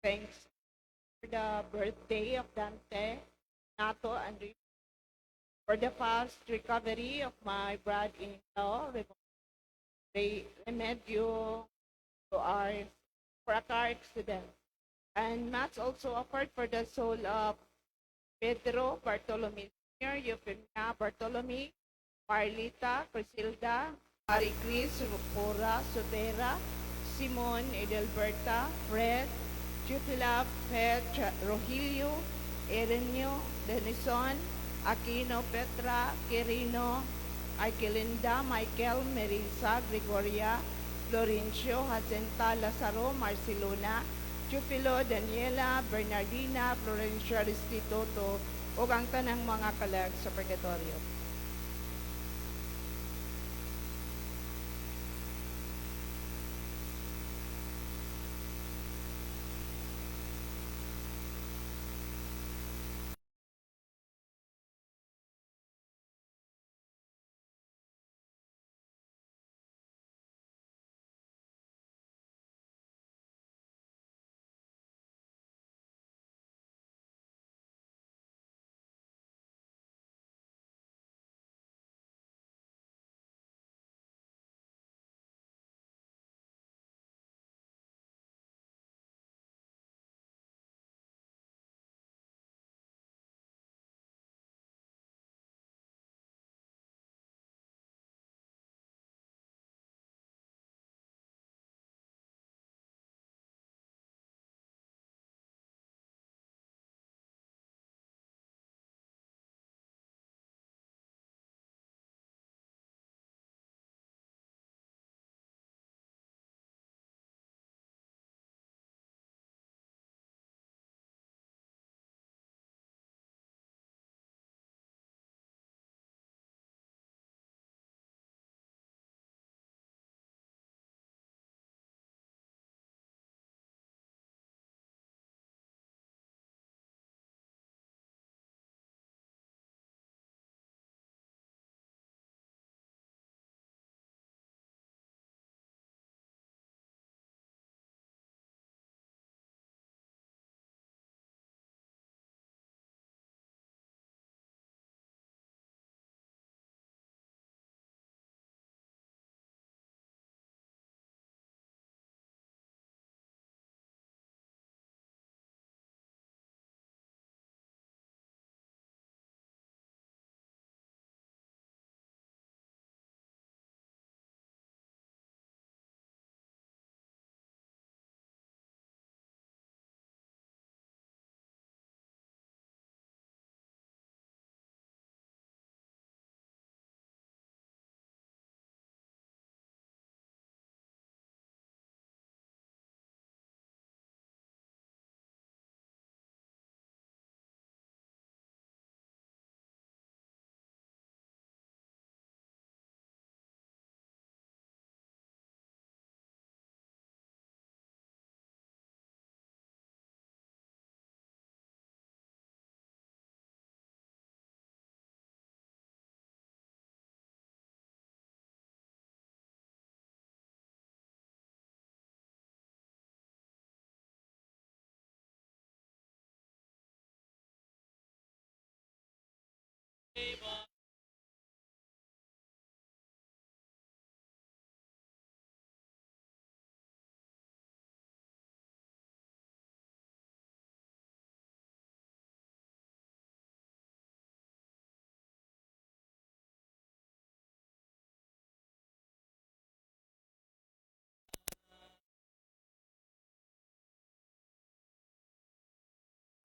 Thanks for the birthday of Dante, Nato, and for the fast recovery of my brother-in-law, Remedio, to our, for a car accident. And Mass also offered for the soul of Pedro Bartolome Sr., Euphemia Bartolome, Marlita, Crisilda, Marie Cris, Cora, Sotera, Simon, Edelberta, Fred, Jutila, Pet, Rogelio, Erenio, Denison, Aquino, Petra, Quirino, Arquilinda, Michael, Merisa, Gregoria, Florencio, Jacinta, Lazaro, Marcelona, Jufilo, Daniela, Bernardina, Florencia, Restituto, ug ang tanang mga kalag sa Purgatorio.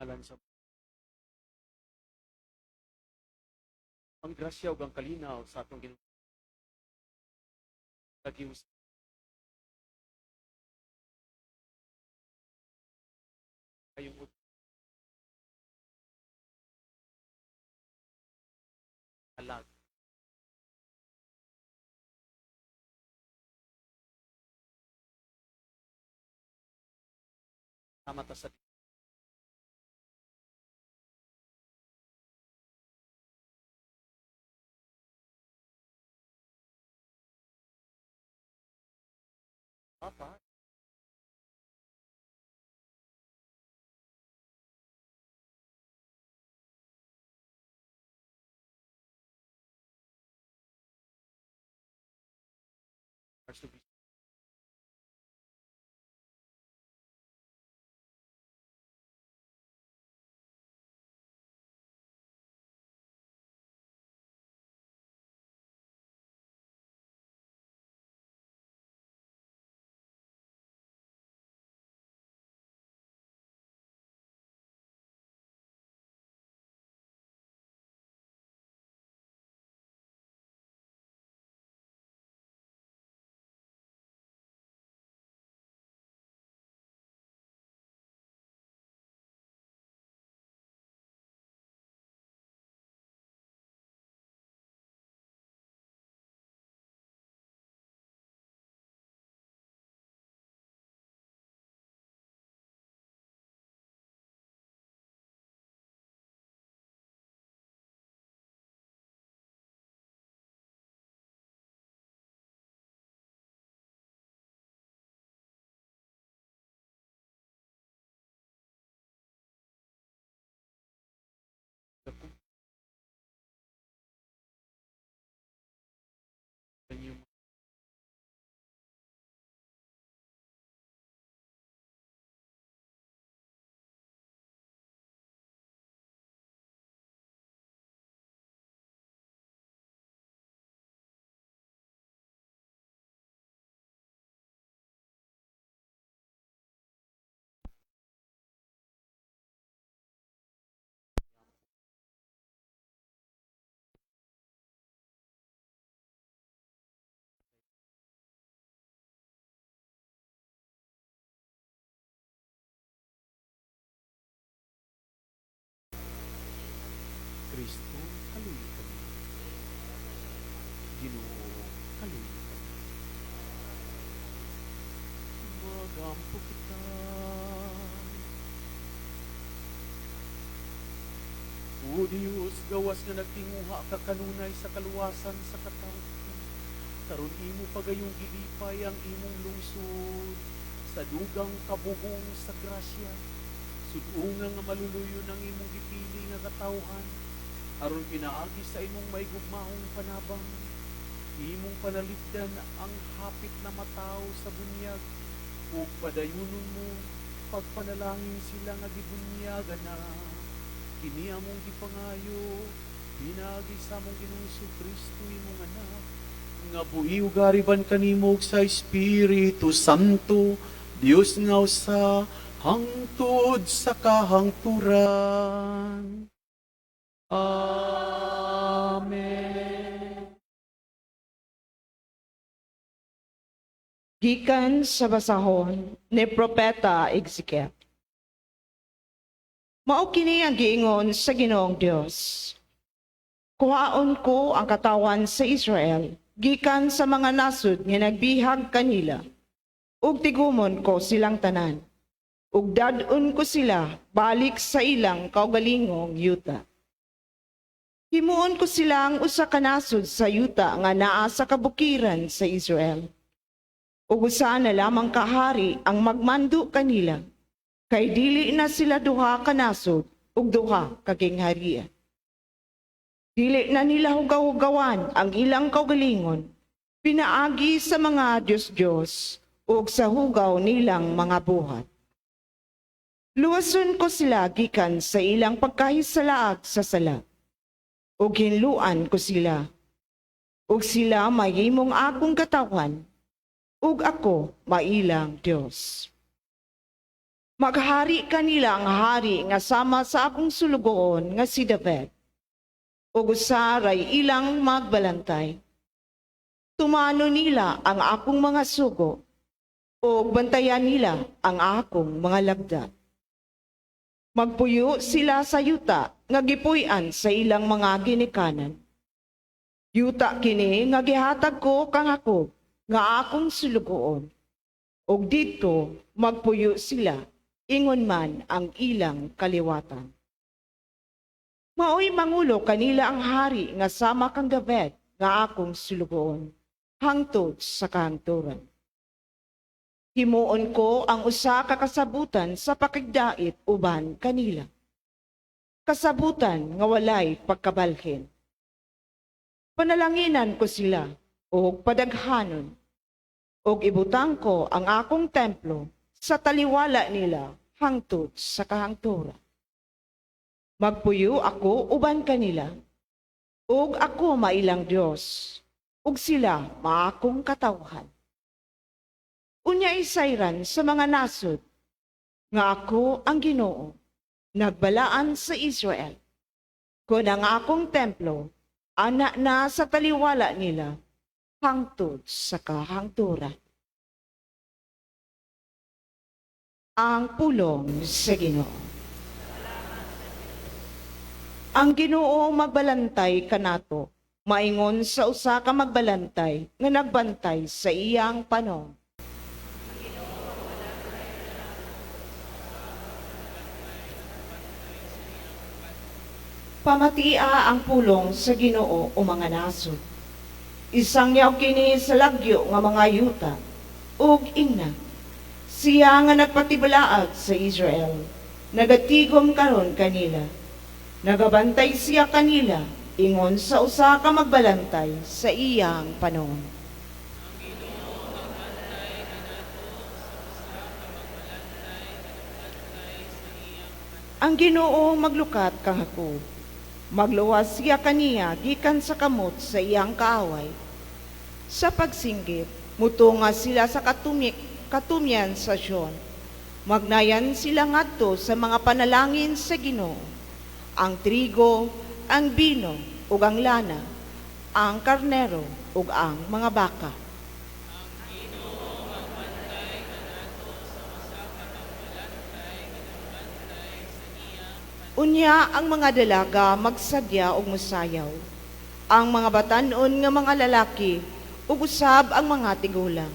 Alan sa ang grasya ug ang kalinaw sa atong Ginoo Tagius. Kayong alag. Tama ta sa Papa. Archbishop. Kristo, kaluyo kami. Ginoo, kaluyo kami. Magampo kita. O Diyos, gawas nga nagtinguha ka kanunay sa kaluwasan sa katawhan. Karon imo pagayong gilipay ang imong lungsod sa dugang kabugong sa grasya. Sud-unga nga maluluyon ang imong gipili nga katawhan, aron pinaagi sa imong maigugmaong panabang, imong panalipdan ang hapit na mataw sa bunyag, ug padayunon mo pagpanalangin sila nga gibunyagan na. Kini among gipangayo pinaagi sa among Ginoong Kristo imong anak, nga buhi ug gariban kanimo ug sa Espiritu Santo, Dios nga usa hangtod sa kahangturan. Amen. Gikan sa basahon ni Propeta Ezekiel. Mao kini ang giingon sa Ginoong Dios. Kuhaon ko ang katawan sa Israel gikan sa mga nasud nga nagbihag kanila, ug tigumon ko silang tanan, ug dad-on ko sila balik sa ilang kaugalingong yuta. Himuon ko silang usa ka nasod sa yuta nga naa sa kabukiran sa Israel. Ug usa na lamang ka hari ang magmando kanila, kay dili na sila duha ka nasod ug duha ka gingharian. Dili na nila hugaw-hugawan ang ilang kaugalingon, pinaagi sa mga Diyos-Diyos ug sa hugaw nilang mga buhat. Luwason ko sila gikan sa ilang pagkahisalaag sa sala, ug hinluan ko sila, ug sila mahimong akong katawan, ug ako mailang Dios. Maghari kanila ang hari nga sama sa akong sulugoon nga si David. Ug usa ray ilang magbalantay. Tumano nila ang akong mga sugo ug bantayan nila ang akong mga lagda. Magpuyo sila sa yuta nga gipuy-an sa ilang mga ginikanan. Yuta kini nga gihatag ko kang Jacob nga akong sulugoon. Ug didto magpuyo sila, ingon man ang ilang kaliwatan. Maoy mangulo kanila ang hari nga sama kang David nga akong sulugoon, hangtod sa kahangturan. Himuon ko ang usa ka kasabutan sa pakigdait uban kanila. Kasabutan nga walay pagkabalhin. Panalanginan ko sila og padaghanon, ug ibutang ko ang akong templo sa taliwala nila hangtod sa kahangturan. Magpuyo ako uban kanila, ug ako mailang Dios, ug sila maakong katawhan. Unya isayran sa mga nasod nga ako ang Ginoo, nagbalaan sa Israel. Kun ang akong templo, ana na sa taliwala nila, hangtod sa kahangturan. Ang pulong sa Ginoo. Ang Ginoo magbalantay kanato, maingon sa usa ka magbalantay nga nagbantay sa iyang panon. Pamatia ang pulong sa Ginoo o mga nasod. Isangyaw kini sa lagyo nga mga yuta ug ingna. Siya nga nagpatibalaag sa Israel, nagatigom karon kanila. Nagabantay siya kanila, ingon sa usa ka magbalantay sa iyang panon. Ang Ginoo maglukat kang Jacob. Magluwas siya kaniya gikan sa kamot sa iyang kaaway. Sa pagsinggit, mutunga sila sa katumyan sa Sion. Magnayan sila ngadto sa mga panalangin sa Ginoo. Ang trigo, ang bino, ug ang lana, ang karnero, ug ang mga baka. Unya ang mga dalaga magsadya og mosayaw. Ang mga batan-on nga mga lalaki ug usab ang mga tigulang.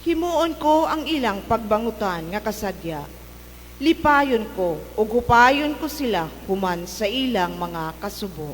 Himuon ko ang ilang pagbangutan nga kasadya. Lipayon ko ug hupayon ko sila human sa ilang mga kasubo.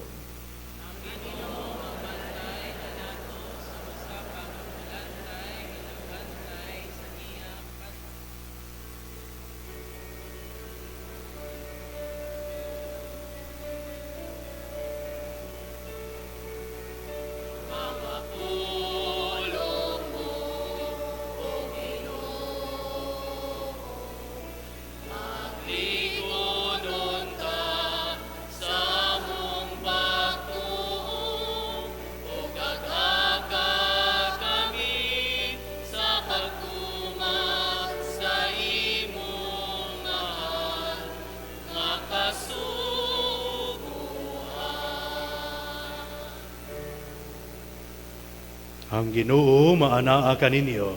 Ang Ginoo maanaa kaninyo.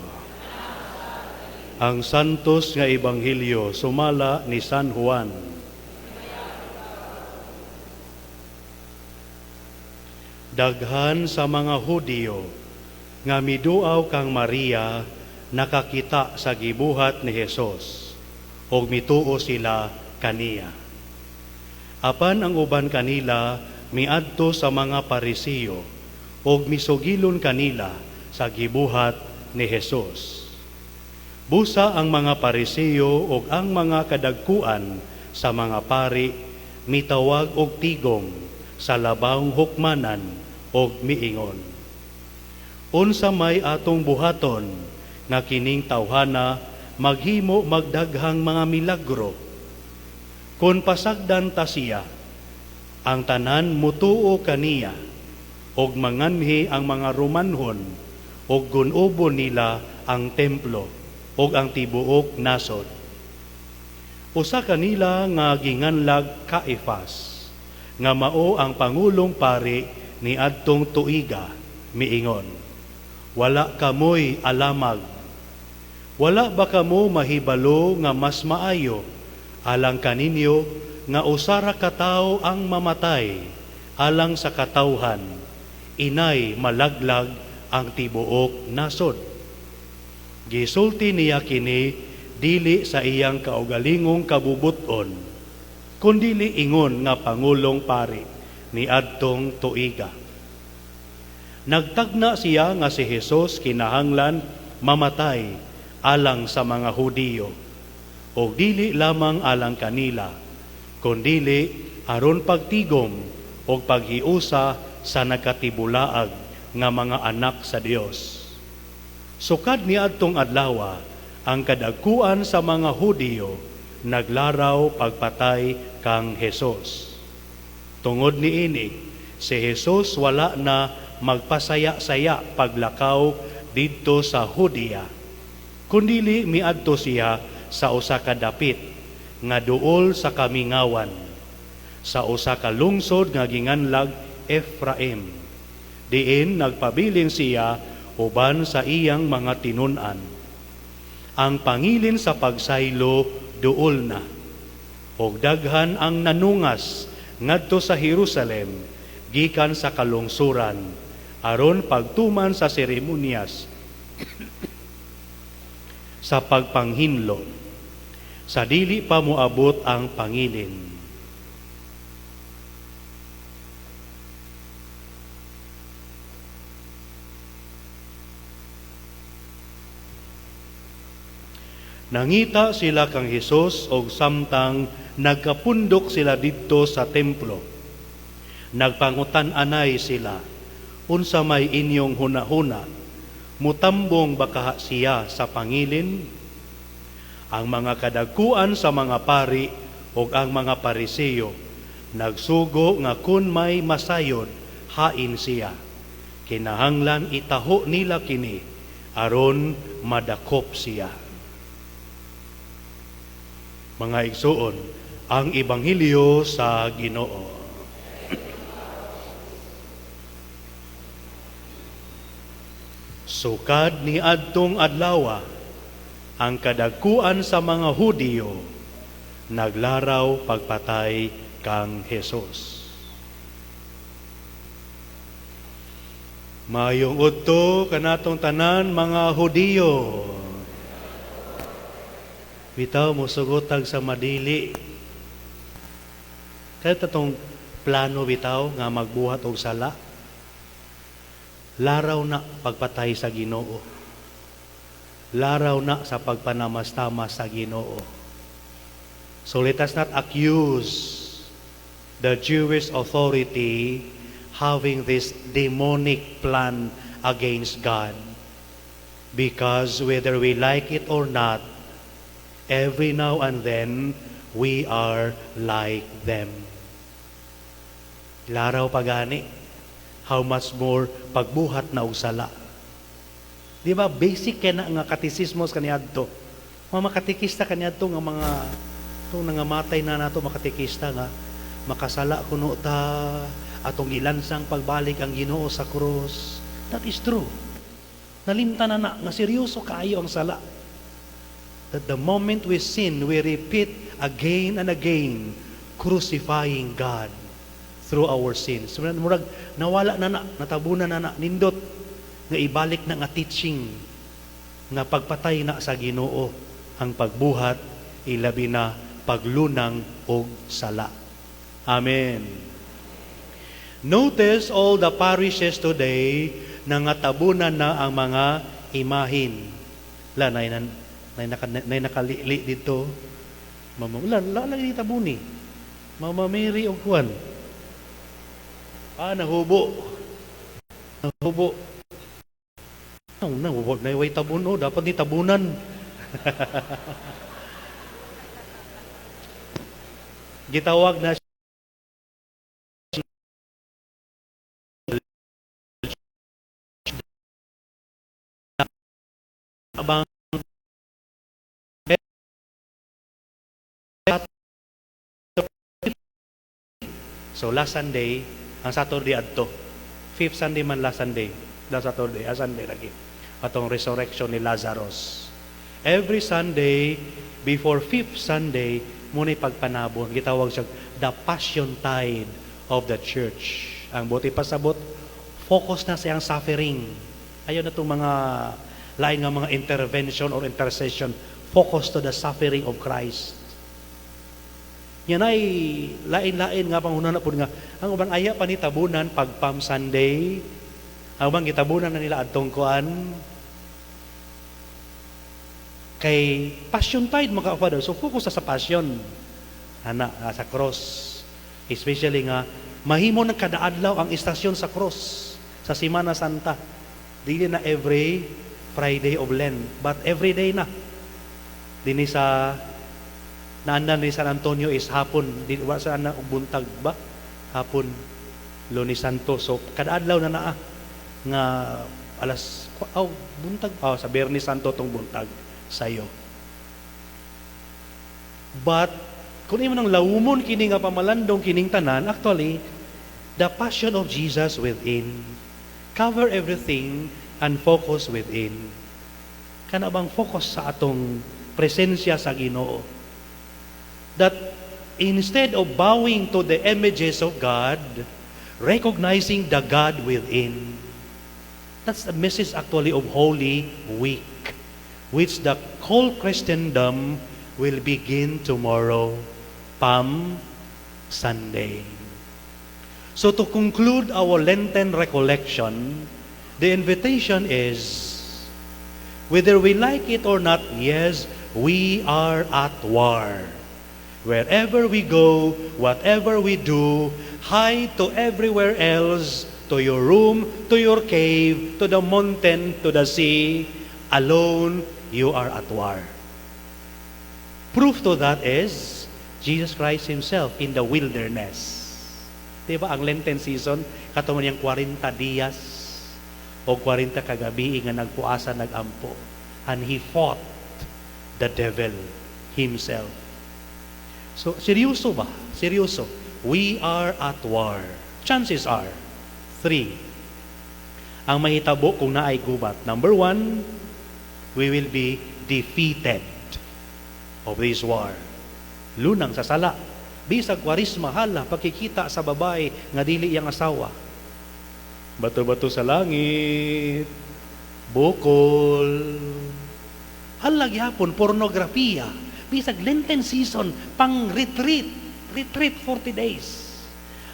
Ang santos nga ebanghelyo sumala ni San Juan. Daghan sa mga Hudiyo nga miduaw kang Maria nakakita sa gibuhat ni Hesus ug mituo sila kaniya. Apan ang uban kanila miadto sa mga Parisiyo ug misugilon kanila sa gibuhat ni Hesus. Busa ang mga Parisiyo ug ang mga kadagkuan sa mga pari mitawag og tigom sa labawng hukmanan og miingon. Unsa may atong buhaton nga kining tawhana maghimo magdaghang mga milagro? Kon pasagdan ta siya, ang tanan mutuo kaniya, og manganhi ang mga Romanhon, og gun-obon nila ang templo, og ang tibuok nasod. Usa kanila nga ginganlag Caifas, nga mao ang pangulong pari ni adtong tuiga, miingon, "Wala kamoy alamag. Wala ba kamo mahibalo nga mas maayo alang kaninyo nga usa ra ka tawo ang mamatay alang sa katawhan, inay malaglag ang tibuok nasod?" Gisulti niya kini dili sa iyang kaugalingong kabubuton, kundili ingon nga pangulong pari ni adtong tuiga. Nagtagna siya nga si Jesus kinahanglan mamatay alang sa mga Hudiyo, o dili lamang alang kanila, kundili aron pagtigom o paghiusa sa nagkatibulaag nga mga anak sa Dios. Sukad ni adtong adlawa, ang kadagkuan sa mga Hudiyo naglaraw pagpatay kang Jesus. Tungod niini, si Jesus wala na magpasaya-saya paglakaw didto sa Judea, kundili miadto siya sa usa ka dapit nga duol sa kamingawan, sa usa ka lungsod nga ginganlag Efraim. Diin nagpabilin siya uban sa iyang mga tinun-an. Ang pangilin sa pagsaylo duol na, og daghan ang nanungas ngadto sa Jerusalem gikan sa kalungsuran aron pagtuman sa seremonyas sa pagpanghinlo sa dili pa moabot ang pangilin. Nangita sila kang Hesus og samtang nagkapundok sila didto sa templo. Nagpangutan-anay sila, "Unsa may inyong hunahuna? Mutambong ba kaha siya sa pangilin?" Ang mga kadagkuan sa mga pari ug ang mga Pariseo nagsugo nga kun may masayod, hain siya. Kinahanglan itaho nila kini aron madakop siya. Mga igsuon, ang Ebanghelyo sa Ginoo. Sukad ni adtong adlawa, ang kadagkuan sa mga Hudiyo naglaraw pagpatay kang Hesus. Mayong udto kanatong tanan mga Hudiyo. Bitaw mosugotag sa madili. Kaya tatong plano bitaw nga magbuhat og sala. Laraw na pagpatay sa Ginoo. Laraw na sa pagpanamastamas sa Ginoo. So let us not accuse the Jewish authority having this demonic plan against God. Because whether we like it or not, every now and then, we are like them. Laraw pagani, how much more pagbuhat na og sala. Di ba basic kay na nga katisismos kaniadto. Mga makatikista kaniadto nga mga itong nangamatay na nato makatikista nga makasala kuno ta atong gilansang pagbalik ang Ginoo sa krus. That is true. Nalimtan na na nga seryoso kaayo ang sala. That the moment we sin, we repeat again and again, crucifying God through our sins. So, murag nawala na na, natabunan na na, nindot nga ibalik na nga teaching nga pagpatay na sa Ginoo ang pagbuhat, ilabi na paglunang og sala. Amen. Notice all the parishes today nangatabunan na ang mga imahin. La, nay, nay, nay nakalili dito. Mama, la, la, lagi tabuni. Mama Mary og Juan. Ah, nahubo. Nahubo. Nahubo. Naway tabun, oh, dapat ni tabunan. Gitawag na abang So last Sunday, ang Saturday adto. Fifth Sunday man last Sunday. Last Saturday, ah, Sunday lagi. Atong resurrection ni Lazarus. Every Sunday, before fifth Sunday, mao pagpanabon. Gitawag siya the Passion Tide of the Church. Ang buot ipasabot, focus na siyang suffering. Ayaw na itong mga lain nga mga intervention or intercession. Focus to the suffering of Christ. Yan ay lain-lain nga panghuna na po nga ang uban aya pa ni tabunan pag Palm Sunday. Ang uban gitabunan na nila adtong kuan kay Passion Tide, mga Father. So focus sa passion. Ana sa cross. Especially nga mahimo ng kada adlaw ang istasyon sa cross sa Semana Santa. Dili na every Friday of Lent, but every day na. Dinhi sa naandan ni San Antonio is hapon, di wa sa na buntag ba? Hapon Lunes Santo. So kada adlaw na naa nga alas aw buntag, oh, sa Biyernes Santo tong buntag sayo. But kung imo nang lawumon kini nga pamalandong kining tanan, actually the passion of Jesus within cover everything and focus within. Kana bang focus sa atong presensya sa Ginoo? That instead of bowing to the images of God, recognizing the God within. That's the message actually of Holy Week, which the whole Christendom will begin tomorrow, Palm Sunday. So to conclude our Lenten recollection, the invitation is, whether we like it or not, yes, we are at war. Wherever we go, whatever we do, hide to everywhere else, to your room, to your cave, to the mountain, to the sea, alone, you are at war. Proof to that is Jesus Christ Himself in the wilderness. Diba ang Lenten season, kato man niyang 40 dias o 40 kagabi nga nagpuasa, nagampo. And He fought the devil himself. So, seryoso ba? Seryoso. We are at war. Chances are, three. Ang mahitabo kung naay gubat. Number one, we will be defeated of this war. Lunang sa sala. Bisag Kwaresma, hala, pagkikita sa babae nga dili iyang asawa. Bato-bato sa langit, bukol. Hala gyapon, pornografiya. Bisag Lenten season, pang retreat, retreat 40 days.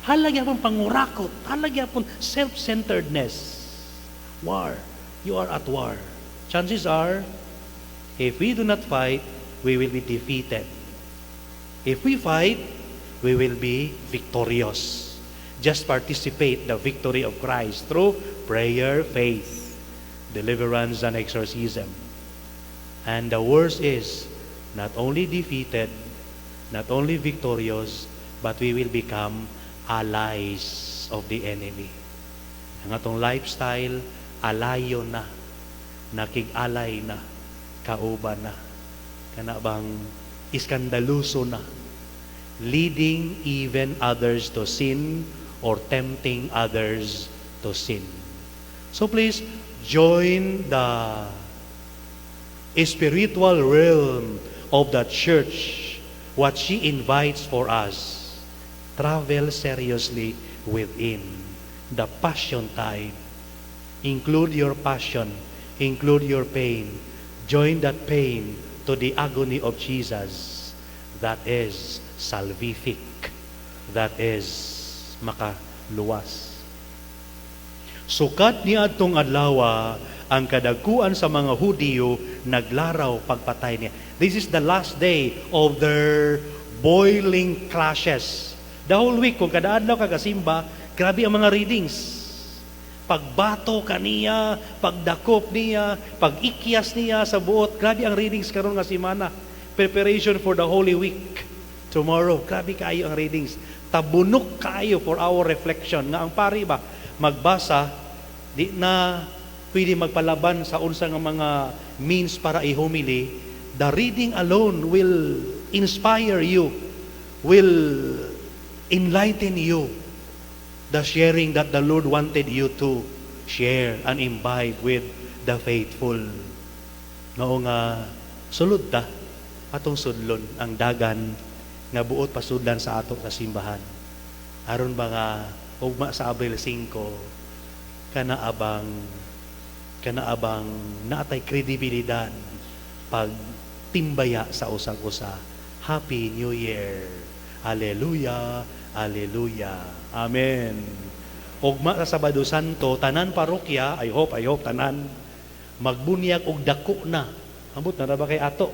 Hala gyapon pangurakot, hala gyapon self-centeredness. War. You are at war. Chances are, if we do not fight, we will be defeated. If we fight, we will be victorious. Just participate the victory of Christ through prayer, faith, deliverance, and exorcism. And the worst is, not only defeated, not only victorious, but we will become allies of the enemy. Ang atong lifestyle, alayo na, nakig-alay na, kauban na, kana bang iskandaluso na, leading even others to sin or tempting others to sin. So please, join the spiritual realm of the church, what she invites for us. Travel seriously within the passion tide. Include your passion, include your pain. Join that pain to the agony of Jesus. That is salvific. That is makaluwas. Sukad ni adtong adlaw, ang kadagkuan sa mga Hudiyo naglaraw pagpatay niya. This is the last day of their boiling clashes. The whole week, kung kada adlaw kagasimba, grabe ang mga readings. Pagbato kaniya, pagdakop niya, pag-ikyas niya sa buot. Grabe ang readings karon nga semana. Preparation for the Holy Week. Tomorrow, grabe kaayo ang readings. Tabunok kaayo for our reflection. Nga ang pari ba, magbasa, di na pwede magpalaban sa unsa nga mga means para i-homily. The reading alone will inspire you, will enlighten you the sharing that the Lord wanted you to share and imbibe with the faithful. Mao nga sulod ta atong sudlon ang dagan nga buot pasudlan sa ato sa simbahan. Aron ba nga ugma sa Abril 5 kana abang naatay kredibilidad pag timbaya sa usag-usa. Happy New Year. Hallelujah. Hallelujah. Amen. Ugma sa Sabado Santo, tanan parokya, I hope tanan magbunyag og dako na. Ambot na ra ba kay ato?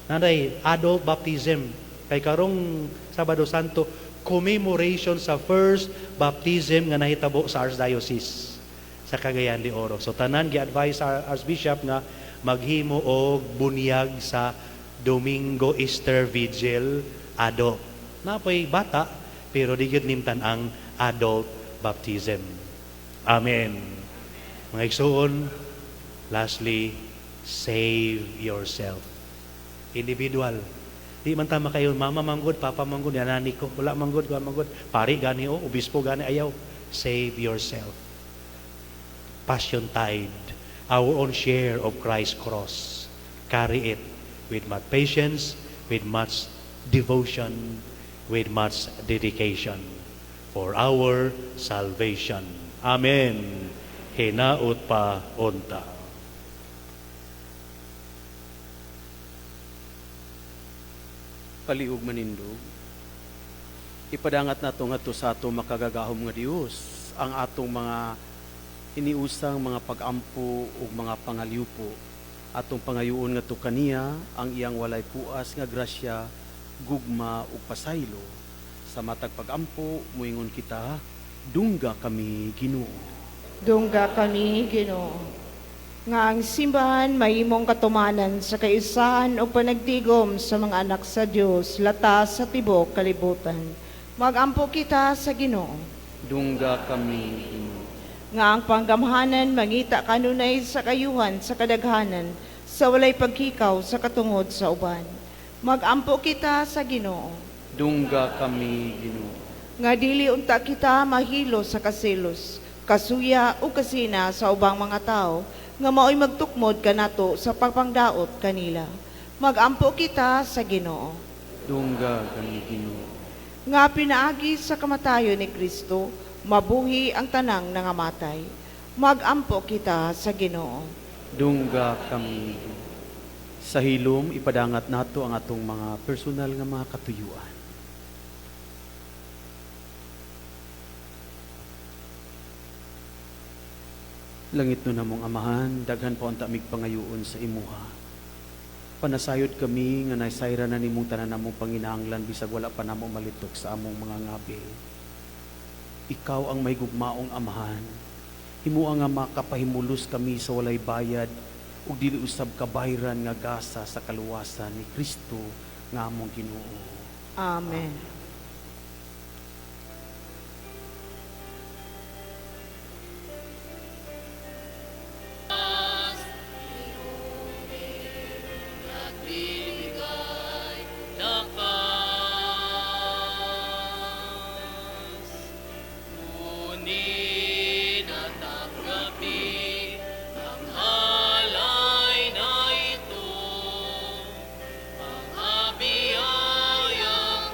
Nanay adult baptism kay karong Sabado Santo, commemoration sa first baptism nga nahitabo sa Archdiocese sa Cagayan de Oro. So tanan gi-advise sa Archbishop nga maghimo og bunyag sa Domingo Easter Vigil adult. Napoy bata pero di gyud nimtan ang adult baptism. Amen. Mga igsoon, lastly, save yourself. Individual. Di man ta makayo, mama manggod, papa manggod, yanani ko, wala manggod, wala manggod, pari gani o, obispo gani, ayaw. Save yourself. Passion Tide, our own share of Christ's cross. Carry it with much patience, with much devotion, with much dedication for our salvation. Amen. Hinaot pa unta. Palihog manindog. Ipadangat nato ngadto sa ato makagagahom nga Dios ang atong mga iniusang mga pagampo ug mga pangalyupo. Atong pangayoon ngadto kaniya ang iyang walay puas nga grasya, gugma ug pasaylo. Sa matag pagampo, moingon kita, dungga kami, Ginoo. Dungga kami, Ginoo. Nga ang simbahan mahimong katumanan sa kaisahan o panagtigom sa mga anak sa Dios lata sa tibok kalibutan. Magampo kita sa Ginoo. Dungga kami, Ginoo. Nga ang panggamhanan mangita kanunay sa kayuhan sa kadaghanan sa walay pagkikaw sa katungod sa uban. Magampo kita sa Ginoo. Dungga kami, Ginoo. Nga dili unta kita mahilo sa kaselos, kasuya o kasina sa ubang mga tao nga mao'y magtukmod kanato sa pagpangdaot kanila. Magampo kita sa Ginoo. Dungga kami, Ginoo. Nga pinaagi sa kamatayon ni Kristo, mabuhi ang tanang nangamatay. Magampo kita sa Ginoo. Dungga kami, Ginoo. Sa hilom, ipadangat nato ang atong mga personal nga mga katuyuan. Langit no namong Amahan, daghan pa unta mig pangayoon sa imuha. Panasayod kami nga nasayra na nimong tanan namong panginahanglan bisag wala pa namo malitok sa among mga ngabi. Ikaw ang may gugmaong Amahan. Himua nga makapahimulos kami sa walay bayad ug dili usab kabayran nga gasa sa kaluwasan ni Kristo nga among Ginoo. Amen. Nagbibigay lakas. Kunin at tanggapin ang alay na ito, mga biyayang.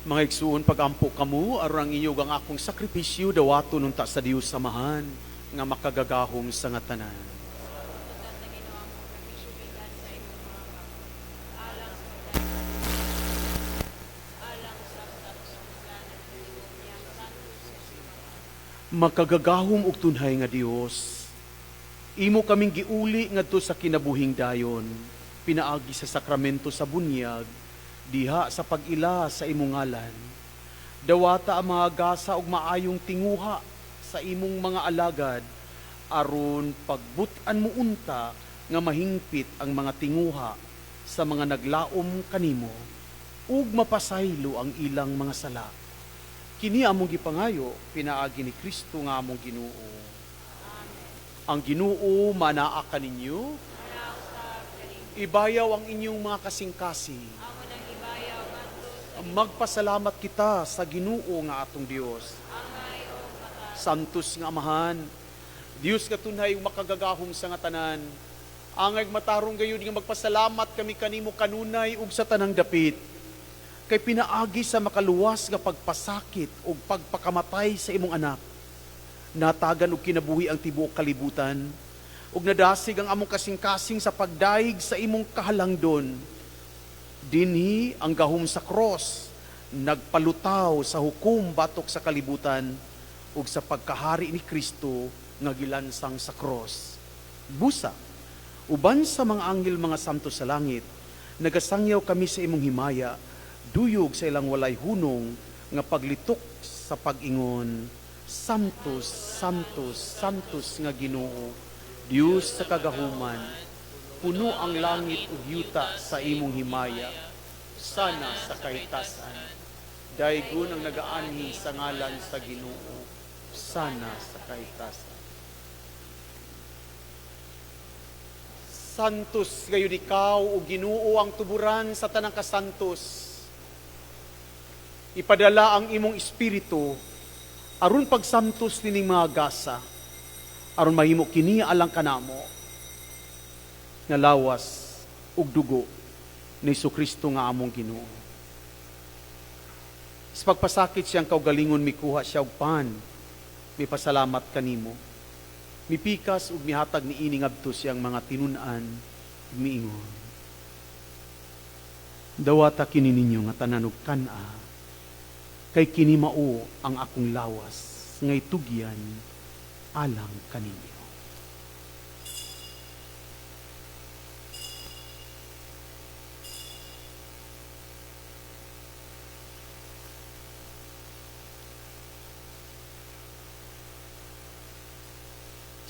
Mga igsuon, pagampo kamo aron ang inyo ug ang akong sakripisyo dawaton unta sa Dios Amahan nga makagagahom sa nga tanan. Makagagahom ug tunhay nga Dios, imo kaming giuli ngadto sa kinabuhing dayon, pinaagi sa sakramento sa bunyag, diha sa pag-ila sa imong ngalan. Dawata ang mga gasa ug maayong tinguha sa imong mga alagad, aron pagbut-an mo unta nga mahingpit ang mga tinguha sa mga naglaom kanimo, ug mapasaylo ang ilang mga sala. Kini among gipangayo pinaagi ni Kristo nga among Ginoo. Ang Ginoo manaa kaninyo. Ibayaw ang inyong mga kasing-kasing. Magpasalamat kita sa Ginoo nga atong Dios. Santos nga Amahan, Dios nga tunay makagagahom sa nga tanan. Angay matarong gayud nga magpasalamat kami kanimo kanunay ug sa tanang dapit. Kay pinaagi sa makaluwas nga pagpasakit ug pagpakamatay sa imong anak. Natagan og kinabuhi ang tibuok kalibutan ug nadasig ang among kasing-kasing sa pagdaig sa imong kahalangdon. Dinhi ang gahom sa cross nagpalutaw sa hukom batok sa kalibutan ug sa pagkahari ni Kristo nga gilansang sa cross. Busa, uban sa mga anghel mga santo sa langit, nagasangyaw kami sa imong himaya, duyog sa ilang walay hunong nga paglitok sa pag-ingon, Santos, Santos, Santos nga Ginoo, Dios sa kagahuman, puno ang langit ug yuta sa imong himaya, sana sa kahitasan. Daygon ang nagaanhi sa ngalan sa Ginoo, sana sa kahitasan. Santos gayud ikaw o Ginoo ang tuburan sa tanang kasantos. Ipadala ang imong espiritu aron pagsantos nining mga gasa, aron mahimo kini alang kanamo nga lawas ug dugo ni Kristo nga among Ginoo. Sa pagpasakit siyang kaugalingon, mikuha siya og pan, mipasalamat kanimo, mipikas ug mihatag niini ngadto siyang mga tinun-an, ug miingon, Dawata kini ninyo nga tanan og kan-a, kay kini mao ang akong lawas nga itugyan alang kaninyo.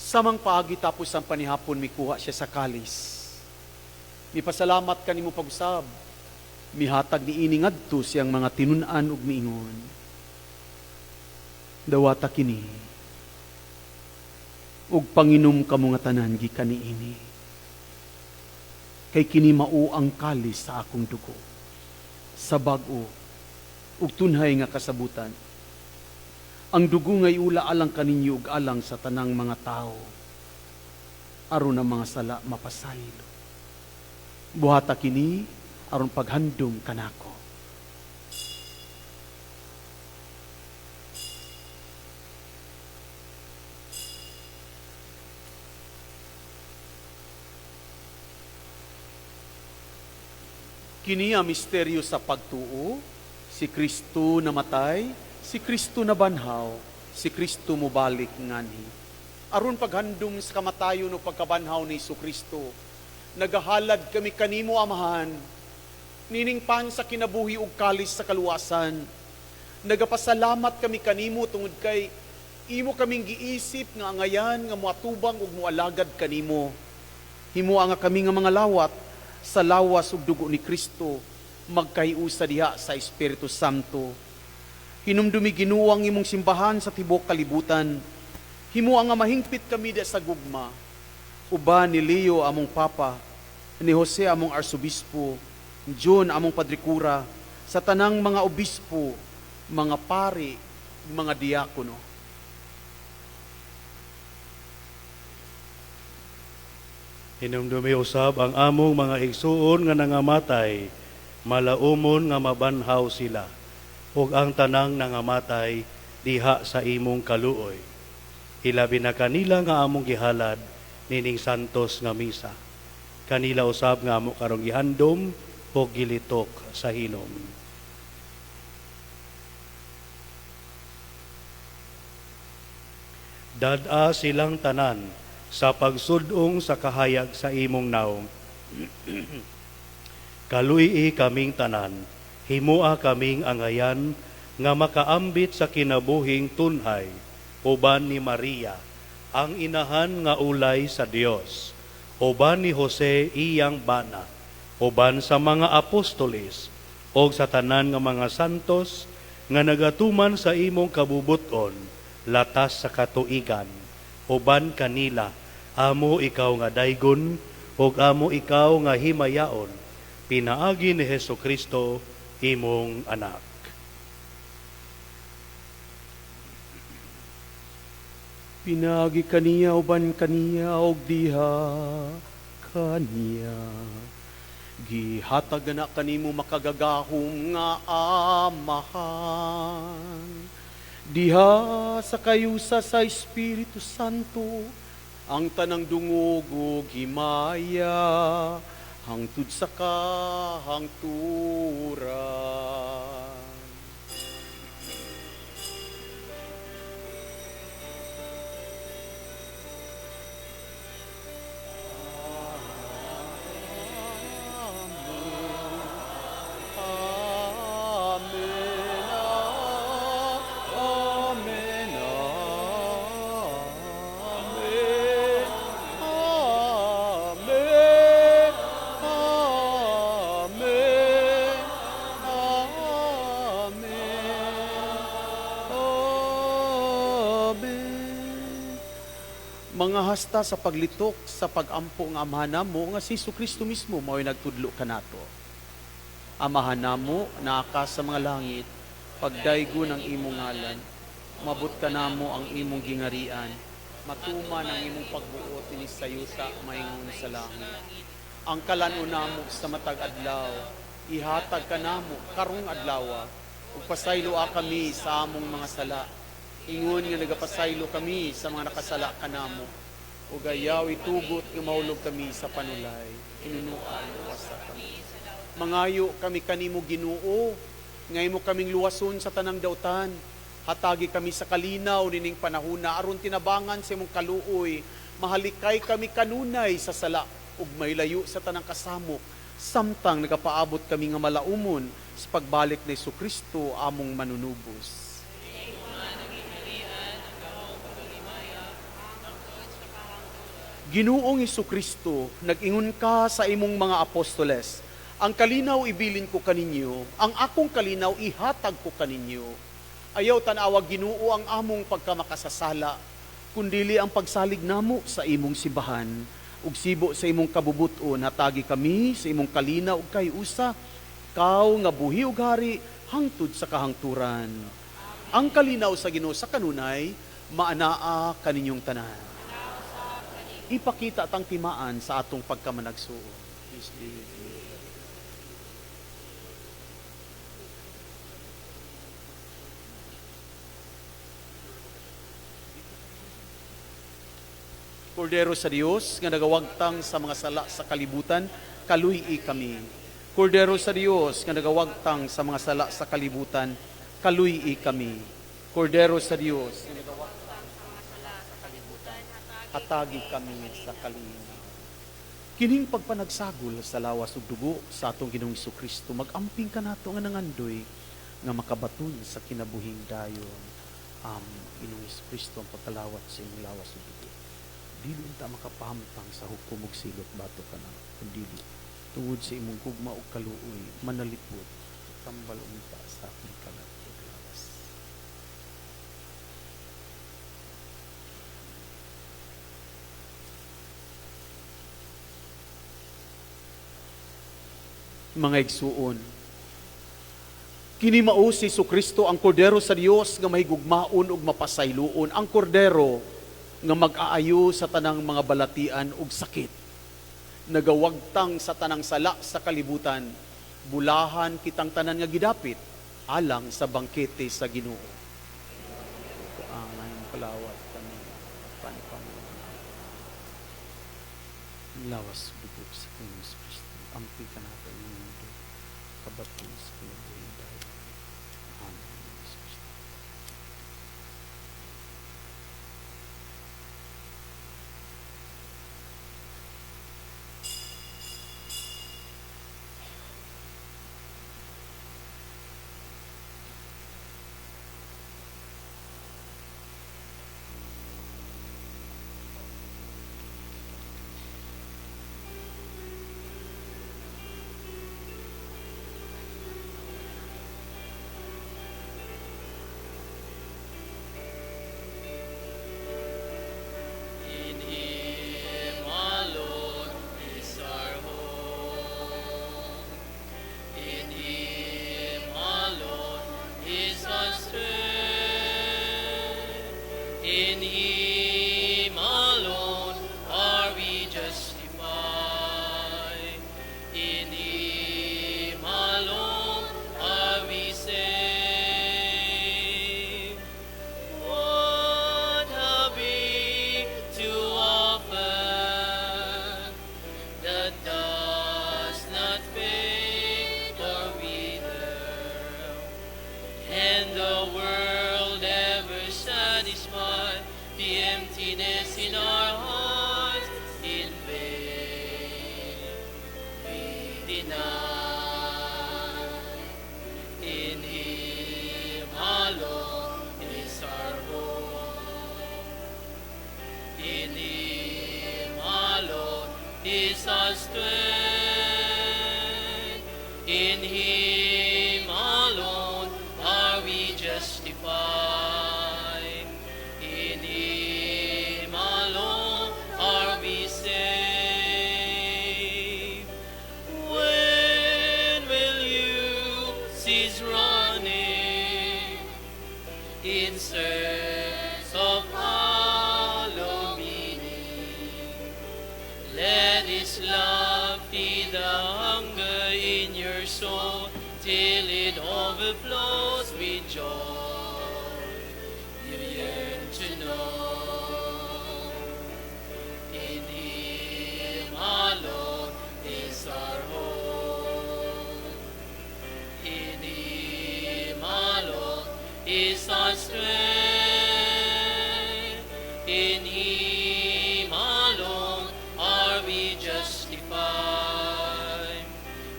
Samang paagi tapos ang panihapon, mikuha siya sa kalis. Mipasalamat kanimo pag-usab. Mihatag niini ngadto siyang mga tinun-an ug miingon, Dawata kini ug panginom kamo nga tanan gikan niini. Kay kini mao ang kalis sa akong dugo, sa bag-o ug tunhay nga kasabutan. Ang dugo nga iula alang kaninyo ug alang sa tanang mga tawo, aron ang mga sala mapasaylo. Buhata kini aron paghandom kanako. Kini ang misteryo sa pagtuo, si Kristo namatay, si Kristo nabanhaw, si Kristo mobalik nganhi. Aron paghandom sa kamatayon o pagkabanhaw ni Kristo, nagahalad kami kanimo, Amahan, nining pan sa kinabuhi ug kalis sa kaluwasan. Nagapasalamat kami kanimo tungod kay imo kaming giisip nga angayan nga moatubang ug moalagad kanimo. Himoa nga kami nga mga lawat sa lawas ug dugo ni Kristo magkahiusa diha sa Espiritu Santo. Hinumdumi Ginoo ang imong simbahan sa tibuok kalibutan. Himoa nga mahingpit kami diha sa gugma. Uban ni Leo among Papa, ni Jose among Arsobispo, John among Padrikura, sa tanang mga obispo, mga pari, mga diakono. Hinumdumi usab ang among mga igsuon nga nangamatay, malaumon nga mabanhaw sila. ug ang tanang nangamatay diha sa imong kaluoy. Hilabi na kanila nga among gihalad nining santos nga misa. Kanila usab nga amo karong gihandom ug gilitok sa hilom. Dad-a silang tanan sa pagsudong sa kahayag sa imong nawong. Kaluy-i kaming tanan, himua kaming angayan nga makaambit sa kinabuhing tunhay uban ni Maria, ang inahan nga ulay sa Dios, uban ni Jose iyang bana, uban sa mga apostoles og sa tanan nga mga santos nga nagatuman sa imong kabubuton latas sa katuigan, uban kanila amo ikaw nga daygon ug amo ikaw nga himayaon, pinaagi ni Hesukristo imong anak. Pinaagi kaniya uban kaniya og diha kaniya. Gihatag na kanimo makagagahom nga Amahan. Diha sa kayusa sa Espiritu Santo ang tanang dungog ug himaya hangtod sa kahangturan. Mga hasta sa paglitok sa pagampo nga Amahan namo nga si Jesucristo mismo mao'y nagtudlo kanato. Amahan namo naa ka sa mga langit, pagdaygon ang imong ngalan, mabot kanamo ang imong gingarian, matuman ang imong pagbuot dinhi sa yuta maingon sa langit. Ang kalan-on namo sa matag adlaw, ihatag kanamo karong adlawa, ug pasayloa kami sa among mga sala, ingon nga nagapasaylo kami sa mga nakasala kanamo, ug ayaw itugot nga mahulog kami sa panulay, hinunuan luwasa kami. Mangayo kami kanimo Ginoo, nga imo kaming luwason sa tanang dautan. Hatagi kami sa kalinaw nining panahuna aron tinabangan sa imong kaluoy, mahalikay kami kanunay sa sala ug maylayo sa tanang kasamok, samtang nagapaabot kami nga malaumon sa pagbalik ni Jesucristo among manunubos. Ginoong Jesucristo, nag-ingon ka sa imong mga apostoles, ang kalinaw ibilin ko kaninyo, ang akong kalinaw ihatag ko kaninyo. Ayaw tan-awa Ginoo ang among pagkamakasasala, kundili ang pagsalig namo sa imong simbahan. Ug sibo sa imong kabubuton, hatagi kami sa imong kalinaw ug kayusa, kaw nga buhi ug hari hangtod sa kahangturan. Ang kalinaw sa Ginoo sa kanunay, maanaa kaninyong tanan. Ipakita tang timaan sa atong pagkamanagsuon. Peace be with you. Kordero sa Dios nga nagawagtang sa mga sala sa kalibutan, kaluy-i kami. Kordero sa Dios nga nagawagtang sa mga sala sa kalibutan, kaluy-i kami. Kordero sa Dios nga nagawagtang sa mga sala sa kalibutan, hatagi kami sa kalinaw. Kining pagpanagsagol sa lawas ug dugo sa atong Ginoong Hesukristo, mag-amping kanato nga nangandoy nga makabaton sa kinabuhing dayon. Ginoong Hesukristo ang pagkalawat sa imong lawas ug dugo. Dili unta makapahamtang sa hukom ug silot bato kana, kundi tungod sa imong gugma ug kaluoy manalipod tambal unta sa akong kalat ug lawas. Mga igsuon, kini mao si Jesucristo ang kordero sa Dios nga mahigugmaon ug mapasayloon, ang kordero nga mag-aayo sa tanang mga balatian ug sakit, nagawagtang sa tanang sala sa kalibutan, bulahan kitang tanan nga gidapit Alang sa bangkete sa Ginoo. Ang kalawat kami panipang lawas dugo sa Ginoong Kristo ampi ka natin ng mundo kabaton sa kinabuhi dahil. Amen. Jesus Kristo. In Him alone is our hope. In Him alone is our strength. In Him alone are we justified. In Him alone are we saved. What have we to offer that does not fade or wither? Can the world ever satisfy the emptiness in our hearts? In vain we deny. In Him alone is our hope. In Him alone is our strength. In Him alone are we justified. In Him alone are we saved. When will you cease running in search of hollow meaning? Let His love feed the hunger in your soul till it overflows with joy. You yearn to know. In Him alone is our hope. In Him alone is our strength. In Him alone are we justified.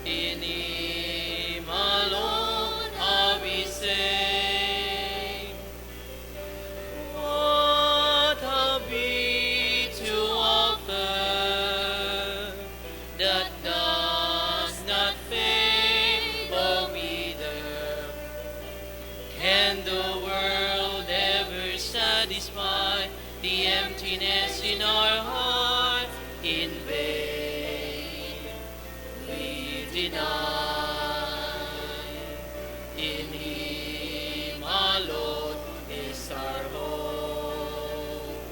In Him alone are we saved. What have we to offer that does not fade or wither? Can the world ever satisfy the emptiness in our heart? In vain we deny. In Him alone is our hope.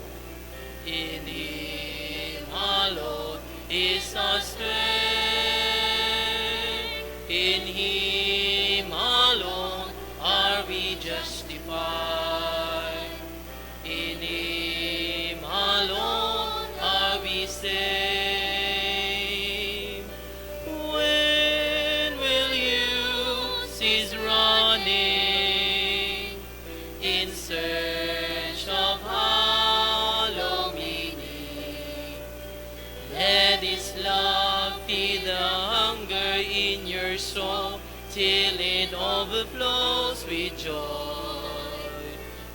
In Him alone is our strength. In Him alone are we justified. In Him alone are we saved. When will you cease running in search of hollow meaning? Let His love feed the hunger in your soul till it overflows with joy.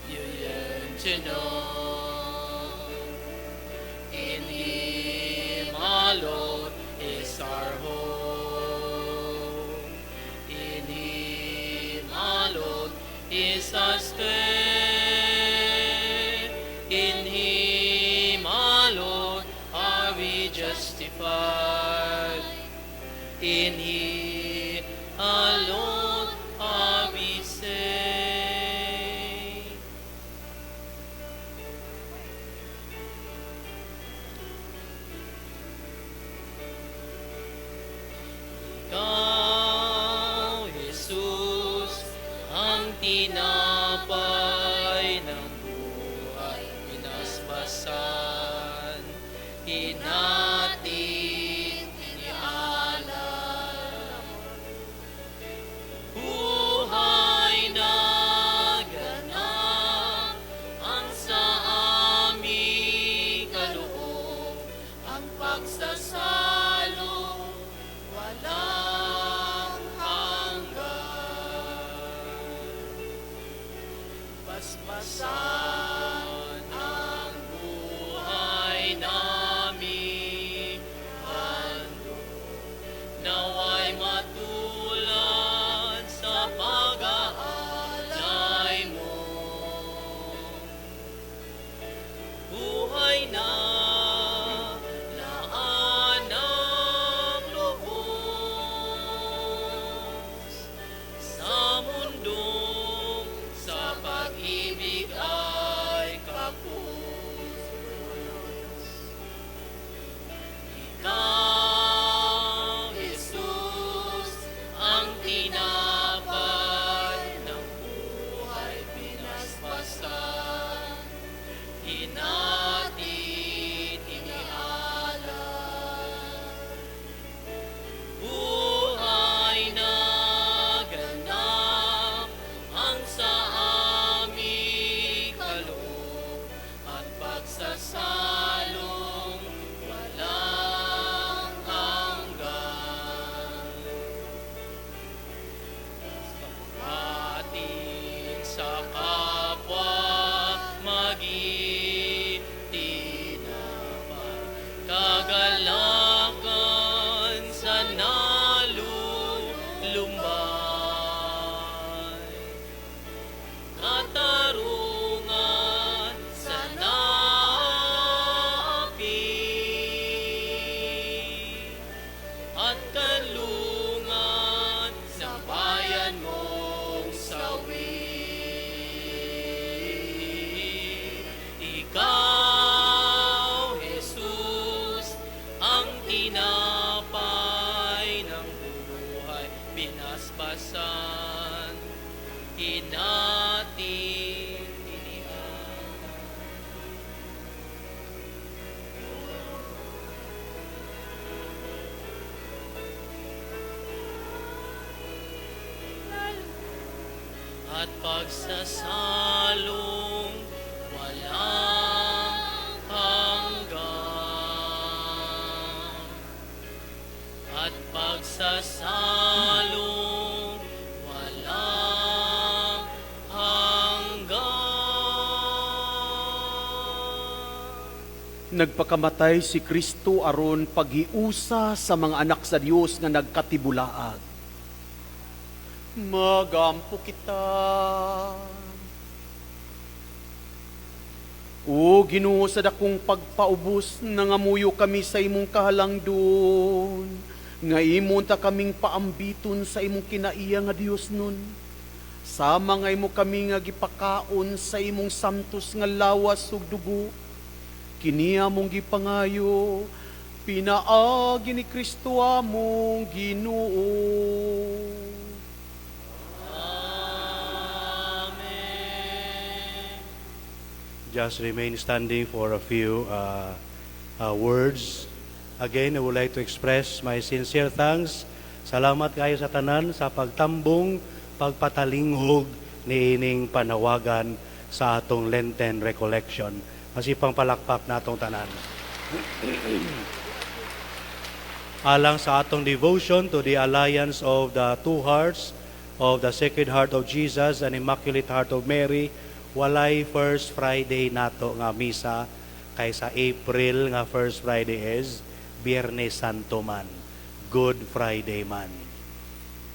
You yearn to know. In Him alone is our hope. In Him alone is our strength. In Him alone are we justified. In Him alone are we saved. Ikaw, Jesus, Binasbasan ang buhay namin, handog naway matulad sa pag-aalay mo. Buhay na laan ng lubos sa mundong sa pag-ibig ay kapos. Ikaw, Jesus, ang tinapay ng buhay, binasbasan, hinatid, inialay. Buhay na ganap ang sa aming kaloob at pagsasalong walang hanggan. Atin sa kapwa maging tinapay, kagalakan sa nalulumbay, katarungan sa naapi, at kanlungan sa bayan mong sawi. Ikaw, Jesus, ang tinapay ng buhay, binasbasan, hinatid, inialay. At pagsasalong walang hanggan, at pagsasalong walang hanggan. Nagpakamatay si Kristo aron paghiusa sa mga anak sa Dios nga nagkatibulaag. Magampo kita. O Ginoo, sa dakong pagpaubos, nangamuyo kami sa imong kahalangdon, nga imon ta kaming paambiton sa imong kinaiya nga Dios nun. Sama nga imo kami nga gipakaon sa imong santos nga lawas ug dugo, kini among gipangayo pinaagi ni Kristo among Ginoo. Amen. Just remain standing for a few words. Again, I would like to express my sincere thanks. Salamat kayo sa tanan sa pagtambong, pagpatalinghog niining panawagan sa atong Lenten Recollection. Masipang palakpak natong tanan. Alang sa atong devotion to the Alliance of the Two Hearts of the Sacred Heart of Jesus and Immaculate Heart of Mary, walay first Friday nato nga misa kay sa April nga first Friday is Biyernes Santo man, Good Friday man.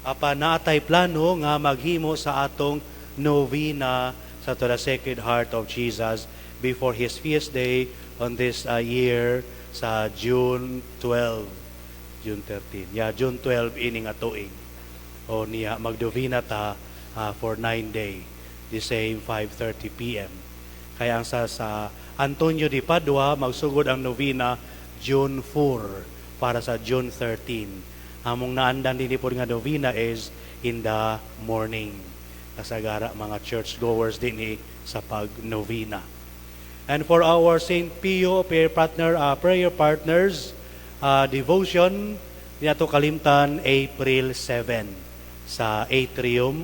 Apa naatay plano nga maghimo sa atong novena sa to the Sacred Heart of Jesus before His feast day on this year sa June 12, June 13. Yeah, June 12 ini nga tuig. O niya magdovena ta for 9 day, the same 5:30 p.m. Kaya ang sa Antonio de Padua magsugod ang novena June 4 para sa June 13. Among naandan din po nga novena is in the morning. Kasagara mga church goers din sa pag-novena. And for our St. Pio prayer partners devotion, di nato kalimtan April 7 sa atrium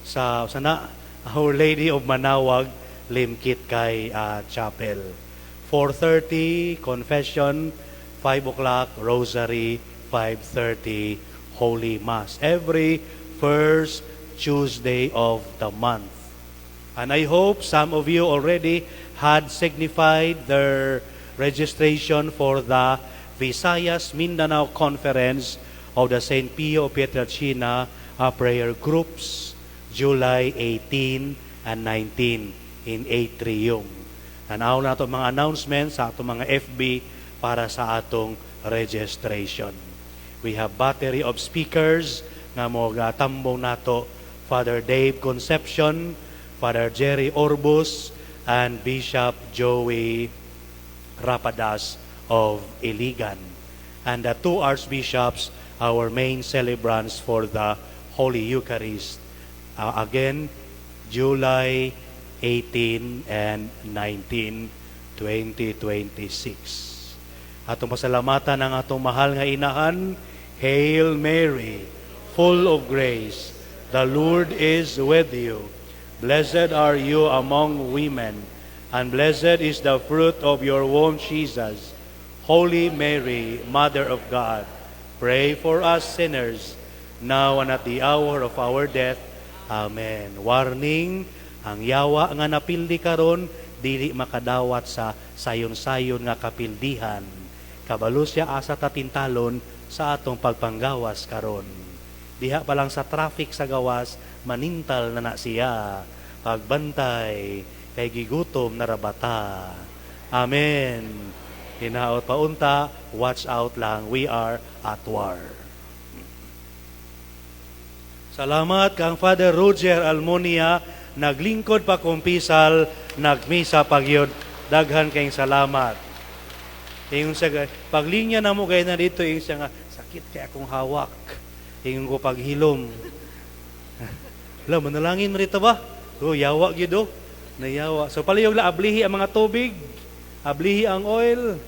sa sana Our Lady of Manaoag Limketkai Chapel. 4:30 confession, 5 o'clock rosary, 5:30 Holy Mass. Every first Tuesday of the month. And I hope some of you already had signified their registration for the Visayas Mindanao Conference of the St. Pio of Pietrelcina prayer groups, July 18 and 19 in Atrium. Tanaw na ato mga announcements sa atong mga FB para sa atong registration. We have battery of speakers nga mo tambong nato: Father Dave Concepcion, Father Jerry Orbus, and Bishop Joey Rapadas of Iligan. And the two archbishops, our main celebrants for the Holy Eucharist. Again, July 18 and 19, 2026. Atong pasalamatan ang atong mahal nga inahan. Hail Mary, full of grace, the Lord is with you. Blessed are you among women, and blessed is the fruit of your womb, Jesus. Holy Mary, Mother of God, pray for us sinners, now and at the hour of our death. Amen. Warning, ang yawa nga napildi karon dili makadawat sa sayon-sayon nga kapildihan. Kabalo siya asa ta tintalon sa atong pagpanggawas karon. Diha pa lang sa traffic sa gawas, manintal na na siya. Pagbantay, kay gigutom na rabata. Amen. Hinaot paunta, watch out lang, we are at war. Salamat kang Father Roger Almonia, naglingkod pa kumpisal, nagmisa pagyod. Daghan kayong salamat. Ingon siya, paglinya na mo kay na dito, ingon siya nga, "Sakit kay akong hawak." Ingon ko, "Paghilom." Hala, manalangin mo rito ba? Oh, yawa gyud oh. Nayawa. So palihog la ablihi ang mga tubig, ablihi ang oil,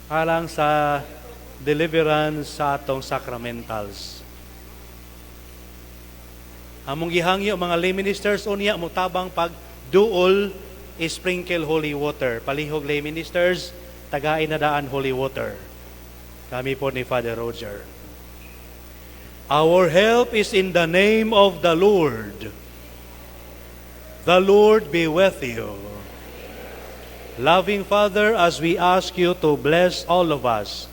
alang sa deliverance sa atong sacramentals. Among gihangyo mga lay ministers unya mo tabang pag duol, sprinkle holy water. Palihog lay ministers, tagain na daan holy water. Kami po ni Father Roger. Our help is in the name of the Lord. The Lord be with you. Loving Father, as we ask you to bless all of us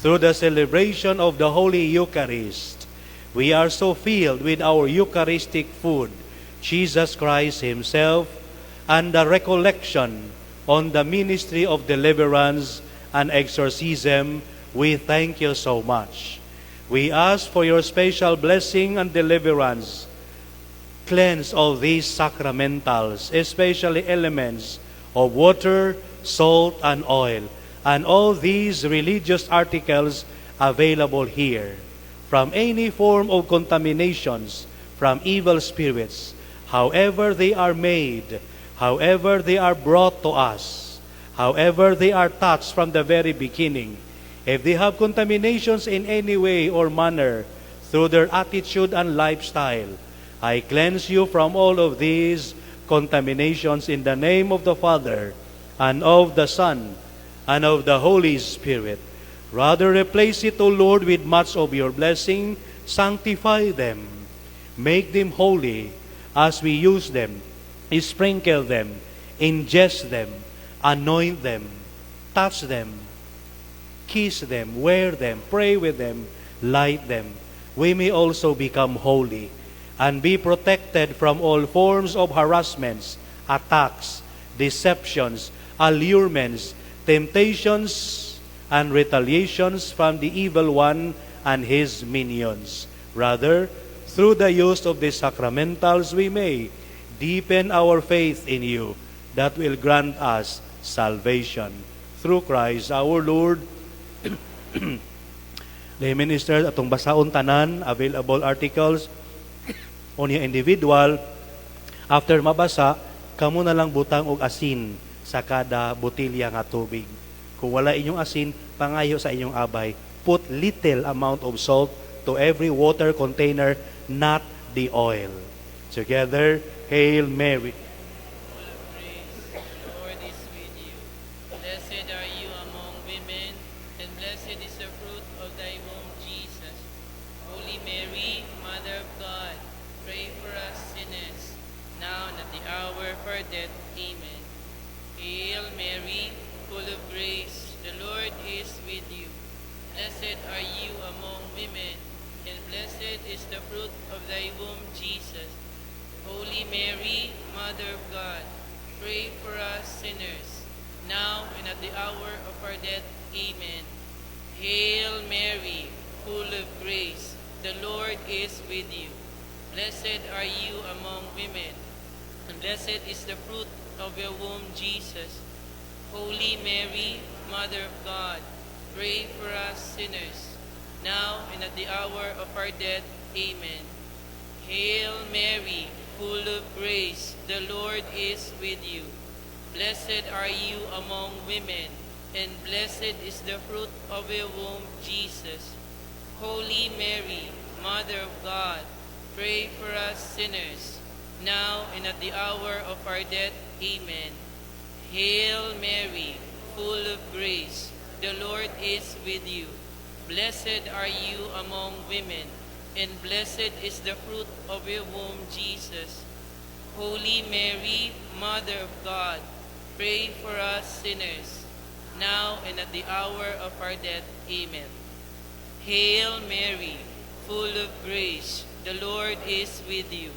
through the celebration of the Holy Eucharist, we are so filled with our Eucharistic food, Jesus Christ Himself, and the recollection on the ministry of deliverance and exorcism, we thank you so much. We ask for your special blessing and deliverance. Cleanse all these sacramentals, especially elements of water, salt, and oil, and all these religious articles available here from any form of contaminations from evil spirits, however they are made, however they are brought to us, however they are touched from the very beginning. If they have contaminations in any way or manner through their attitude and lifestyle, I cleanse you from all of these contaminations in the name of the Father, and of the Son, and of the Holy Spirit. Rather, replace it, O Lord, with much of your blessing. Sanctify them. Make them holy as we use them. Sprinkle them. Ingest them. Anoint them. Touch them. Kiss them. Wear them. Pray with them. Light them. We may also become holy and be protected from all forms of harassments, attacks, deceptions, allurements, temptations, and retaliations from the evil one and his minions. Rather, through the use of the sacramentals, we may deepen our faith in you that will grant us salvation. Through Christ our Lord. Lay ministers, atong basaon tanan, available articles, unya individual, after mabasa, kamo na lang butang og asin sa kada botelya nga tubig. Kung wala inyong asin, pangayo sa inyong abay. Put little amount of salt to every water container, not the oil. Together, Hail Mary. Lord is with you. Blessed are you among women, and blessed is the fruit of thy womb, Jesus. Holy Mary, Mother of God, pray for us sinners, now and at the hour of our death. Amen. Hail Mary, full of grace, the Lord is with you. Blessed are you among women, and blessed is the fruit of thy womb, Jesus. Holy Mary, Mother of God, pray for us sinners, now and at the hour of our death. Amen. Hail Mary, full of grace, the Lord is with you. Blessed are you among women, and blessed is the fruit of your womb, Jesus. Holy Mary, Mother of God, pray for us sinners, now and at the hour of our death. Amen. Hail Mary, full of grace, the Lord is with you. Blessed are you among women, and blessed is the fruit of your womb, Jesus. Holy Mary, Mother of God, pray for us sinners, now and at the hour of our death. Amen. Hail Mary, full of grace, the Lord is with you. Blessed are you among women, and blessed is the fruit of your womb, Jesus. Holy Mary, Mother of God, pray for us sinners, now and at the hour of our death. Amen. Hail Mary, full of grace, the Lord is with you.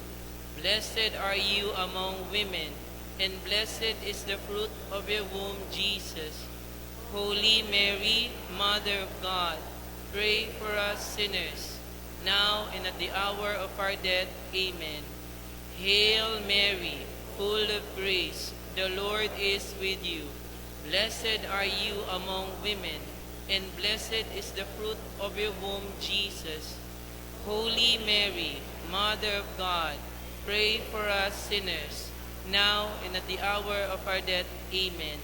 Blessed are you among women, and blessed is the fruit of your womb, Jesus. Holy Mary, Mother of God, pray for us sinners, now and at the hour of our death. Amen. Hail Mary, full of grace, the Lord is with you. Blessed are you among women, and blessed is the fruit of your womb, Jesus. Holy Mary, Mother of God, pray for us sinners, now and at the hour of our death. Amen.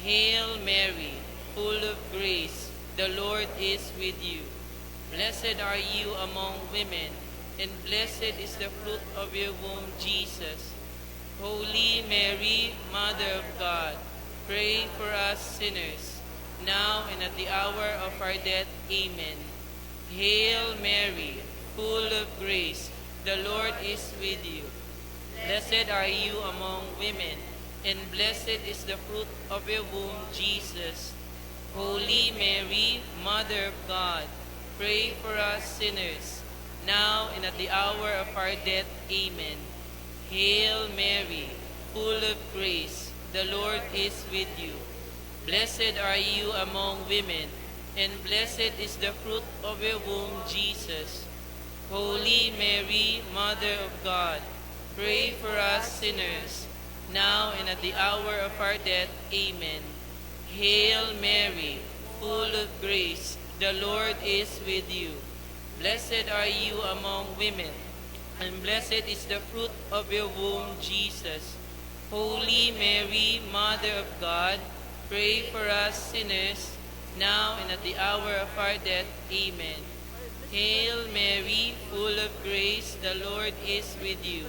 Hail Mary, full of grace, the Lord is with you. Blessed are you among women, and blessed is the fruit of your womb, Jesus. Holy Mary, Mother of God, pray for us sinners, now and at the hour of our death. Amen. Hail Mary, full of grace, the Lord is with you. Blessed are you among women, and blessed is the fruit of your womb, Jesus. Holy Mary, Mother of God, pray for us sinners, now and at the hour of our death. Amen. Hail Mary, full of grace, the Lord is with you. Blessed are you among women, and blessed is the fruit of your womb, Jesus. Holy Mary, Mother of God, pray for us sinners, now and at the hour of our death. Amen. Hail Mary, full of grace, the Lord is with you. Blessed are you among women, and blessed is the fruit of your womb, Jesus. Holy Mary, Mother of God, pray for us sinners, now and at the hour of our death. Amen. Hail Mary, full of grace, the Lord is with you.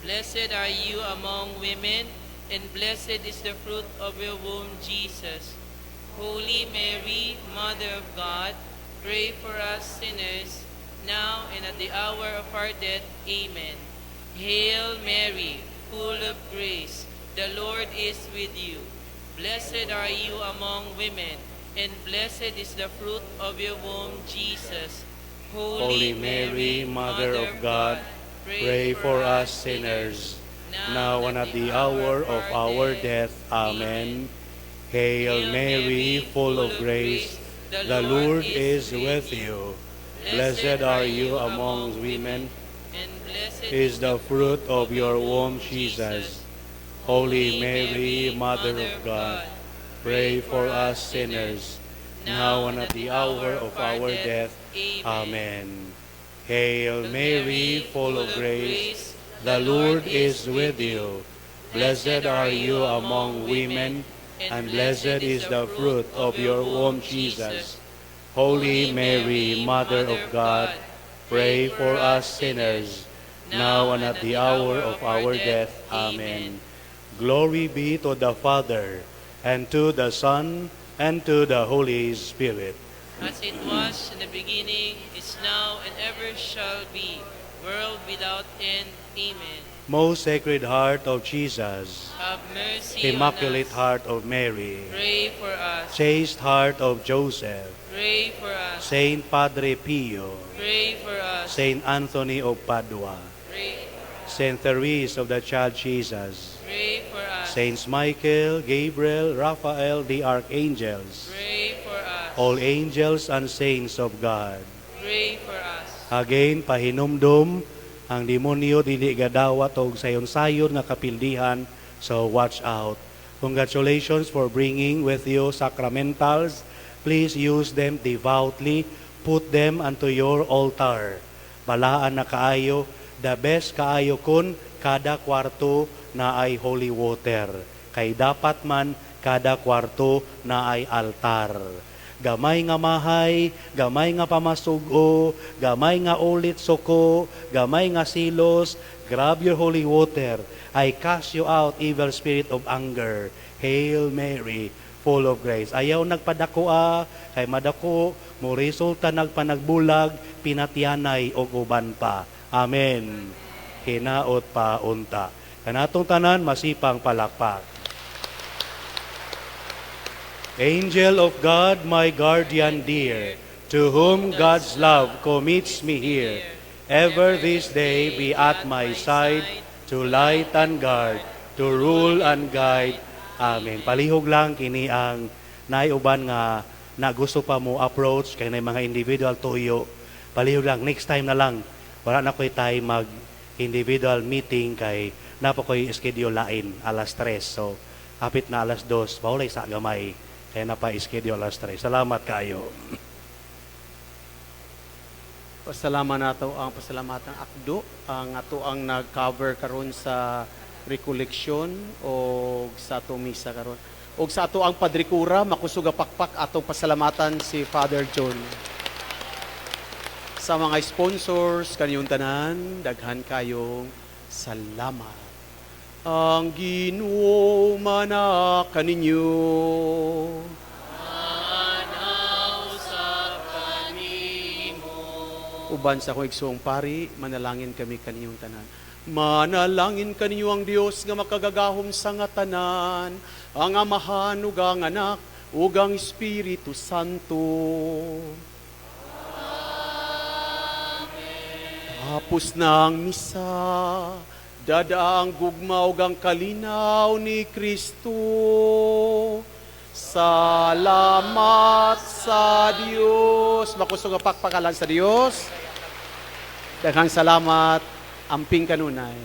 Blessed are you among women, and blessed is the fruit of your womb, Jesus. Holy Mary, Mother of God, pray for us sinners, now and at the hour of our death. Amen. Hail Mary, full of grace, the Lord is with you. Blessed are you among women, and blessed is the fruit of your womb, Jesus. Holy Mary, Mother of God, pray for us sinners, now and at the hour of our death. Amen. Hail Mary, full of grace, the Lord is with you. Blessed are you among women, is the fruit of your womb, Jesus. Holy Mary, Mother of God, pray for us sinners, now and at the hour of our death. Amen. Hail Mary, full of grace, the Lord is with you. Blessed are you among women, and blessed is the fruit of your womb, Jesus. Holy Mary, Mother of God, pray for us sinners, now and at the hour of our death. Amen. Glory be to the Father, and to the Son, and to the Holy Spirit. As it was in the beginning, is now, and ever shall be, world without end. Amen. Most Sacred Heart of Jesus, Have mercy Immaculate on us. Heart of Mary, Pray for us. Chaste Heart of Joseph, Pray for us. Saint Padre Pio, Pray for us. Saint Anthony of Padua, Pray, Saint Therese of the Child Jesus, pray for us. Saints Michael, Gabriel, Raphael, the Archangels, Pray for us. all angels and saints of God. Pray for us. Again, pahinumdum, ang demonyo dili gadawat og sayon-sayon nga kapildihan, so watch out. Congratulations for bringing with you sacramentals. Please use them devoutly. Put them unto your altar. Balaan na kaayo, the best kaayo kun kada kwarto naay holy water. Kay dapat man kada kwarto naay altar. Gamay nga mahay, gamay nga pamasugo, gamay nga ulit suko, gamay nga silos, grab your holy water. I cast you out, evil spirit of anger. Hail Mary, full of grace. Ayaw nagpadako kay madako, mo resulta nagpanagbulag, pinatyanay og uban pa. Amen. Hinaot pa unta. Kanatong tanan masipang palakpak. Angel of God, my guardian dear, to whom God's love commits me here, ever this day be at my side, to light and guard, to rule and guide. Amen. Palihog lang kini ang naiuban nga na gusto pa mo approach kay na mga individual tuyo. Palihog lang, next time na lang. Wala na ko'y time mag individual meeting kay napa ko'y schedule lain alas 3. So, hapit na alas 2, paulay sa gamay. Kaya napa-schedule alas 3. Salamat kayo. Pasalamat nato ang pasalamatan akdo ang ato ang nag-cover karon sa recollection o sa ato misa karon. Og sa ato ang padrikura makusog nga pakpak atong pasalamatan si Father John. Sa mga sponsors kaniyong tanan, daghan kayong salamat. Ang Ginoo mana kaninyo. Usab kanimo. Uban sa akong igsoong pari, manalangin kami kaniyong tanan. Manalangin kaninyo ang Dios nga makagagahom sa nga tanan, ang Amahan ug ang Anak ug ang Espiritu Santo. Tapos na ang misa, dada ang gugma ug ang kalinaw ni Kristo. Salamat sa Dios. Makusog nga pakpakalan sa Dios. Daghang salamat, amping kanunay.